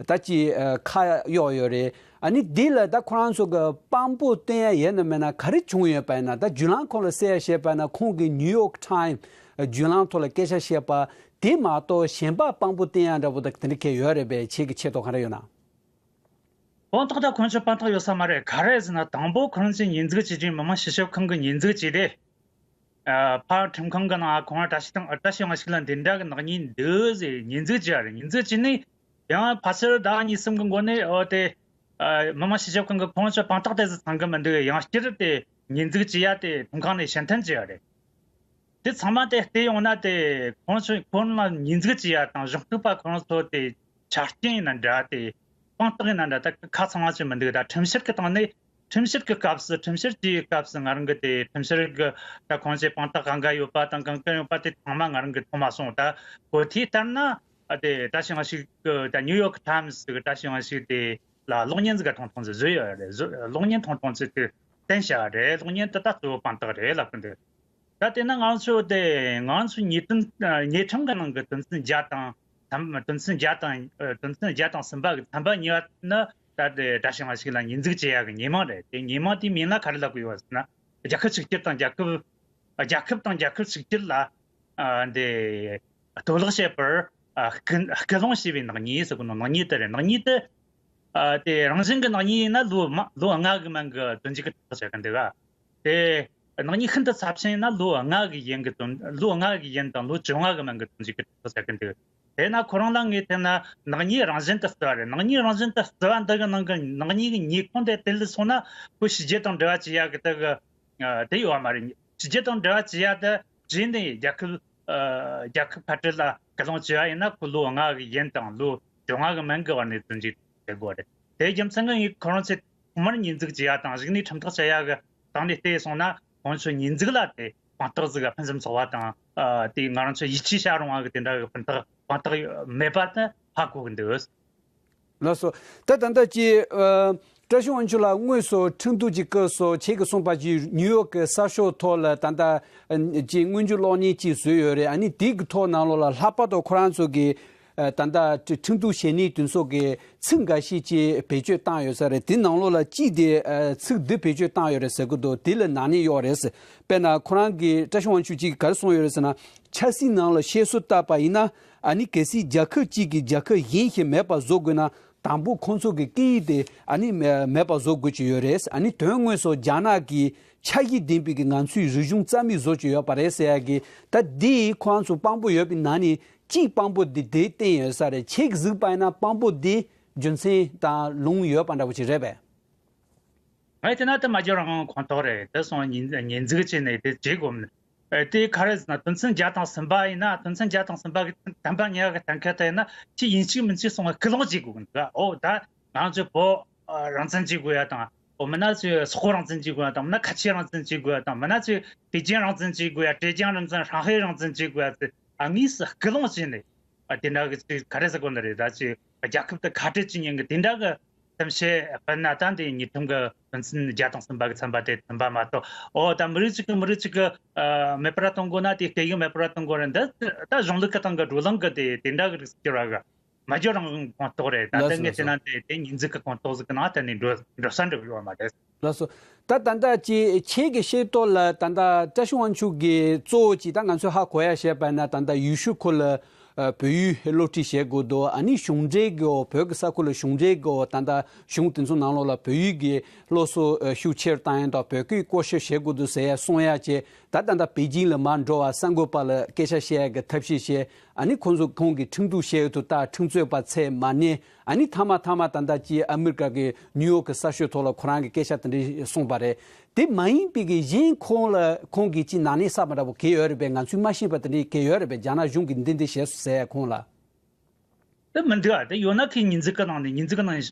ད་ཀྱི་ཁ་གཡོགས་ཡོད་རེད། ཨ་ནི་འདི་ལ་ད་ཁོ་རང་ཚོ་གི་དཔང་པོ་བསྟན་ཡ་ཡོད་ན་མེད་ན་ག་རེ་བྱུང་ཡོད་པ་ཡིན་ན། ད་བརྒྱུད་ལམ་ཁོང་ལ་གསལ་ཡ་བཤད་པ་ན་ཁོང་གི་ནིའུ་ཡོག་ཊའིམ་བརྒྱུད་ལམ་ཐོག་ལ་སྐད་ཆ་བཤད་པ་དེ་མ་གཏོགས་གཞན་པ་དཔང་པོ་བསྟན་ཡ་འདྲ་པོ་ད་དེ་འདྲ་གལ་ཡོད་རེད་པས། ཁྱེད་ཀྱི་ཆེ་མཐོང་ག་རེ་ཡོད་ན། དཔང་རྟགས་ད་ཁོང་ཚོ་དཔང་རྟགས་ཡོད་ས་མ་རེད། ག་རེ་ཟེར་ན་དང་པོ་ཁོ་རང་ཚོས་ཉེས་འཛུགས་བྱེད་རྒྱུ་མི་དམངས་ཞི་ཞབས་ཁང་གི་ཉེས་འཛུགས་བྱས་ཏེ། ཨ། ཕར་ཁྲིམས་ཁང་གི་ནང་ཁོང་བཀྲ་ཤིས་དང་བཀྲ་ཤིས་དབང་ཕྱུག་ལ་འདི་འདྲ་གི་ནག་ཉེས་འདུག་ཟེར་ཉེས་འཛུགས་བྱས་རེད། ཉེས་འཛུགས་བྱས་ནས་ཡང་ཕལ་ཆེར་ཟླ་གཉིས་གསུམ་གི་འགོར་ནས་འོ་དེ། ཨ། མི་དམངས་ཞི་ཞབས་ཁང་གི་ཁོང་ཚོ་དཔང་རྟགས་དེ་ཚོ་ཚང་གི་མི་འདུག་ཡང་བསྐྱར་དེ་ཉེས་འཛུགས་བྱས་ཡ་དེ་ཁྲིམས་ཁང་ནས་ཕྱིར་འཐེན་བྱས་ཡ་རེད། དེ་ཚང་མ་དེ་བལྟས་ཡོང་ན་དེ་ཁོང་ཚོས་ཁོང་ལ་ཉེས་འཛུགས་བྱས་ཡ་དང་གཞུང་གཏུག་པ་ཁོང་ཚོ་དེ་ཆ་རྐྱེན་ཡིན་ན་འདྲ། དེ་དཔང་རྟགས་ཡིན་ན་འདྲ། ད་ཁ་ཚང་བ་ཅིག་མི་འདུག་ད་ཁྲིམས་བཤེར་གི་སྟེང་ནས་ཁྲིམས་བཤེར་གི་སྐབས་སུ་ཁྲིམས་བཤེར་བྱེད་ཡའི་སྐབས་སུ་ང་རང་གི་དེ་ཁྲིམས་བཤེར་གི་ད་ཁོང་ཚོས་དཔང་རྟགས་གང་ག་ཡོད་པ་དང་གང་ག་ཡོད་པ་དེ་ཚང་མ་ང་རང་གི་ཐོབ་མ་སོང་། ད་གོ་ཐོས་ལྟར་ན་ཨ་དེ་བཀྲ་ཤིས་དབང་ཕྱུག་གི་ད་ནིའུ་ཡོག་ཊའིམ་སི་གི་བཀྲ་ཤིས་དབང་ཕྱུག་དེ་ལ་གློག་བརྙན་ཟིག་ག་ཐོང་ཐོང་ཟིག་བཟོས་ཡོད་རེད། བཟོ་གློག་བརྙན་ཐོང་ཐོང་ཟིག་དེ་བསྟན་བཞག་རེད། གློག་བརྙན་དེ་ད་གཙོ་བོ་དཔང་རྟགས་རེད་ལབ་གི་འདུག་ད་དེ་ན་ང་ཚོ་དེ་ང་ཚོ་ཉེས་དོན་ཉེས་ཁྲིམས་ཀྱི་ནང་གི་དོན་ཚན་བརྒྱ་དང་ཐམ་དོན་ཚན་བརྒྱ་དང་ཨ་དོན་ཚན་བརྒྱ་དང་གསུམ་པ་གི་ཚན་པ་གཉིས་པ་ནི་ད་དེ་བཀྲ་ཤིས་དབང་ཕྱུག་ལ་ཉེས་འཛུགས་བྱེད་ཡག་གི་ཉེས་མིང་རེད། དེ་ཉེས་མིང་དེའི་མིང་ལ་ག་རེ་ལབ་གི་ཡོད་ཟེར་ན། རྒྱལ་ཁབ་གཅིག་གྱུར་དང་རྒྱལ་ཁབ་རྒྱལ་ཁབ་དང་རྒྱལ་ཁབ་གཅིག་གྱུར་ལ་ཨ་འདི་གཏོར་བརླག་བྱེད་པར་ཨ་སྐུལ་སྐུལ་སློང་བྱས་པའི་ནག་ཉེས་ཟེར་གི་ནོ། ནག་ཉེས་དེ་རེད། ནག་ཉེས་དེ་ཨ་དེ་རང་བཞིན་གྱི་ནག་ཉེས་ཡིན་ན་ལོ་མ་ལོ་ལྔ་གི་མན་གི་བཙོན་འཇུག་གི་ཐག་བཅད་གི་འདུག་ག་དེ་ནག་ཉེས་ཤིན་ཏུ་ཚབས་ཆེན་ཡིན་ན་ལོ་ལྔ་གི་ཡན་གི་བཙོན་ལོ་ལྔ་གི་ཡན་དང་ལོ་བཅོ་ལྔ་གི་མན་གི་བཙོན་འཇུག་གི་ཐག་བཅད་གི་འདུག་དེས་ན་ཁོ་རང་ལ་ངས་བལྟས་ན་ནག་ཉེས་རང་བཞིན་དུ་བརྩི་བ་རེད། ནག་ཉེས་རང་བཞིན་དུ་བརྩི་བ་འདི་གི་ནང་གི་ནག་ཉེས་ཀྱི་ཉེས་ཁུངས་དེ་དེ་ལ་སོང་ན་ཁོ་ཕྱི་རྒྱལ་དང་འབྲེལ་བ་བྱེད་ཡག་གི་དེ་གི་ཨ་དེ་ཡོད་བ་མ་རེད། ཕྱི་རྒྱལ་དང་འབྲེལ་བ་བྱེད་ཡག་དེ་བྱས་ནས་རྒྱལ་ཁབ་ཨ་རྒྱལ་ཁབ་ཁ་བྲལ་ལ་སྐུལ་སློང་བྱེད་ཡག་ཡིན་ན་ཁོ་ལོ་ལྔ་གི་ཡན་དང་ལོ་བཅོ་ལྔ་གི་མན་གི་བར་ནས་བཙོན་འཇུག་བྱེད་དགོས་རེད། དེའི་རྒྱུ་མཚན་གྱིས་ངས་ཁོ་རང་ཚོས་ཐོག་མར་ཉེས་འཛུགས་བྱེད་ཡག་དང་གཞུག་ནས་ཁྲིམས་ཐག་བཅད་ཡག་གི་སྟེང་ནས་བལྟས་སོང་ན་ཁོང་ཚོས་ཉེས་འཛུགས་ལ་དེ་དཔང་རྟགས་ཟིག་ག་ཕུན་སུམ་ཚོགས་པ་དང་ཨ་དེ་ང་རང་ཚོ་ཡིད་ཆེས་བྱ་རུང་བ་གི་དེ་འདྲ་གི་དཔང་རྟགས་དཔང་རྟགས་མེད་པ་དེ་ཧ་གོ་གི་འདུག་ལགས་སོ། ད་ད་ལྟ་ཀྱི་ཨ་བཀྲ་ཤིས་དབང་ཕྱུག་ལགས་དངོས་སུ་ཁྲིམས་གཏུག་ཅིག་བཀོད་སོང་། ཁྱེད་ཀྱིས་གསུངས་པ་ཅིག་ནིའུ་ཡོག་གི་གསར་ཤོག་ཐོག་ལ་ད་ལྟ་ཨ་ཀྱི་སྔོན་འཇུག་གློག་བརྙན་ཅིག་བཟོས་ཡོད་རེད། ཨ་ནི་དེ་གི་ཐོག་ནང་ལོགས་ལ་ལྷག་པར་དུ་ཁོ་རང་ཚོ་གི་ཨ་ད་ལྟ་ཁྲིམས་གཏུག་བྱེད་ནི་དེ་ཚོ་གི་ཚིག་འགའ་ཤས་ཅིག་བེད་སྤྱོད་བཏང་ཡོད་ས་རེད། དེ་ནང་ལོགས་ལ་གཅིག་དེ་ཨ་ཚིག་འདི་བེད་སྤྱོད་བཏང་ཡོད་རེད་ཟེར་གི་འདུག་དེ་ལ་ནག་ཉེས་གཡོག་རེད་ཟེར། དཔེར་ན་ཁོ་རང་གི་བཀྲ་ཤིས་དབང་ཕྱུག་ཅིག་གིས་ག་རེ་གསུངས་ཡོད་རེད་ཟེར་ན། ཆབ་སྲིད་ནང་ལ་བཤད་སྲོལ་བཏབ་པ་ཡིན་ན། ཨ་ནི་གལ་སྲིད་རྒྱལ་ཁབ་གཅིག་གིས་རྒྱལ་ཁབ་གཞན་ཞིག་མེད་པ་བཟོ་དགོས་ན། དང་པོ་ཁོང་ཚོ་གི་སྐད་ཡིག་དེ་ཨ་ནི་མེད་མེད་པ་བཟོ་དགོས་ཀྱི་ཡོད་རེད། ཨ་ནི་དོན་དངོས་སུ་རྒྱ་ནག་གི་འཆར་གཞི་ལྡན་པའི་གི་ང་ཚོའི་རིག་གཞུང་རྩ་མེད་བཟོ་ཀྱི་ཡོད་པ་རེད་ཟེར་ཡ་གི། ད་འདི་ཁོ་རང་ཚོ་དཔང་པོ་ཡོད་པའི་ནང་ནས་གཅིག་དཔང་པོ་འདི་དེ་བསྟན་ཡོད་ས་རེད། ཁྱེད་ཀྱིས་གཟིགས་པ་ཡིན་ན་དཔང་པོ་འདི་རྒྱུ་མཚན་དང་ལུང་ཡོད་པ་འདྲ་པོ་ཅིག་རེད་པས། ངས་བལྟས་ན་དེ་མ་བརྗོད་རང་ཁོང་ཐོག་རེད། དེ་སོང་ཉེས་ཉེས་འཛུགས་བྱས་ནས་དེ་བྱེད་དགོས་མིན། ཨེ་དེ་ག་རེ་ཟེར་ན་དོན་ཚན་བརྒྱ་དང་གསུམ་པ་ཡིན་ན། དོན་ཚན་བརྒྱ་དང་གསུམ་པ་གི་དམ་པ་ཉེས་པ་གི་གཏན་འཁེལ་དེ་ཡིན་ན་ཁྱི་ཡིན་གཅིག་མིན་གཅིག་སོང་བ་སྐུལ་སློང་བྱེད་དགོས་གི་འདུག་ཨོ་ད་ང་ཚོའི་བོད་ཨ་རང་བཙན་བྱེད་དགོས་ཡ་དང་། ཨོ་མིན་ན་ཚོའི་སོག་པོ་རང་བཙན་བྱེད་དགོས་ཡ་དང་། མིན་ན་ཁ་ཆེ་རང་བཙན་བྱེད་དགོས་ཡ་དང་། མིན་ན་ཚོའི་པེ་ཅིན་རང་བཙན་བྱེད་དགོས་ཡ། ཀྲེ་ཅང་རང་བཙན། ཧྲང་ཧའེ་རང་བཙན་བྱེད་དགོས་ཡ་ཚོ་ཨ་དངོས་སུ་སྐུལ་སློང་བྱས་ནས་ཨ་དེ་འདྲ་གི་ཚོའི་ག་རེ་ཟེར་དགོས་ནི་རེད། ད་ཚོའི་རྒྱལ་ཁབ་དེ་ཁ་བྲལ་བྱེད་མཁན་གི་དེ་འདྲ་གི་ གཏམ་བཤད་སྤེལ་ན་ད་འདི་ཉིས་ཁྲིམས་ཀྱི་དོན་ཚན་བརྒྱ་དང་གསུམ་པ་གི་ཚན་པ་དེ་མཐུན་པ་མ་གཏོགས། ཨོ་ད་མི་རིགས་གཅིག་གིས་མི་རིགས་གཅིག་གི་ཨ་མེད་པར་གཏོང་དགོས་ན། དེ་སྐད་ཡིག་མེད་པར་གཏོང་དགོས་རེད། འདི་ད་གཞུང་ལུགས་ཀྱི་སྟེང་གི་བགྲོ་གླེང་གི་དེ་དེ་འདྲ་གི་རིགས་སུ་གྱུར་བ་གི། མ་འཇོག་རང་དབང་ཁོངས་གཏོགས་རེད། ད་ལགས་སོ་ལྟ་ངས་ལགས་སོ། བལྟས་ན་དེ་དེ་ཉེས་འཛུགས་ཀྱི་ཁོངས་གཏོགས་ཟིག་གི་ནང་གཏན་ནས་འགྲོ་འགྲོ་ས་འགྲོ་གི་ཡོད་མ་རེད། ལགས་སོ། ད་ད་ལྟ་ཅི་ཁྱེད་ཀྱི་ཤེས་རྟོགས་ལ་ད་ལྟ་བཀྲ་ཤིས་དབང་ཕྱུག་གིས་གཙོ་བོ་ཅིག་ད་ང་ཚོས་ཧ་གོ་ཡ་བྱས་པ་ན། ད་ལྟ་ཡུལ་ཤུལ་ཁུལ་ལ་ཨ་བོད་ཡིག་སློབ་ཁྲིད་བྱེད་དགོས་འདུག་ཨ་ནི་གཞུང་འབྲེལ་གྱི་བོད་ཀྱི་ས་ཁུལ་ལ་གཞུང་འབྲེལ་གྱི་ད་ལྟ་གཞུང་དེ་ཚོ་ནང་ལོགས་ལ་བོད་ཡིག་གི་སློབ་གསོ་ཨ་ཤུགས་ཆེར་བཏང་ཡ་དང་། བོད་སྐད་བཀོལ་སྤྱོད་བྱེད་དགོས་འདུག་ཟེར་ཡ་གསུང་ཡ་བྱས། ད་ད་ལྟ་པེ་ཅིང་ལ་མར་འགྲོ་བ་གསར་འགོད་པ་ལ་སྐད་ཆ་བཤད་ཡ་གི་ཐབས་ཤེས་བྱས། ཨ་ནི་ཁོང་ཚོ་ཁོང་གིས་ཁྲིམས་གཏུག་བྱས་ཡོད་དུས་ད་ཁྲིམས་རྩོད་པ་ཚད་མ་ནས། ཨ་ནི་མཐའ་མ་མཐའ་མ་ད་ལྟ་ཅི་ཨ་མི་རི་ཀ་གི་ནིའུ་ཡོག་གི་གསར་ཤོག་ཐོག་ལ་ཁོ་རང་གི་སྐད་ཆ་དེ་འདྲ་གསུངས་པ་རེད། དེ་མ་ཡིན་པའི་གི་གཞན་ཁོང་ལ་ཁོང་གིས་ཅི་ནག་ཉེས་བསགས་པ་འདྲ་པོ་གང་ཡོད་རེད་པས། ང་ཚོས་མ་ཤེས་པ་དེ་འདྲ་གང་ཡོད་རེད་པས། རྒྱ་ནག་གཞུང་གིས་འདི་འདི་བྱས་སོང་ཟེར་ཡ་ཁོང་ལ། དེ་མི་འདུག་ཨ། དེ་ཡོད་ན་ཁོས་ཉེས་འཛུགས་ཀྱི་ནང་ནས། ཉེས་འཛུགས་ཀྱི་ནང་ནས་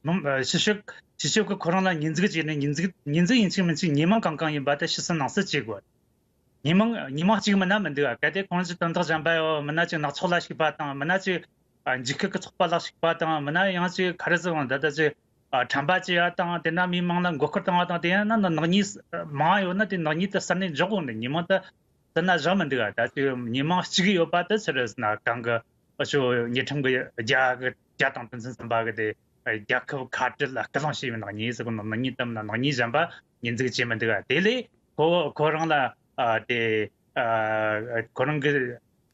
ཕྱི་ཕྱོགས་ཕྱི་ཕྱོགས་ཀྱིས་ཁོ་རང་ལ་ཉེས་འཛུགས་བྱས་ནས། ཉེས་འཛུགས་ཉེས་འཛུགས་ཡིན་གཅིག་མིན་གཅིག་ཉེས་མིང་གང་གང་ཡིན་པ་དེ་ཕྱི་སུ་ནང་སུ་བྱེད་དགོས། ཉེས་མིང་ཉེས་མིང་གཅིག་མིན་ན་མི་འདུག་ཨ། གལ་ཏེ་ཁོང་ཚོས་དོན་དག་གཞན་པ་ཡོད། མིན་ན་ཅིག་ནག་ཚོགས་ལ་ཞུགས་པ་དང་། མིན་ན་ཅིག་ཨ་འཇིགས་སྐུལ་གྱི་ཚོགས་པ་ལ་ཞུགས་པ་དང་། མིན་ན་ཡང་ཅིག་ག་རེ་ཟེར་འོང་། ད་ལྟ་ཅིག་ཨ་ཁྲམ་པ་བྱེད་ཡ་དང་། དེ་འདྲ་མིའི་མིང་ལ་མགོ་སྐོར་བཏང་བ་དང་། དེ་ཡང་ན་ནག་ཉེས་མང་ཡོད་ན་དེ་ནག་ཉེས་དེ་ཟུར་ནས་འཇོག་དགོས་ནི། ཉེས་མིང་དེ་ཟུར་ན་བཞག་མི་འདུག་ཨ། ད་ཅིག་ཉེས་མིང་གཅིག་ཡོད་པ་དེ་ཆི་རེད་ཟེར་ན། གང་གི་ཨ་ཅོ་ཉེས་ཁྲིམས་ཀྱི་བརྒྱ་གི་བརྒྱ་དང་དོན་ཚན་གསུམ་པ་གི་དེ་རྒྱལ་ཁབ་ཁ་བྲལ་ལ་སྐུལ་སློང་བྱས་པའི་ནག་ཉེས་ཟེར་གོ་ནོ། ནག་ཉེས་དམ་ལ་ནག་ཉེས་གཞན་པ་ཉེས་འཛུགས་བྱས་མི་འདུག་ག་དེ་ལས་ཁོ་ཁོ་རང་ལ་ཨ་དེ་ཨ་ཁོ་རང་གི་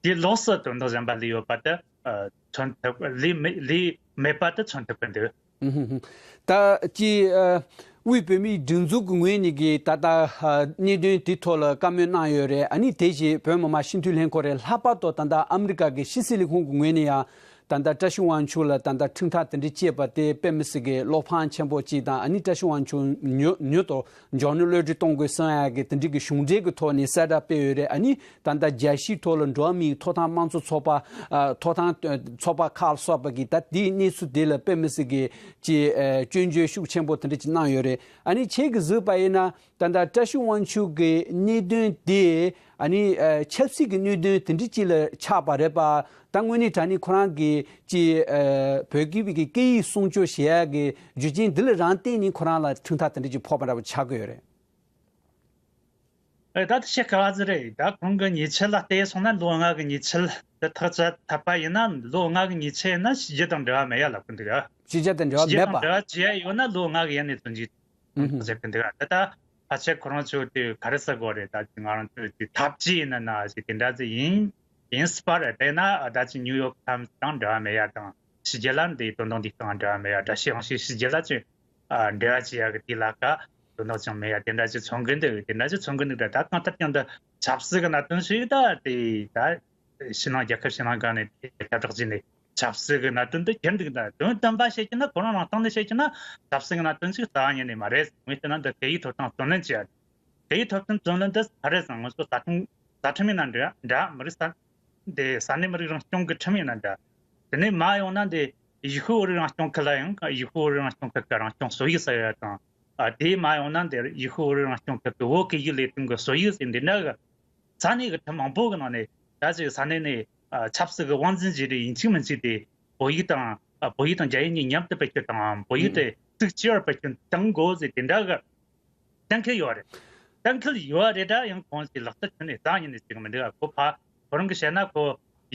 དེ་ལོགས་སུ་དོན་དག་གཞན་པ་ལས་ཡོད་པ་དེ་ཨ་མཚོན་ཐུབ། ལས་མེད་ལས་མེད་པ་དེ་མཚོན་ཐུབ་ཀྱི་འདུག་ཨུ་ཧུ་ཧུ། ད་ཅི་ཨ་དབུས་བོད་མིའི་སྒྲིག་འཛུགས་ཀྱི་ངོས་ནས་ཀྱི་ད་ལྟ་ཨ་གནད་དོན་དེ་ཐོག་ལ་བཀའ་མོལ་གནང་ཡོད་རེད། ཨ་ནི་དེ་བཞིན་བོད་མི་མང་སྤྱི་འཐུས་ལྷན་ཁང་རེད། ལྷག་པར་དུ་ད་ལྟ་ཨ་མི་རི་ཀ་གི་ཕྱི་སྲིད་ལས་ཁུངས་ཀྱི་ངོས་ནས་ཡང་ད་ལྟ་བཀྲ་ཤིས་དབང་ཕྱུག་ལ་ད་ལྟ་ཁྲིམས་ཐག་དེ་འདྲ་བཅད་པ་དེ་དཔེ་མི་སྲིད་ཀྱི་བློ་ཕམ་ཆེན་པོ་ཅིག་དང་། ཨ་ནི་བཀྲ་ཤིས་དབང་ཕྱུག་མྱུར་མྱུར་དུ་འབྱོར་ནས་གློད་གྲོལ་གཏོང་དགོས་གསུང་ཡ་གི་དེ་འདྲ་གི་གཞུང་འབྲེལ་གྱི་ཐོག་ནས་གསལ་བསྒྲགས་སྤེལ་ཡོད་རེད། ཨ་ནི་ད་ལྟ་རྒྱལ་སྤྱིའི་ཐོག་ལ་འགྲོ་བ་མིའི་ཐོབ་ཐང་དམངས་གཙོ་ཚོགས་པ་ཨ་ཐོབ་ཐང་ཨ་ཚོགས་པ་ཁག་ལ་སོགས་པ་གིས་ད་དེའི་གནས་ཚུལ་དེ་ལ་དཔེ་མི་སྲིད་ཀྱི་ཅིག་ཨ་སྐྱོན་བརྗོད་ཤུགས་ཆེན་པོ་དེ་འདྲ་ཅིག་གནང་ཡོད་རེད། ཨ་ནི་ཁྱེད་ཀྱིས་གཟིགས་པ་ཡིན་ན་ད་ལྟ་བཀྲ་ཤིས་དབང་ཕྱུག་གི་གནད་དོན་དེ་ཨ་ནི་ཨ་ཆབ་སྲིད་ཀྱི་གནད་དོན་དེ་འདྲ་ཅིག་ལ་ཆགས་པ་རེད་པ། ད་དངོས་གནས་དྲང་གནས་ཁོ་རང་གིས་ཅིག་ཨ་བོད་ཀྱི་བོད་ཀྱི་སྐད་ཡིག་སྲུང་སྐྱོབ་བྱེད་ཡ་གི་རྒྱུ་རྐྱེན་འདི་ལ་རང་བརྟེན་ནས་ཁོ་རང་ལ་ཁྲིམས་ཐག་དེ་འདྲ་ཅིག་ཕོག་པ་འདྲ་པོ་ཆགས་ཀྱི་ཡོད་རེད། ཨེ་ད་དེ་བཤད་དཀའ་བ་ཟིག་རེད། ད་ཁོང་གི་ཉེས་ཆད་ལ་བལྟས་སོང་ན་ལོ་ལྔ་གི་ཉེས་ཆད་དེ་ཐག་བཅད་ཐུབ་པ་ཡིན་ན། ལོ་ལྔ་གི་ཉེས་ཆད་ཡིན་ན་ཕྱི་རྒྱལ་དང་འབྲེལ་བ་མེད་ཡ་ལབ་ཀྱི་འདུག་ཨ། ཕྱི་རྒྱལ་དང་འབྲེལ་ཕྱི་བ་རྒྱལ་མེད་དང་པ། འབྲེལ་བ་བྱེད་ཡ་ཡོད་ན་ལོ་ལྔ་གི་ཡན་ནས་བཙོན་འཇུག་ཨུ་ཧུ། བཟོས་ཀྱི་འདུག་ཨ། ད་ད་ཕལ་ཆེར་ཁོ་རང་ཚོ་དེ་ག་རེ་ཟེར་དགོས་རེད། ད་ང་རང་ཚོ་དེ་འཐབ་ཇུས་ཡིན་ན་ན་ཞིག་དེ་འདྲ་ཟིག་ཡིན་ཡིན་སྲིད་པ་རེད། དཔེར་ན་ད་ཅིག་ནིའུ་ཡོག་ཊའིམ་སི་དང་འབྲེལ་བ་མེད་ཡ་དང་། ཕྱི་རྒྱལ་ལ་འདི་དོན་དག་འདི་དང་འབྲེལ་བ་མེད་ཡ། འགྲེལ་བཤད་ཡང་ཞིག་ཕྱི་རྒྱལ་ལ་ཅིག་ཨ་འབྲེལ་བ་བྱེད་ཡ་གི་དེ་ལ་ཀ་དོན་དག་ཅང་མེད་ཡ་དེ་འདྲ་ཅིག་མཚོན་གི་འདུག་དེ་འདྲ་ཅིག་མཚོན་གི་འདུག་ད་ད་གང་ལྟར་ཀྱང་འདི་ཆབ་སྲིད་ཀྱི་གནད་དོན་ཞིག་ད་དེ་ད་ཕྱི་ནང་རྒྱལ་ཁབ་ཕྱི་ནང་གང་ནས་དེ་ཁྱབ་བསྒྲགས་བྱས་ནས་ཆབ་སྲིད་ཀྱི་གནད་དོན་འདི་ཁྱེར་འདུག་ད་དོན་དམ་པ་བཤད་ཀྱི་ན་ཁོ་རང་རང་སྟེང་ནས་བཤད་ཀྱི་ན་ཆབ་སྲིད་ཀྱི་གནད་དོན་ཞིག་རྩ་བ་ཉིད་ནས་མ་རེད། ངས་བལྟས་ན་འདི་སྐད་ཡིག་ཐོབ་ཐང་བརྩོན་ལེན་བྱེད་ཡ། སྐད་ཡིག་ཐོབ་ཐང་བརྩོན་ལེན་འདི་ག་རེ་ཟེར། ང་ཚོ་རྩ་ཁྲིམས་རྩ་ཁྲིམས་ཡིན་ན་འདྲ་འདྲ། མི་རིགས་ས་འདི་ས་གནས་མི་རིགས་རང་སྐྱོང་གི་ཁྲིམས་ཡིན་ན་འདྲ། དེ་ནས་མར་ཡོང་ན་འདི་ཡུ་ཤུ་བོད་རིགས་རང་སྐྱོང་ཁུལ་ལ་ཡང་ཡུ་ཤུ་བོད་རིགས་རང་སྐྱོང་ཁུལ་གྱི་རང་སྐྱོང་སྲོལ་ཡིག་ཟེར་ཡ་དང་། ཨ་དེ་མར་ཡོང་ན་འདི་ཡུ་ཤུ་བོད་རིགས་རང་སྐྱོང་ཁུལ་གྱི་བོད་སྐད་ཡིག་ལས་དོན་གྱི་སྲོལ་ཡིག་ཟེར་འདི་འདྲ་གི་ས་གནས་ཀྱི་ཁྲིམས་མང་པོ་གི་ནང་ནས་ད་ཅིག་ས་གནས་ནས་ཨ་ཆབ་སྲིད་ཀྱི་དབང་འཛིན་བྱེད་རིགས་ཡིན་གཅིག་མིན་གཅིག་དེ་བོད་ཡིག་དང་ཨ་བོད་ཡིག་དང་རྒྱ་ཡིག་གཉིས་མཉམ་དུ་བེད་སྤྱོད་དང་། བོད་ཡིག་དེ་གཙིགས་ཆེ་བར་བེད་སྤྱོད་གཏང་དགོས་ཟེར་དེ་འདྲ་གི་གཏན་འཁེལ་ཡོད་རེད། གཏན་འཁེལ་ཡོད་རེད། ད་ཡང་ཁོང་ཚོས་ལག་བསྟར་ཁྱོན་ནས་རྩ་ཉིད་ནས་བྱེད་གི་མི་འདུག་ཁོ་ཕ་ཁོ་རང་གིས་བཤད་ན་ཁོ་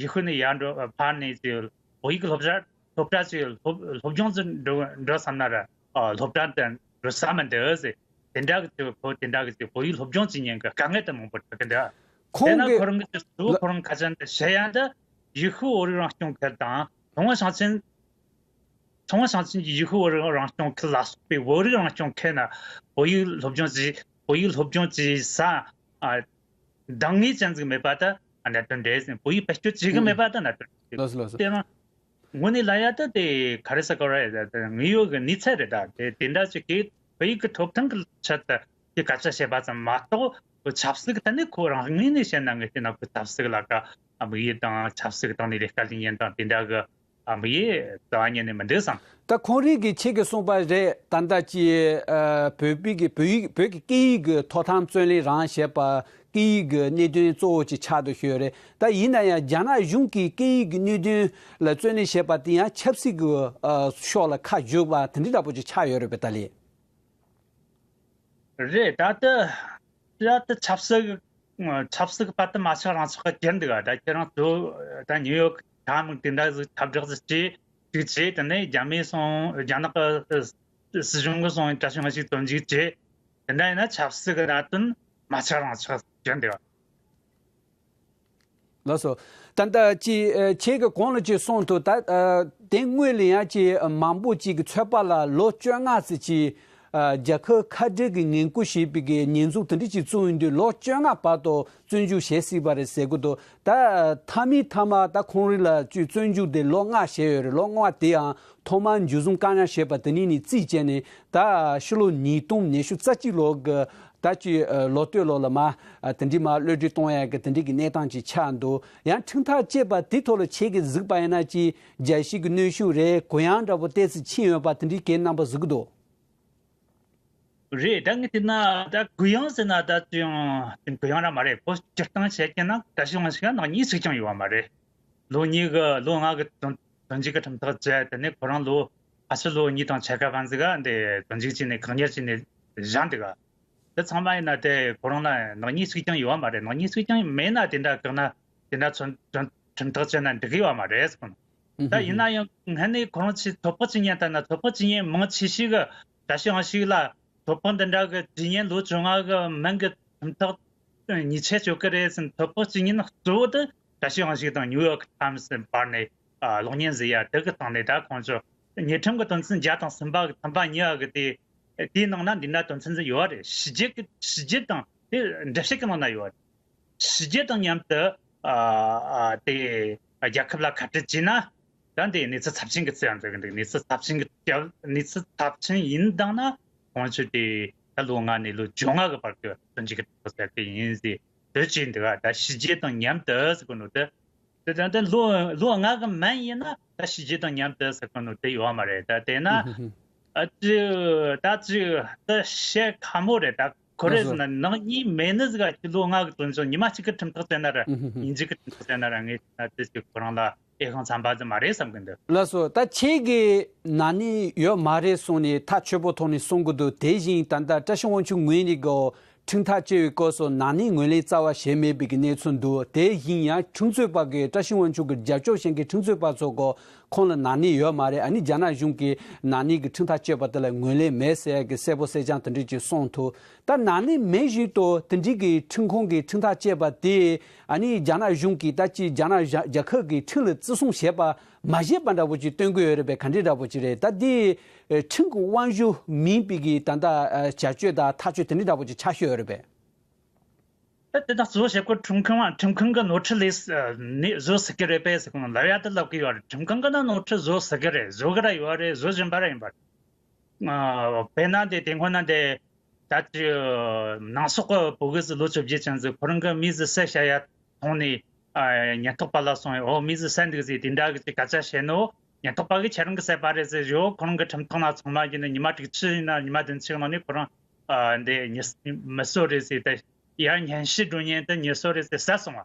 ཡུ་ཤུ་ནས་ཡར་འགྲོ་ཕར་ནས་ཅིག་བོད་ཡིག་གི་སློབ་གྲྭ་སློབ་གྲྭ་ཅིག་སློབ་སློབ་སྦྱོང་ཅིག་འགྲོ་འགྲོ་བསམ་ན་ར་ཨ་སློབ་གྲྭ་དེ་འགྲོ་ས་མི་འདུག་ཟེར། དེ་འདྲ་གི་ཅིག་ཁོ་དེ་འདྲ་གི་ཅིག་བོད་ཡིག་སློབ་སྦྱོང་བྱེད་མཁན་གི་དཀའ་ངལ་དེ་མང་པོ་འཕྲད་གི་འདུག་དེས་ན་ཁོང་གི་ཁོ་རང་གིས་ཅིག་གཙོ་བོ་ལ་ཁོ་རང་ཁ་ཆེམས་དེ་བཤད་ཡ་འདི་ཡུ་ཤུ་བོད་རིགས་རང་སྐྱོང་ཁུལ་དང་ཐང་ཝན་ཞིང་ཆེན་ཚང་བ་ཞིང་ཆེན་གྱི་ཡུ་ཤུ་བོད་རིགས་རང་སྐྱོང་ཁུལ་ལ་སོགས་པའི་བོད་རིགས་རང་སྐྱོང་ཁུལ་ན་བོད་ཡིག་སློབ་སྦྱོང་བྱེད་བོད་ཡིག་སློབ་སྦྱོང་བྱེད་ས་ཨ་འདང་ངེས་ཅན་ཟིག་མེད་པ་ད་གནད་དོན་རེད་ཟེར། བོད་ཡིག་བེད་སྤྱོད་བྱེད་གི་མེད་པ་ད་གནད་དོན་རེད། ལགས་སོ་ལགས་སོ། དེ་རང་དངོས་གནས་ལ་ཡ་ད་དེ་ག་རེ་ཟེར་དགོས་རེད། ད་དེ་དངོས་ཡོད་ཀྱི་གནས་ཚུལ་རེད། ད་དེ་དེ་འདྲ་ཅིག་གིས་བོད་ཡིག་གི་ཐོབ་ཐང་གི་ཆེད་དུ་དེ་སྐད་ཆ་བཤད་པ་ཙམ་མ་གཏོགས་ཆབ་སྲིད་ཀྱི་ཐད་ནས་ཁོ་རང་ངོས་ནས་བཤད་ན་ངས་བལྟས་ན་ཁོ་ཆབ་སྲིད་ལ་ཀ་དམིགས་ཡུལ་དང་ཆབ་སྲིད་ཀྱི་སྟེང་ནས་ལས་ཀ་ལས་ཉན་དང་དེ་འདྲ་གི་ཨ་མི་ཡིས་རྩ་བ་ཉིད་ནས་མི་འདུག་བསམ། ད་ཁོང་རང་གིས་ཁྱེད་ཀྱིས་གསུངས་པ་རེད། ད་ལྟ་ཅི་ཨ་བོད་པའི་གི་བོད་ཡིག་བོད་ཀྱི་སྐད་ཡིག་གི་ཐོབ་ཐང་བརྩོན་ལེན་རང་བྱེད་པ་ སྐད་ཡིག་གི་གནད་དོན་གཙོ་བོ་ཅིག་ཆགས་འདུག་ཞུ་ཡོད་རེད། ད་ཡིན་ན་ཡང་རྒྱ་ནག་གཞུང་གིས་སྐད་ཡིག་གི་གནད་དོན་ལ་བརྩོན་ལེན་བྱས་པ་དེ་ཡང་ཆབ་སྲིད་ཀྱི་ཨ་ཕྱོགས་ལ་ཁ་བསྒྱུར་བ་དེ་འདྲ་འདྲ་པོ་ཅིག་ཆགས་ཡོད་རེད་པས། ད་ལས། རེད། ད་ལྟ་ད་ལྟ་ཆབ་སྲིད་ཀྱི་ཆབ་སྲིད་ཀྱི་བར་དུ་མ་ཆགས་རང་ཆགས་ཀྱི་གྱུར་འདུག་ད་ཁྱེད་རང་ཚོ་ད་ནིའུ་ཡོག་ཁ་མིག་དེ་འདྲ་ཟིག་ཁྱབ་བསྒྲགས་ཟིག་བྱས་ཟིག་བྱས། དེ་ནས་རྒྱ་མི་སོང་རྒྱ་ནག་གི་སྲིད་གཞུང་གི་སོང་བཀྲ་ཤིས་དབང་ཕྱུག་བཙོན་འཇུག་བྱས། དེ་འདྲ་ཡིན་ན་ཆབ་སྲིད་ཀྱི་གནད་དོན་མ་ཆགས་རང་ཆགས་ཀྱི་གྱུར་འདུག་ལགས་སོ། ད་ལྟ་ཅི་ཨ་ཁྱེད་ཀྱིས་གོང་ལ་ཅིག་གསུངས་འདུག་ད་ཨ་དེ་སྔོན་ལ་ཡང་ཅིག་མང་པོ་ཅིག་གི་ཚོད་དཔག་ལ་ལོ་བཅོ་ལྔ་ཙམ་ཅིག་ཨ་རྒྱལ་ཁབ་ཁ་བྲལ་གྱི་ངན་སྐུལ་བྱེད་པའི་གི་ཉེས་འཛུགས་དེ་འདྲ་ཅིག་བཙུགས་ཡོང་དུས་ལོ་བཅོ་ལྔ་བར་དུ་བཙོན་འཇུག་བྱེད་སྲིད་པ་རེད་ཟེར་གི་འདུག་ད་མཐའ་མའི་མཐའ་མ་ད་ཁོང་རང་ལ་ཅིག་བཙོན་འཇུག་དེ་ལོ་ལྔ་བྱས་ཡོད་རེད། ལོ་ལྔ་དེ་ཡང་ཐོག་མར་འཇུ་བཟུང་བཀག་ཉར་བྱས་པ་དེ་ནས་ནས་རྩིས་བྱས་ནས་ད་ཕྱི་ལོ་ཉིས་སྟོང་ཉི་ཤུ་རྩ་གཅིག་ལོ་གི་ད་ཅིག་ཨ་ལོ་སྟོད་ལོ་ལ་མ་ཨ་དེ་འདྲའི་མ་གློད་གྲོལ་གཏོང་ཡག་གི་དེ་འདྲའི་གི་གནས་སྟངས་ཅིག་ཆགས་འདུག་ཡང་ཁྲིམས་ཐག་བཅད་པ་དེ་ཐོག་ལ་ཁྱེད་ཀྱིས་གཟིགས་པ་ཡིན་ན་ཅིག་རྒྱལ་སྤྱི་གི་གནོན་ཤུགས་རེད། གུ་ཡངས་འདྲ་པོ་ཏོག་ཙམ་ཕྱིན་ཡོད་པ་དེ་འདྲའི་གི་རྣམ་པ་གཟིགས་ཀྱི་འདུག་རེད། ད་ངས་བལྟས་ན་ད་གུ་ཡངས་ཟེར་ན་ད་ཅིག་གུ་ཡངས་ར་མ་རེད། ཁོ་སྤྱིར་བཏང་བཤད་ཀྱི་ན་བཀྲ་ཤིས་དབང་ཕྱུག་ནག་ཉེས་གཅིག་ཀྱང་ཡོད་པ་མ་རེད། ལོ་གཉིས་ཀྱི་ལོ་ལྔ་གི་བཙོན་བཙོན་འཇུག་གི་ཁྲིམས་ཐག་བཅད། དེ་ནས་ཁོ་རང་ལོ་ཕལ་ཆེར་ལོ་གཉིས་དང་ཕྱེད་ཀ་ཙམ་ཟིག་ག་འདི་བཙོན་འཇུག་བྱས་ནས་བཀག་ཉར་བྱས་ནས་བཞག་འདུག་ག་དེ་ཚང་མ་ཡིན་ན་དེ་ཁོ་རང་ལ་ནག་ཉེས་གཅིག་ཀྱང་ཡོད་པ་མ་རེད། ནག་ཉེས་གཅིག་ཀྱང་མེད་ན་དེ་འདྲ་བཀག་ན་དེ་འདྲ་བཙོན་བཙོན་ཁྲིམས་ཐག་བཅད་ན་འགྲིག་གི་ཡོད་པ་མ་རེད་ཟེར་གོ་ནོ། ད་ཡིན་ན་ཡང་སྔན་ནས་ཁོ་རང་ཚོས་ཚོད་དཔག་བྱེད་མཁན་ལྟར་ན་ཚོད་དཔག་བྱེད་མཁན་མང་ཆེ་ཤོས་ཀྱིས་བཀྲ་ཤིས་དབང་ཕྱུག་ལ་ཚོད་དཔག་འདི་འདྲ་གི་བྱེད་མཁན་ལོ་བཅོ་ལྔ་གི་མན་གི་ཁྲིམས་ཐག་ཉེས་ཆད་གཅོད་ཀྱི་རེད་ཟེར་ཚོད་དཔག་བྱེད་མཁན་གཙོ་བོ་དེ་བཀྲ་ཤིས་དབང་ཕྱུག་དང་ནིའུ་ཡོག་ཊའིམ་སི་བར་ནས་ཨ་གློག་བརྙན་བཟོས་ཡ་དེ་གི་སྟེང་ནས་ད་ཁོང་ཚོ་ཉེས་ཁྲིམས་ཀྱི་དོན་ཚན་བརྒྱ་དང་གསུམ་པ་གི་ཐེམ་པ་གཉིས་པ་གི་དེ་དེའི་ནང་ན་འདི་འདྲ་དོན་ཚན་ཟིག་ཡོད་རེད། ཕྱི་རྒྱལ་གི་ཕྱི་རྒྱལ་དང་དེ་འགྲེལ་བཤད་ཀྱི་ནང་ན་ཡོད་རེད། ཕྱི་རྒྱལ་དང་མཉམ་དུ་ཨ་ཨ་དེ་རྒྱལ་ཁབ་ལ་ཁ་བྲལ་བྱས་ན་ད་འདི་གནས་ཚུལ་ཚབས་ཆེན་གྱི་ཚུལ་ཡང་འཛིན་གྱི་འདུག་གནས་ཚུལ་ཚབས་ཆེན་གྱི་གནས་ཚུལ་ཚབས་ཆེན་ཡིན་དང་ན་ཁོང་ཚོས་དེ་ད་ལོ་ལྔ་ནས་ལོ་བཅོ་ལྔ་གི་བར་དུ་བཙོན་འཇུག་གི་ཁྲིམས་ཐག་བཅད་ཀྱི་ཡིན་ཟེར་འདོད་ཀྱི་འདུག་ད་ཕྱི་རྒྱལ་དང་མཉམ་དུ་ཟེར་གོ་ནོ་དེ་དེ་ད་ལྟ་ལོ་ལོ་ལྔ་གི་མན་ཡིན་ན་ད་ཕྱི་རྒྱལ་དང་མཉམ་དུ་ཟེར་གོ་ནོ་དེ་ཡོད་མ་རེད། ད་དེ་ན་ཨ་ཅི་ད་ཅི་ད་བཤད་ཁ་མོ་རེད། ད་ཁོ་རེ་ཟེར་ན་ནག་ཉེས་མེད་ནི་ཟིག་ག་ཁྱི་ལོ་ལྔ་གི་དོན་ཚོ་ཉི་མ་གཅིག་གི་ཁྲིམས་ཐག་བཅད་ན་ར་ཉིན་གཅིག་གི་ཁྲིམས་ཐག་བཅད་ན་ར་ངས་ད་དེ་ཅིག་ཁོ་རང་ལ་ཨེ་ཁང་ཚན་པ་ཟིག་མ་རེད་བསམ་གི་འདུག་ལགས་སོ། ད་ཁྱེད་ཀྱིས་ན་ནིང་ཡོད་མ་རེད་གསུངས་ནས་ཐག་ཆོད་པོ་ཐོག་ནས་གསུང་གི་འདུག་དེ་བཞིན་ད་ལྟ་བཀྲ་ཤིས་དབང་ཕྱུག་ངོས་ནས་གོ་ཁྲིམས་ཐག་བཅད་པའི་སྐབས་སུ་ན་ནིང་ངོས་ལེན་རྩ་བ་བྱས་མེད་པའི་གི་གནས་ཚུལ་འདུག་དེ་བཞིན་ཡང་ཁྲིམས་རྩོད་པ་གིས་བཀྲ་ཤིས་དབང་ཕྱུག་གི་རྒྱབ་སྐྱོར་བྱེད་མཁན་ཁྲིམས་རྩོད་པ་ཚོ་གོ་ཁོང་ལ་ན་ནིང་ཡོད་མ་རེད། ཨ་ནི་རྒྱ་ནག་གཞུང་གིས་ན་ནིང་གི་ཁྲིམས་ཐག་གཅོད་པ་དེ་ལ་ངོས་ལེན་མེད་ཟེར་གི་གསལ་པོ་གསལ་རྐྱང་དེ་འདྲ་ཅིག་གསུངས་འདུག་ད་ན་ནིང་མེད་བཞིན་དུ་དེ་འདྲའི་གི་ཁྲིམས་ཁང་གི་ཁྲིམས་ཐག་བཅད་པ་དེ་ཨ་ནི་རྒྱ་ནག་གཞུང་གིས་ད་ཅི་རྒྱ་ནག་རྒྱ་རྒྱལ་ཁབ་ཀྱི་ཁྲིམས་ལ་བརྩི་སྲུང་བྱས་པ་མ་བྱས་པ་འདྲ་པོ་ཅིག་སྟོན་གི་ཡོད་རེད་པས། ག་འདྲ་འདྲ་པོ་ཅིག་རེད། ད་དེ་ཁྲིམས་ཀྱི་དབང་ཤུགས་མིན་པའི་གི་ད་ལྟ་བྱ་སྤྱོད་དང་ཐག་གཅོད་དེ་འདྲ་འདྲ་པོ་ཅིག་ཆགས་ཤོས་ཡོད་རེད་པས། ད་དེ་དག་གཙོ་བོ་བྱེད་སྒོ་ཁྲིམས་ཁང་ཁྲིམས་ཁང་གི་ནོར་འཁྲུལ་ལས་ནས་བཟོ་སྲིད་ཀྱི་རེད་པས་ཟེར་གོ་ནོ་ལབ་ཡ་དེ་ལབ་ཀྱི་ཡོད་རེད། ཁྲིམས་ཁང་གི་ན་ནོར་འཁྲུལ་བཟོ་སྲིད་ཀྱི་རེད། བཟོ་གི་ར་ཡོད་རེད། བཟོ་བཞིན་པ་ར་ཡིན་པ་རེད། དཔེར་ན་དེ་དེ་སྔོན་ན་དེ་ད་ཅི་ནང་སོག་གི་བོད་གི་ཟི་ལོ་བཅོ་བརྒྱད་ཅན་ཟིག་ཁོ་རང་གི་མི་ཟི་བསད་བྱ་ཡ་མཐོང་ནས་ཉེན་རྟོག་པ་ལ་སོང་ཡོད། འོ་མི་ཟི་བསད་འདུག་ཟེར་དེ་འདྲ་གི་ཅིག་སྐད་ཆ་བཤད་ནོ། ཉེན་རྟོག་པ་གིས་ཁྱེད་རང་གི་བསད་པ་རེད་ཟེར་ཡོད། ཁོ་རང་གི་ཁྲིམས་ཐག་ན་ཚང་མ་ཡིན་ན་ཉི་མ་དྲུག་ཅུ་ཡིན་ན་ཉི་མ་བདུན་ཅུ་ནང་ནས་ཁོ་རང་ཨ་འདི་མི་གསོད་རེད་ཟེར་ཏེ་ཡར་སྙན་ཞུ་འགྲོ་མཁན་དེ་མི་གསོད་རེད་ཟེར་བསད་སོང་བ།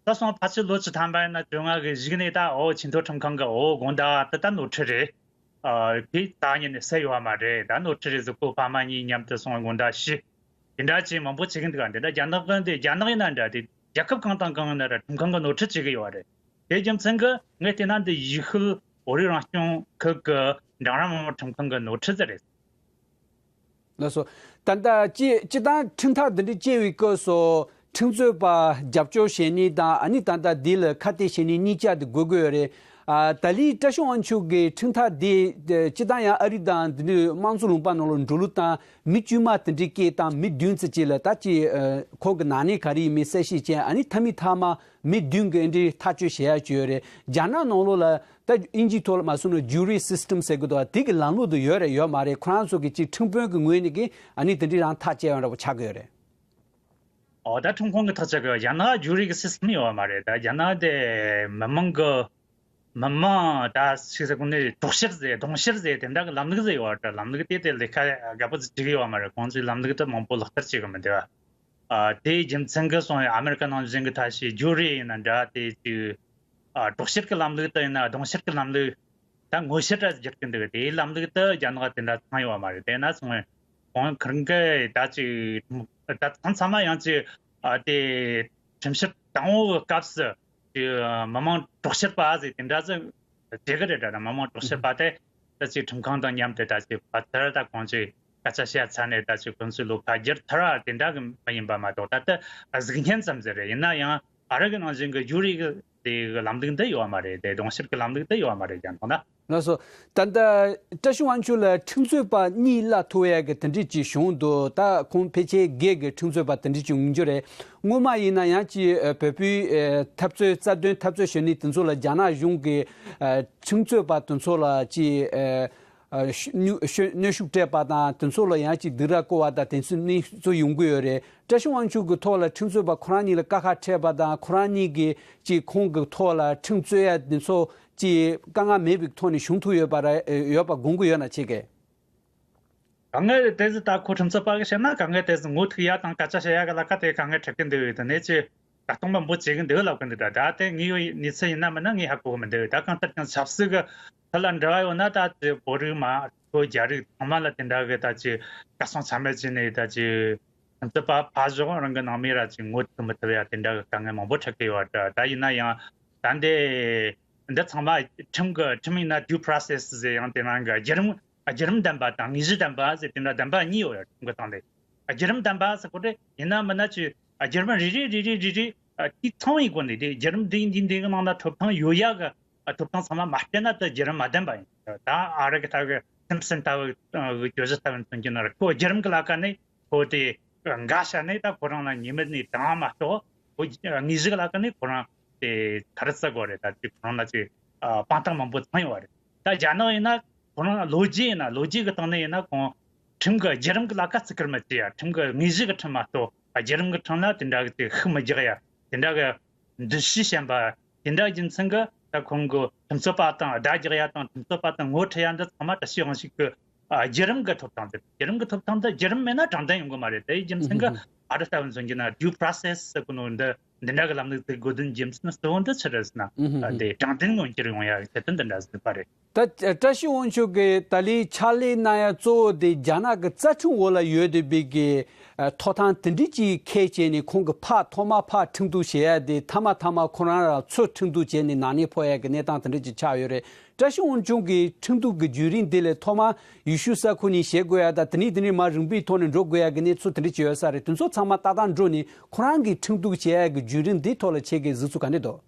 བསད་སོང་བ་ཕལ་ཆེར་ལོ་བཅུ་ཐམ་པ་ཡིན་ན་བཅོ་ལྔ་གི་གཞུག་ནས་ད་འོ་ཆེས་མཐོའི་ཁྲིམས་ཁང་གི་འོ་དགོང་དག་དེ་ད་ནོར་འཁྲུལ་རེད། ཨ་དེ་ད་ཉིན་ནས་བསད་ཡོད་བ་མ་རེད། ད་ནོར་འཁྲུལ་རེད་ཟེར་ཁོ་ཕ་མ་གཉིས་མཉམ་དུ་སོང་དགོང་དག་ཤི། དེ་འདྲ་ཅིག་མང་པོ་བྱེད་ཀྱི་འདུག་ག་འདི་འདྲ་རྒྱ་ནག་གི་འདི་རྒྱ་ནག་ཡིན་ན་འདྲ་དེ་རྒྱལ་ཁབ་གང་དང་གང་ཡིན་ན་ར་ཁྲིམས་ཁང་གི་ནོར་འཁྲུལ་བྱེད་ཀྱི་ཡོད་རེད། དེ་རྒྱུ་མཚན་གྱིས་ངས་བལྟས་ན་འདི་ཡུལ་ཤུལ་བོད་རིགས་རང་སྐྱོང་ཁུལ་གྱི་འབྲིང་རིམ་མི་དམངས་ཁྲིམས་ཁང་གི་ནོར་འཁྲུལ་ཟིག་རེད། ལགས་སོ། ད་ལྟ་སྤྱི་སྤྱི་བཏང་ཁྲིམས་ཐག་འདི་འདྲ་བཅད་པའི་སྐབས་སུ་ཁྲིམས་རྩོད་པ་རྒྱབ་སྐྱོར་བྱེད་ནི་དང་ཨ་ནི་ད་ལྟ་འདི་ལ་ཁ་གཏད་བྱེད་ནི་གཉིས་ཆ་དེ་དགོས་ཀྱི་ཡོད་རེད། ཨ་ད་ལི་བཀྲ་ཤིས་དབང་ཕྱུག་གི་ཁྲིམས་ཐག་འདི་སྤྱི་བཏང་ཡང་ཨ་རི་དང་འདི་འདྲའི་དམངས་གཙོ་ལུང་པ་ནང་ལ་འགྲོ་ལུགས་དང་མི་དཀྱུས་མ་དེ་འདྲའི་སྐད་དང་མི་བདུན་ཙམ་ཅིག་ལ་ད་ཅི་ཁོང་གི་ན་ནིང་ག་རེ་ཡིན་མིན་གསལ་བཤད་བྱས་ཨ་ནི་མཐའ་མའི་མཐའ་མ་མི་བདུན་གྱི་འདི་འདྲའི་ཐག་གཅོད་བྱེད་ཡ་ཅིག་ཡོད་རེད། རྒྱ་ནག་ནང་ལོགས་ལ་ད་དབྱིན་ཇིའི་ཐོག་ལ་མ་སོང་ན་ཇུ་རི་སིས་ཊམ་ཟེར་གི་འདུག་དེ་གི་ལམ་ལུགས་དེ་ཡོད་རེད་ཡོད་མ་རེད། ཁོ་རང་ཚོ་གི་ཅིག་ཁྲིམས་དཔོན་གི་ངོས་ནས་གི་ཨ་ནི་དེ་འདྲའི་རང་ཐག་བཅད་ཡོང་འདྲ་པོ་ཆགས་ཀྱི་ཡོད་རེད། ཨོ་ད་ཁྲིམས་ཁང་གི་ཐག་བཅད་གི་ཡོད། རྒྱ་ནག་ཇུ་རི་གི་སིས་ཊམ་ཡོད་མ་རེད། ད་རྒྱ་ནག་དེ་མི་མང་གི་མི་མང་ད་ཞིག་ཟེར་གོ་ནི་དོགས་ཟོན་ཟེར་དོགས་ཟོན་ཟེར་དེ་འདྲ་གི་ལམ་ལུགས་ཟེར་ཡོད་རེད། ལམ་ལུགས་དེ་དེ་ལས་ཀ་དགའ་པོ་ཟིག་བྱེད་གི་ཡོད་མ་རེད། ཁོང་ཚོའི་ལམ་ལུགས་དེ་མང་པོ་ལག་བསྟར་བྱེད་གི་མི་འདུག་ཨ་དེའི་རྒྱུ་མཚན་གྱིས་སོང་ཡང་ཨ་མེ་རི་ཀ་ནང་བཞིན་གྱི་ཐ་ཤི་ཇུ་རི་ཡིན་ན་འདྲ། དེ་ཅིག་ཨ་དྲག་ཤེད་ཀྱི་ལམ་ལུགས་དེ་ཡིན་ན་རྡུང་ཤེད་ཀྱི་ལམ་ལུགས། ད་ངོ་ཤེས་ར་བསྒྱུར་གི་འདུག་དེའི་ལམ་ལུགས་དེ་རྒྱ་ནག་དེ་འདྲ་ཚང་ཡོད་མ་རེད། དེ་ན་སོང་ཁོང་ཁིར་གི་ད་ཅིག་ད་ཚང་ཚང་མ་ཡང་ཅིག་ཨ་དེ་ཁྲིམས་ཞིབ་དང་པོའི་སྐབས་སུ་ཅིག་མི་མང་དྲག་ཤེས་པ་ཟེར་དེ་འདྲ་ཟེར་བྱེད་གི་རེད་ད། མི་མང་དྲག་ཤེས་པ་དེ་ད་ཅིག་ཁྲིམས་ཁང་དང་མཉམ་དུ་ད་ཅིག་ཕ་ཚར་ད་ཁོང་ཅིག་སྐད་ཆ་བཤད་ཚར་ནས་ད་ཅིག་ཁོང་ཚོའི་ལོ་ཁ་བསྒྱུར་ཚར་བ་དེ་འདྲ་གི་མ་ཡིན་པ་མ་གཏོགས། ད་ལྟ་གཟུགས་བརྙན་ཙམ་ཟེར་རེད། ཡིན་ན་ཡང་ཨ་རི་གི་ནང་བཞིན་གི་ཇུ་རི་གི་དེ་གི་ལམ་ལུགས་འདི་ཡོད་མ་རེད། དེ་རྡུང་ཤེས་ཀྱི་ལམ་ལུགས་འདི་ཡོད་མ་རེད། ཀྱང་མཐོང་ན། ལགས་སོ། ད་ལྟ་བཀྲ་ཤིས་དབང་ཕྱུག་ལ་ཁྲིམས་རྩོད་པ་གཉིས་གླ་ཐོབ་ཡག་གི་དེ་འདྲས་ཅིག་བྱུང་འདུག་ད་ཁོང་ཕལ་ཆེར་སྒེར་གྱི་ཁྲིམས་རྩོད་པ་དེ་འདྲས་ཅིག་ཡོང་རྒྱུ་རེད། སྔོན་མ་ཡིན་ན་ཡང་ཅིག་ཨ་བོད་པའི་ཨ་འཐབ་རྩོད་རྩ་དོན་འཐབ་རྩོད་བྱེད་མཁན་དེ་ཚོ་ལ་རྒྱ་ནག་གཞུང་གི་ཨ་ཁྲིམས་རྩོད་པ་དེ་ཚོ་ལ་ཅིག་ཨ་ཨ་ཤུ་གནོན་ཤུགས་སྤྲད་པ་དང་དེ་ཚོ་ལ་ཡང་ཅིག་སྡིགས་ར་བསྐུལ་བ་དང་དེ་ཚོ་གནས་ཚུལ་ཡོང་གི་ཡོད་རེད། བཀྲ་ཤིས་དབང་ཕྱུག་གི་ཐོག་ལ་ཁྲིམས་རྩོད་པ་ཁོ་རང་གཉིས་ལ་བཀའ་ཁ་འཁྲིད་པ་དང་ཁོ་རང་གཉིས་ཀྱིས་ཅིག་ཁོང་གི་ཐོག་ལ་ཁྲིམས་རྩོད་ཡ་དེ་ཚོ་ཅིག་དཀའ་ངལ་མེད་པའི་ཐོག་ནས་བྱུང་ཐུབ་ཡོད་པ་ར་ཡོད་པ་དགོངས་ཀྱི་ཡོད་ན་ཁྱེད་ཀྱིས། དཀའ་ངལ་དེ་ཚོ་ད་ཁོ་ཁྲིམས་རྩོད་པ་གིས་བཤད་ན་དཀའ་ངལ་དེ་ཚོ་ངོ་ཐུག་ཡ་དང་སྐད་ཆ་བཤད་ཡ་གི་ལ་ཁ་དེ་དཀའ་ངལ་འཕྲད་ཀྱི་འདུག་དེ་ནས་ཅིག་ལྟ་སྟངས་མང་པོ་བྱེད་ཀྱི་འདུག་ལབ་ཀྱི་འདུག་ད་ད་དེ་ངའི་གནས་ཚུལ་ཡིན་ན་མིན་ན་ངས་ཧ་གོ་གི་མི་འདུག་ད་གང་ལྟར་ཀྱང་ཆབ་སྲིད་ཀྱི་ཐད་ལ་འབྲེལ་བ་ཡོད་ན་ད་དེ་བོད་རིགས་མ་གཏོགས་རྒྱ་རིགས་ཚང་མ་ལ་དེ་འདྲ་གི་ད་ཅིག་བཀའ་གསུང་ཚང་མས་བྱས་ནས་ད་ཅིག་ཁྲིམས་རྩོད་པ་ཕར་ཞོག་རང་གི་ནང་མི་ར་ཅིག་ངོ་ཐུག་མི་ཐུབ་ཡ་དེ་འདྲ་གི་དཀའ་ངལ་མང་པོ་འཕྲད་ཀྱི་ཡོད་ད། ད་ཡིན་ན་ཡང་ད་འདི་འདི་ཚང་མ་ཁྲིམས་ཀྱི་ཁྲིམས་ཡིན་ན་due process་ཟེར་ཡང་དེ་རང་གི་བརྒྱུད་རིམ་བརྒྱུད་རིམ་ལྡན་པ་དང་དངོས་གཞི་ལྡན་པ་ཟེར་དེ་འདྲ་ལྡན་པ་གཉིས་ཡོད་ཡ། ཁྲིམས་ཀྱི་སྟེང་དེ་བརྒྱུད་རིམ་ལྡན་པ་ཟེར་གོ་དེ་ཡིན་ན་མིན་ན་ཅིག་བརྒྱུད་རིམ་རེ་རེ་རེ་རེ་རེ་རེ་དུས་ཚང་བའི་སྒོ་ནས་དེ་བརྒྱུད་རིམ་འདི་འདི་འདི་གི་ནང་ན་ཐོབ་ཐང་ཡོད་ཡ་གི་ཐོབ་ཐང་ཚང་མ་མ་སྤྲད་ན་ད་བརྒྱུད་རིམ་མ་ལྡན་པ་ཡིན། ད་ཨ་རི་གི་ད་གི་སིམ་སན་ལྟ་བུ་གི་གྱོད་གཞི་ལྟ་བུ་མཚོན་གྱི་ན་ར་ཁོ་བརྒྱུད་རིམ་གི་ལ་ཁ་ནས་ཁོ་དེ་འགའ་ཤ་ནས་ད་ཁོ་རང་ལ་ཉེས་མེད་ནས་དྲངས་མ་གཏོགས་ཁོ་དངོས་གཞི་གི་ལ་ཁ་ནས་ཁོ་རང་དེ་ག་རེ་ཟེར་དགོས་རེད། ད་དེ་ཁོ་རང་ལ་ཅིག་སྤང་ཐང་མང་པོ་ཚང་ཡོད་རེད། ད་རྒྱ་ནག་ཡིན་ན་ཁོ་རང་ལོ་རྒྱུས་ཡིན་ན་ལོ་རྒྱུས་གི་སྟེང་ནས་ཡིན་ན་ཁོང་ཁྲིམས་གི་བརྒྱུད་རིམ་གི་ལ་ཁ་བརྩི་བཀུར་མི་བྱེད་ཡ། ཁྲིམས་གི་དངོས་གཞི་གི་ཁྲིམས་མ་གཏོགས་བརྒྱུད་རིམ་གི་ཁྲིམས་ལ་དེ་འདྲ་གི་ཅིག་ཤུགས་མི་རྒྱག་ཡ། དེ་འདྲ་གི་འདུ་ཤེས་ཞན་པ་དེ་འདྲ་རྒྱུ་མཚན་གྱིས་ད་ཁོང་གི་ཁྲིམས་རྩོད་པ་དང་བརྡ་རྒྱག་ཡ་དང་ཁྲིམས་རྩོད་པ་དང་ངོ་འཕྲད་ཡ་འདི་ཚང་མ་བཀྲ་ཤིས་དབང་ཕྱུག་གི་ཨ་བརྒྱུད་རིམ་གྱི་ཐོབ་ཐང་དེ། བརྒྱུད་རིམ་གྱི་ཐོབ་ཐང་དེ་བརྒྱུད་རིམ་མེད་ན་དྲང་བདེན་ཡོང་གི་མ་རེད། དེའི་རྒྱུ་མཚན་གྱིས་ཨ་རི་ལྟ་བུ་མཚོན་གྱི་ན་due process་ཟེར་གོ་ནོ་འདི་འདི་འདྲ་གི་ལམ་ལུགས་དེ་དགོས་དོན་རྒྱུ་མཚན་གཙོ་བོ་འདི་ཆི་རེད་ཟེར་ན། ཨ་དེ་དྲང་བདེན་མངོན་འགྱུར་ཡོང་ཡ་གི་ཆེད་དུ་འདི་འདྲ་ཟེར་བ་རེད། ད་བཀྲ་ཤིས་དབང་ཕྱུག་གིས་ད་ལོའི་ཕྱག་ལས་གནང་ཡ་གཙོ་བོ་དེ་རྒྱ་ནག་གི་རྩ་ཁྲིམས་འོག་ལ་ཡོད་བསྡད་པའི་གི་ཨ་ཐོབ་ཐང་དེ་འདྲ་ཅིག་ཁས་བྱས་ནས་ཁོང་གིས་ཕར་ཐོག་མར་ཕར་ཁྲིམས་གཏུག་བྱེད་ཡ་དེ་མཐའ་མ་མཐའ་མ་ཁོ་རང་རང་ཚུར་ཁྲིམས་གཏུག་བྱས་ནས་ནག་ཉེས་ཕོག་ཡ་གི་གནས་སྟངས་དེ་འདྲ་ཅིག་ཆགས་ཡོད་རེད། བཀྲ་ཤིས་དབང་ཕྱུག་གིས་ཁྲིམས་གཏུག་གི་བརྒྱུད་རིམ་དེ་ལས་ཐོག་མར་ཡུལ་ཤུལ་ས་ཁུལ་ནས་བྱེད་དགོས་ཡ་དང་དེ་ནས་དེ་ནས་མར་རིམ་པའི་ཐོག་ནས་འགྲོ་དགོས་ཡ་གི་གནས་ཚུལ་དེ་འདྲ་ཅིག་ཡོད་ས་རེད། དེ་ཚོ་ཚང་མ་ཏག་ཏག་འགྲོ་ནས་ཁོ་རང་གིས་ཁྲིམས་གཏུག་བྱེད་ཡ་གི་བརྒྱུད་རིམ་དེའི་ཐོག་ལ་ཁྱེད་ཀྱི་གཟིགས་ཚུལ་ག་འདྲ་འདུག་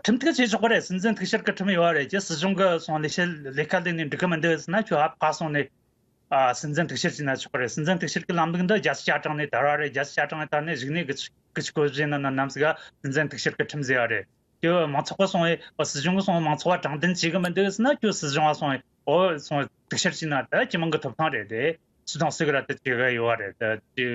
ཁྲིམས་གཏུག་བྱེད་ཆོག་གི་རེད། སྲིད་འཛིན་གཏུག་བཤེར་གྱི་ཁྲིམས་ཡོད་རེད། ཀྱི་སྲིད་གཞུང་གི་སོང་ལས་བྱེད་ལས་ཀ་ལས་ནས་འགྲིག་གི་མི་འདུག་ཟེར་ན་ཁྱོད་ཨ་ཕ་སོང་ནས་ཨ་སྲིད་འཛིན་གཏུག་བཤེར་བྱས་ན་ཆོག་གི་རེད། སྲིད་འཛིན་གཏུག་བཤེར་གྱི་ལམ་ལུགས་འདི་རྒྱལ་སྤྱིའི་བྱ་གྲངས་ནས་དར་བ་རེད། རྒྱལ་སྤྱིའི་བྱ་གྲངས་ནས་དར་ནས་གཞུག་ནས་གི་གི་གོ་བཞིན་ན་ནམ་ཟིག་ག་སྲིད་འཛིན་གཏུག་བཤེར་གྱི་ཁྲིམས་ཟེར་བ་རེད། ཁྱོད་མང་ཚོགས་ག་སོང་བས་ཨོ་སྲིད་གཞུང་གི་སོང་མང་ཚོགས་བ་དྲང་བདེན་བྱེད་གི་མི་འདུག་ཟེར་ན་ཁྱོད་སྲིད་གཞུང་ག་སོང་བས་ཨོ་སོང་གཏུག་བཤེར་བྱས་ན་ད་སྤྱི་དམངས་གི་ཐོབ་ཐང་རེད་དེ། སུ་དང་སུ་གི་ར་དེ་བྱེད་གི་ཡོད་བ་རེད། ད་དེ་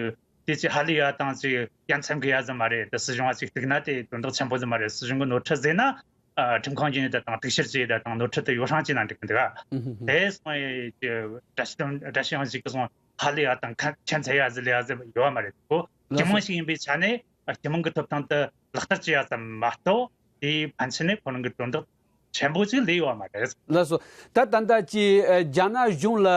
དེ་ཅི་ཧ་ལས་ཡ་དང་ཅི་ཡ་མཚན་གི་ཡ་ཟིག་མ་རེད། ད་སྲིད་གཞུང་ག་ཅིག་གཏུག་ན་དེ་དོན་དག་ཆེན་པོ་ཟིག་མ་རེད། སྲིད་གཞུང་གི་ནོར་འཁྲུལ་ཟེར་ན་ཨ་ཁྲིམས་ཁང་བརྒྱུད་ནས་ད་དང་གཏུག་བཤེར་བྱས་ད་དང་ནོར་འཁྲུལ་དེ་ཡོ་བསྲང་བྱས་ན་འགྲིག་གི་འདུག་ག་དེ་སོང་ཡ་ཅི་བཀྲ་ཤིས་དང་བཀྲ་ཤིས་དབང་ཕྱུག་གི་སོང་ཧ་ལས་ཡ་དང་ཁ་ཁྱད་མཚར་ཡ་ཟིག་ལས་ཡ་ཟིག་ཡོད་བ་མ་རེད། ཁོ་སྤྱི་དམངས་ཤིག་ཡིན་པའི་ཆ་ནས། ཨ་སྤྱི་དམངས་ཀྱི་ཐོབ་ཐང་དེ་ལག་བསྟར་བྱེད་ཡ་ཙམ་མ་གཏོགས་དེའི་ཕན་ཆད་ནས་ཁོ་རང་གི་དོན་དག་ཆེན་པོ་ཅིག་ལས་ཡོད་མ་རེད། ལགས་སོ། ད་ད་ལྟ་ཅི་ཨ་རྒྱ་ནག་གཞུང་ལ་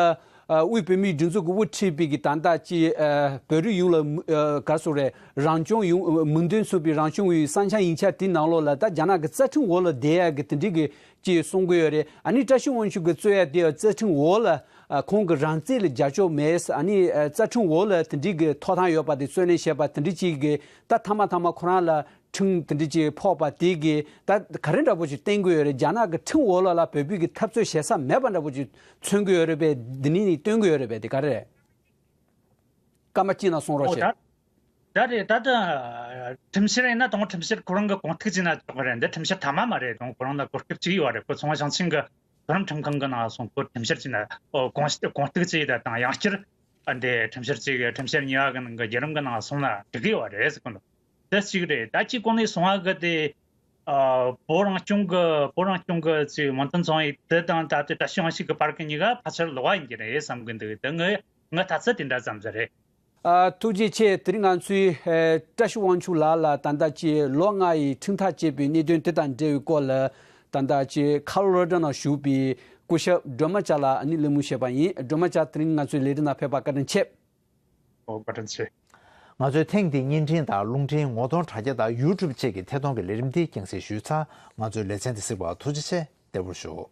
ཨ་དབུས་བོད་མིའི་སྒྲིག་འཛུགས་ཀྱི་དབུ་ཁྲིད་པའི་གི་ད་ལྟ་ཅི་ཨ་བོད་རིགས་ཡོངས་ལ་མི་ཨ་ག་རེ་ཟེར་རེད། རང་སྐྱོང་ཡོང་མིང་དོན་མཚུངས་པའི་རང་སྐྱོང་ཡོང་བའི་བསམ་འཆར་ཡིག་ཆ་དེའི་ནང་ལོགས་ལ་ད་རྒྱ་ནག་གི་རྩ་ཁྲིམས་འོག་ལ་བསྡད་ཡ་གི་དེ་འདྲའི་གི་ཅེས་གསུང་གི་ཡོད་རེད། ཨ་ནི་བཀྲ་ཤིས་དབང་ཕྱུག་གིས་རྩོད་ཡ་དེ་ཡང་རྩ་ཁྲིམས་འོག་ལ་ཨ་ཁོང་གི་རང་རྩིས་ལ་རྒྱབ་སྐྱོར་མེད། ཨ་ནི་ཨ་རྩ་ཁྲིམས་འོག་ལ་དེ་འདྲའི་གི་ཐོབ་ཐང་ཡོད་པ་དེ་རྩོད་ལེན་བྱས་པ་དེ་འདྲའི་ཅིག་གི་ད་མཐའ་མ་མཐའ་མ་ཁོ་རང་ལ་ཁྲིམས་དེ་འདྲའི་ཅིག་ཕོག་པ་དེ་གི་ད་ག་རེ་འདྲ་པོ་ཅིག་བསྟན་གི་ཡོད་རེད། རྒྱ་ནག་གི་ཁྲིམས་འོག་ལ་ལ་བོད་པའི་གི་འཐབ་རྩོད་བྱེད་ས་མེད་པ་འདྲ་པོ་ཅིག་མཚོན་གི་ཡོད་རེད་པས། འདི་ནི་ནི་སྟོན་གི་ཡོད་རེད་པས། དེ་ག་རེ་རེད། སྐར་མ་གཅིག་ནང་གསུང་རོགས་ཨོ་བྱེད། ད། ད་རེད། ད་ལྟ་ཁྲིམས་བཤེར་ཡིན་ན་དང་ཁྲིམས་བཤེར་ཁོ་རང་གི་གོང་ཐུག་ཅིག་ན་ཆོག་གི་རེད། འདི་ཁྲིམས་བཤེར་ཐ་མ་མ་རེད། དང་ཁོ་རང་ལ་གོ་སྐབས་གཅིག་ཡོད་རེད། ཁོ་ཚོང་བ་ཞིང་ཆེན་གྱི་མཐོ་རིམ་ཁྲིམས་ཁང་གི་ནང་སོང་ཁོ་ཁྲིམས་བཤེར་ཅིག་ན་ཨོ་གོང་གོང་ཐུག་ཅིག་ད་དང་ཡང་བསྐྱར་ཨ་འདི་ཁྲིམས་བཤེར་ཅིག་ཁྲིམས་བཤེར་གཉིས་པ་གི་ནང་གི་བརྒྱུད་རིམ་གི་ནང་སོང་ན་འགྲིག་གི་ཡོད་རེད་ཟེར་གི་འདུག་དེ་གཅིག་རེད། ད་གཅིག་གོང་ནས་སོང་བ་གི་དེ་ཨ་བོད་རང་སྐྱོང་གི་བོད་རང་སྐྱོང་གི་ཅིག་མོན་ཐོན་ཚོང་ཡིག་དེ་དང་ད་ལྟའི་བཀྲ་ཤིས་དབང་ཕྱུག་གི་བར་གི་གཉིས་ཀ་ཕལ་ཆེར་ལོགས་ཀ་ཡིན་གྱི་རེད་བསམ་གི་འདུག་དེ་ངའི་ངའི་ལྟ་ཚུལ་དེ་འདྲ་ཙམ་ཟིག་རེད། ཨ། ཐུགས་རྗེ་ཆེ། དེ་རིང་ང་ཚོའི་ཨེ་བཀྲ་ཤིས་དབང་ཕྱུག་ལགས་ལ་ད་ལྟ་ཅིག་ལོ་ལྔ་ཡི་ཁྲིམས་ཐག་བཅད་པའི་གནད་དོན་དེ་དང་འབྲེལ་བའི་སྐོར་ལ་ད་ལྟ་ཅིག་ཁ་ལོ་ར་ཌོ་ནང་བཞུགས་པའི་སྐུ་ཞབས་སྒྲོལ་མ་ལྕགས་ལགས་ཨ་ནི་གླེང་མོལ་བྱས་པ་ཡིན། སྒྲོལ་མ་ལྕགས་དེ་རིང་ང་ཚོའི་ལས་རིམ་ནང་ཕེབས་པར་བཀའ་དྲིན་ཆེ། ཨོ། བཀའ་དྲིན་ཆེ། ང་ཚོའི་ཐེངས་འདིའི་བརྙན་འཕྲིན་དང་རླུང་འཕྲིན་ངོ་གདོང་དྲ་རྒྱ་དང་ཡུ་ཊུབ་བཅས་ཀྱི་ཐད་གཏོང་གི་ལས་རིམ་འདི་རྒྱང་སྲིང་ཞུས་ཚར། ང་ཚོའི་ལེ་ཚན་འདི་གཟིགས་པར་ཐུགས་རྗེ་ཆེ། བདེ་པོར་བཞུགས།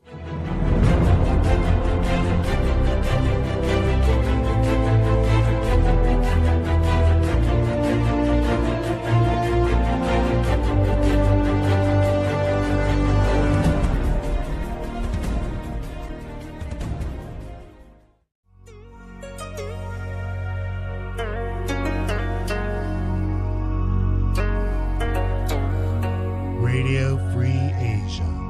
Radio Free Asia.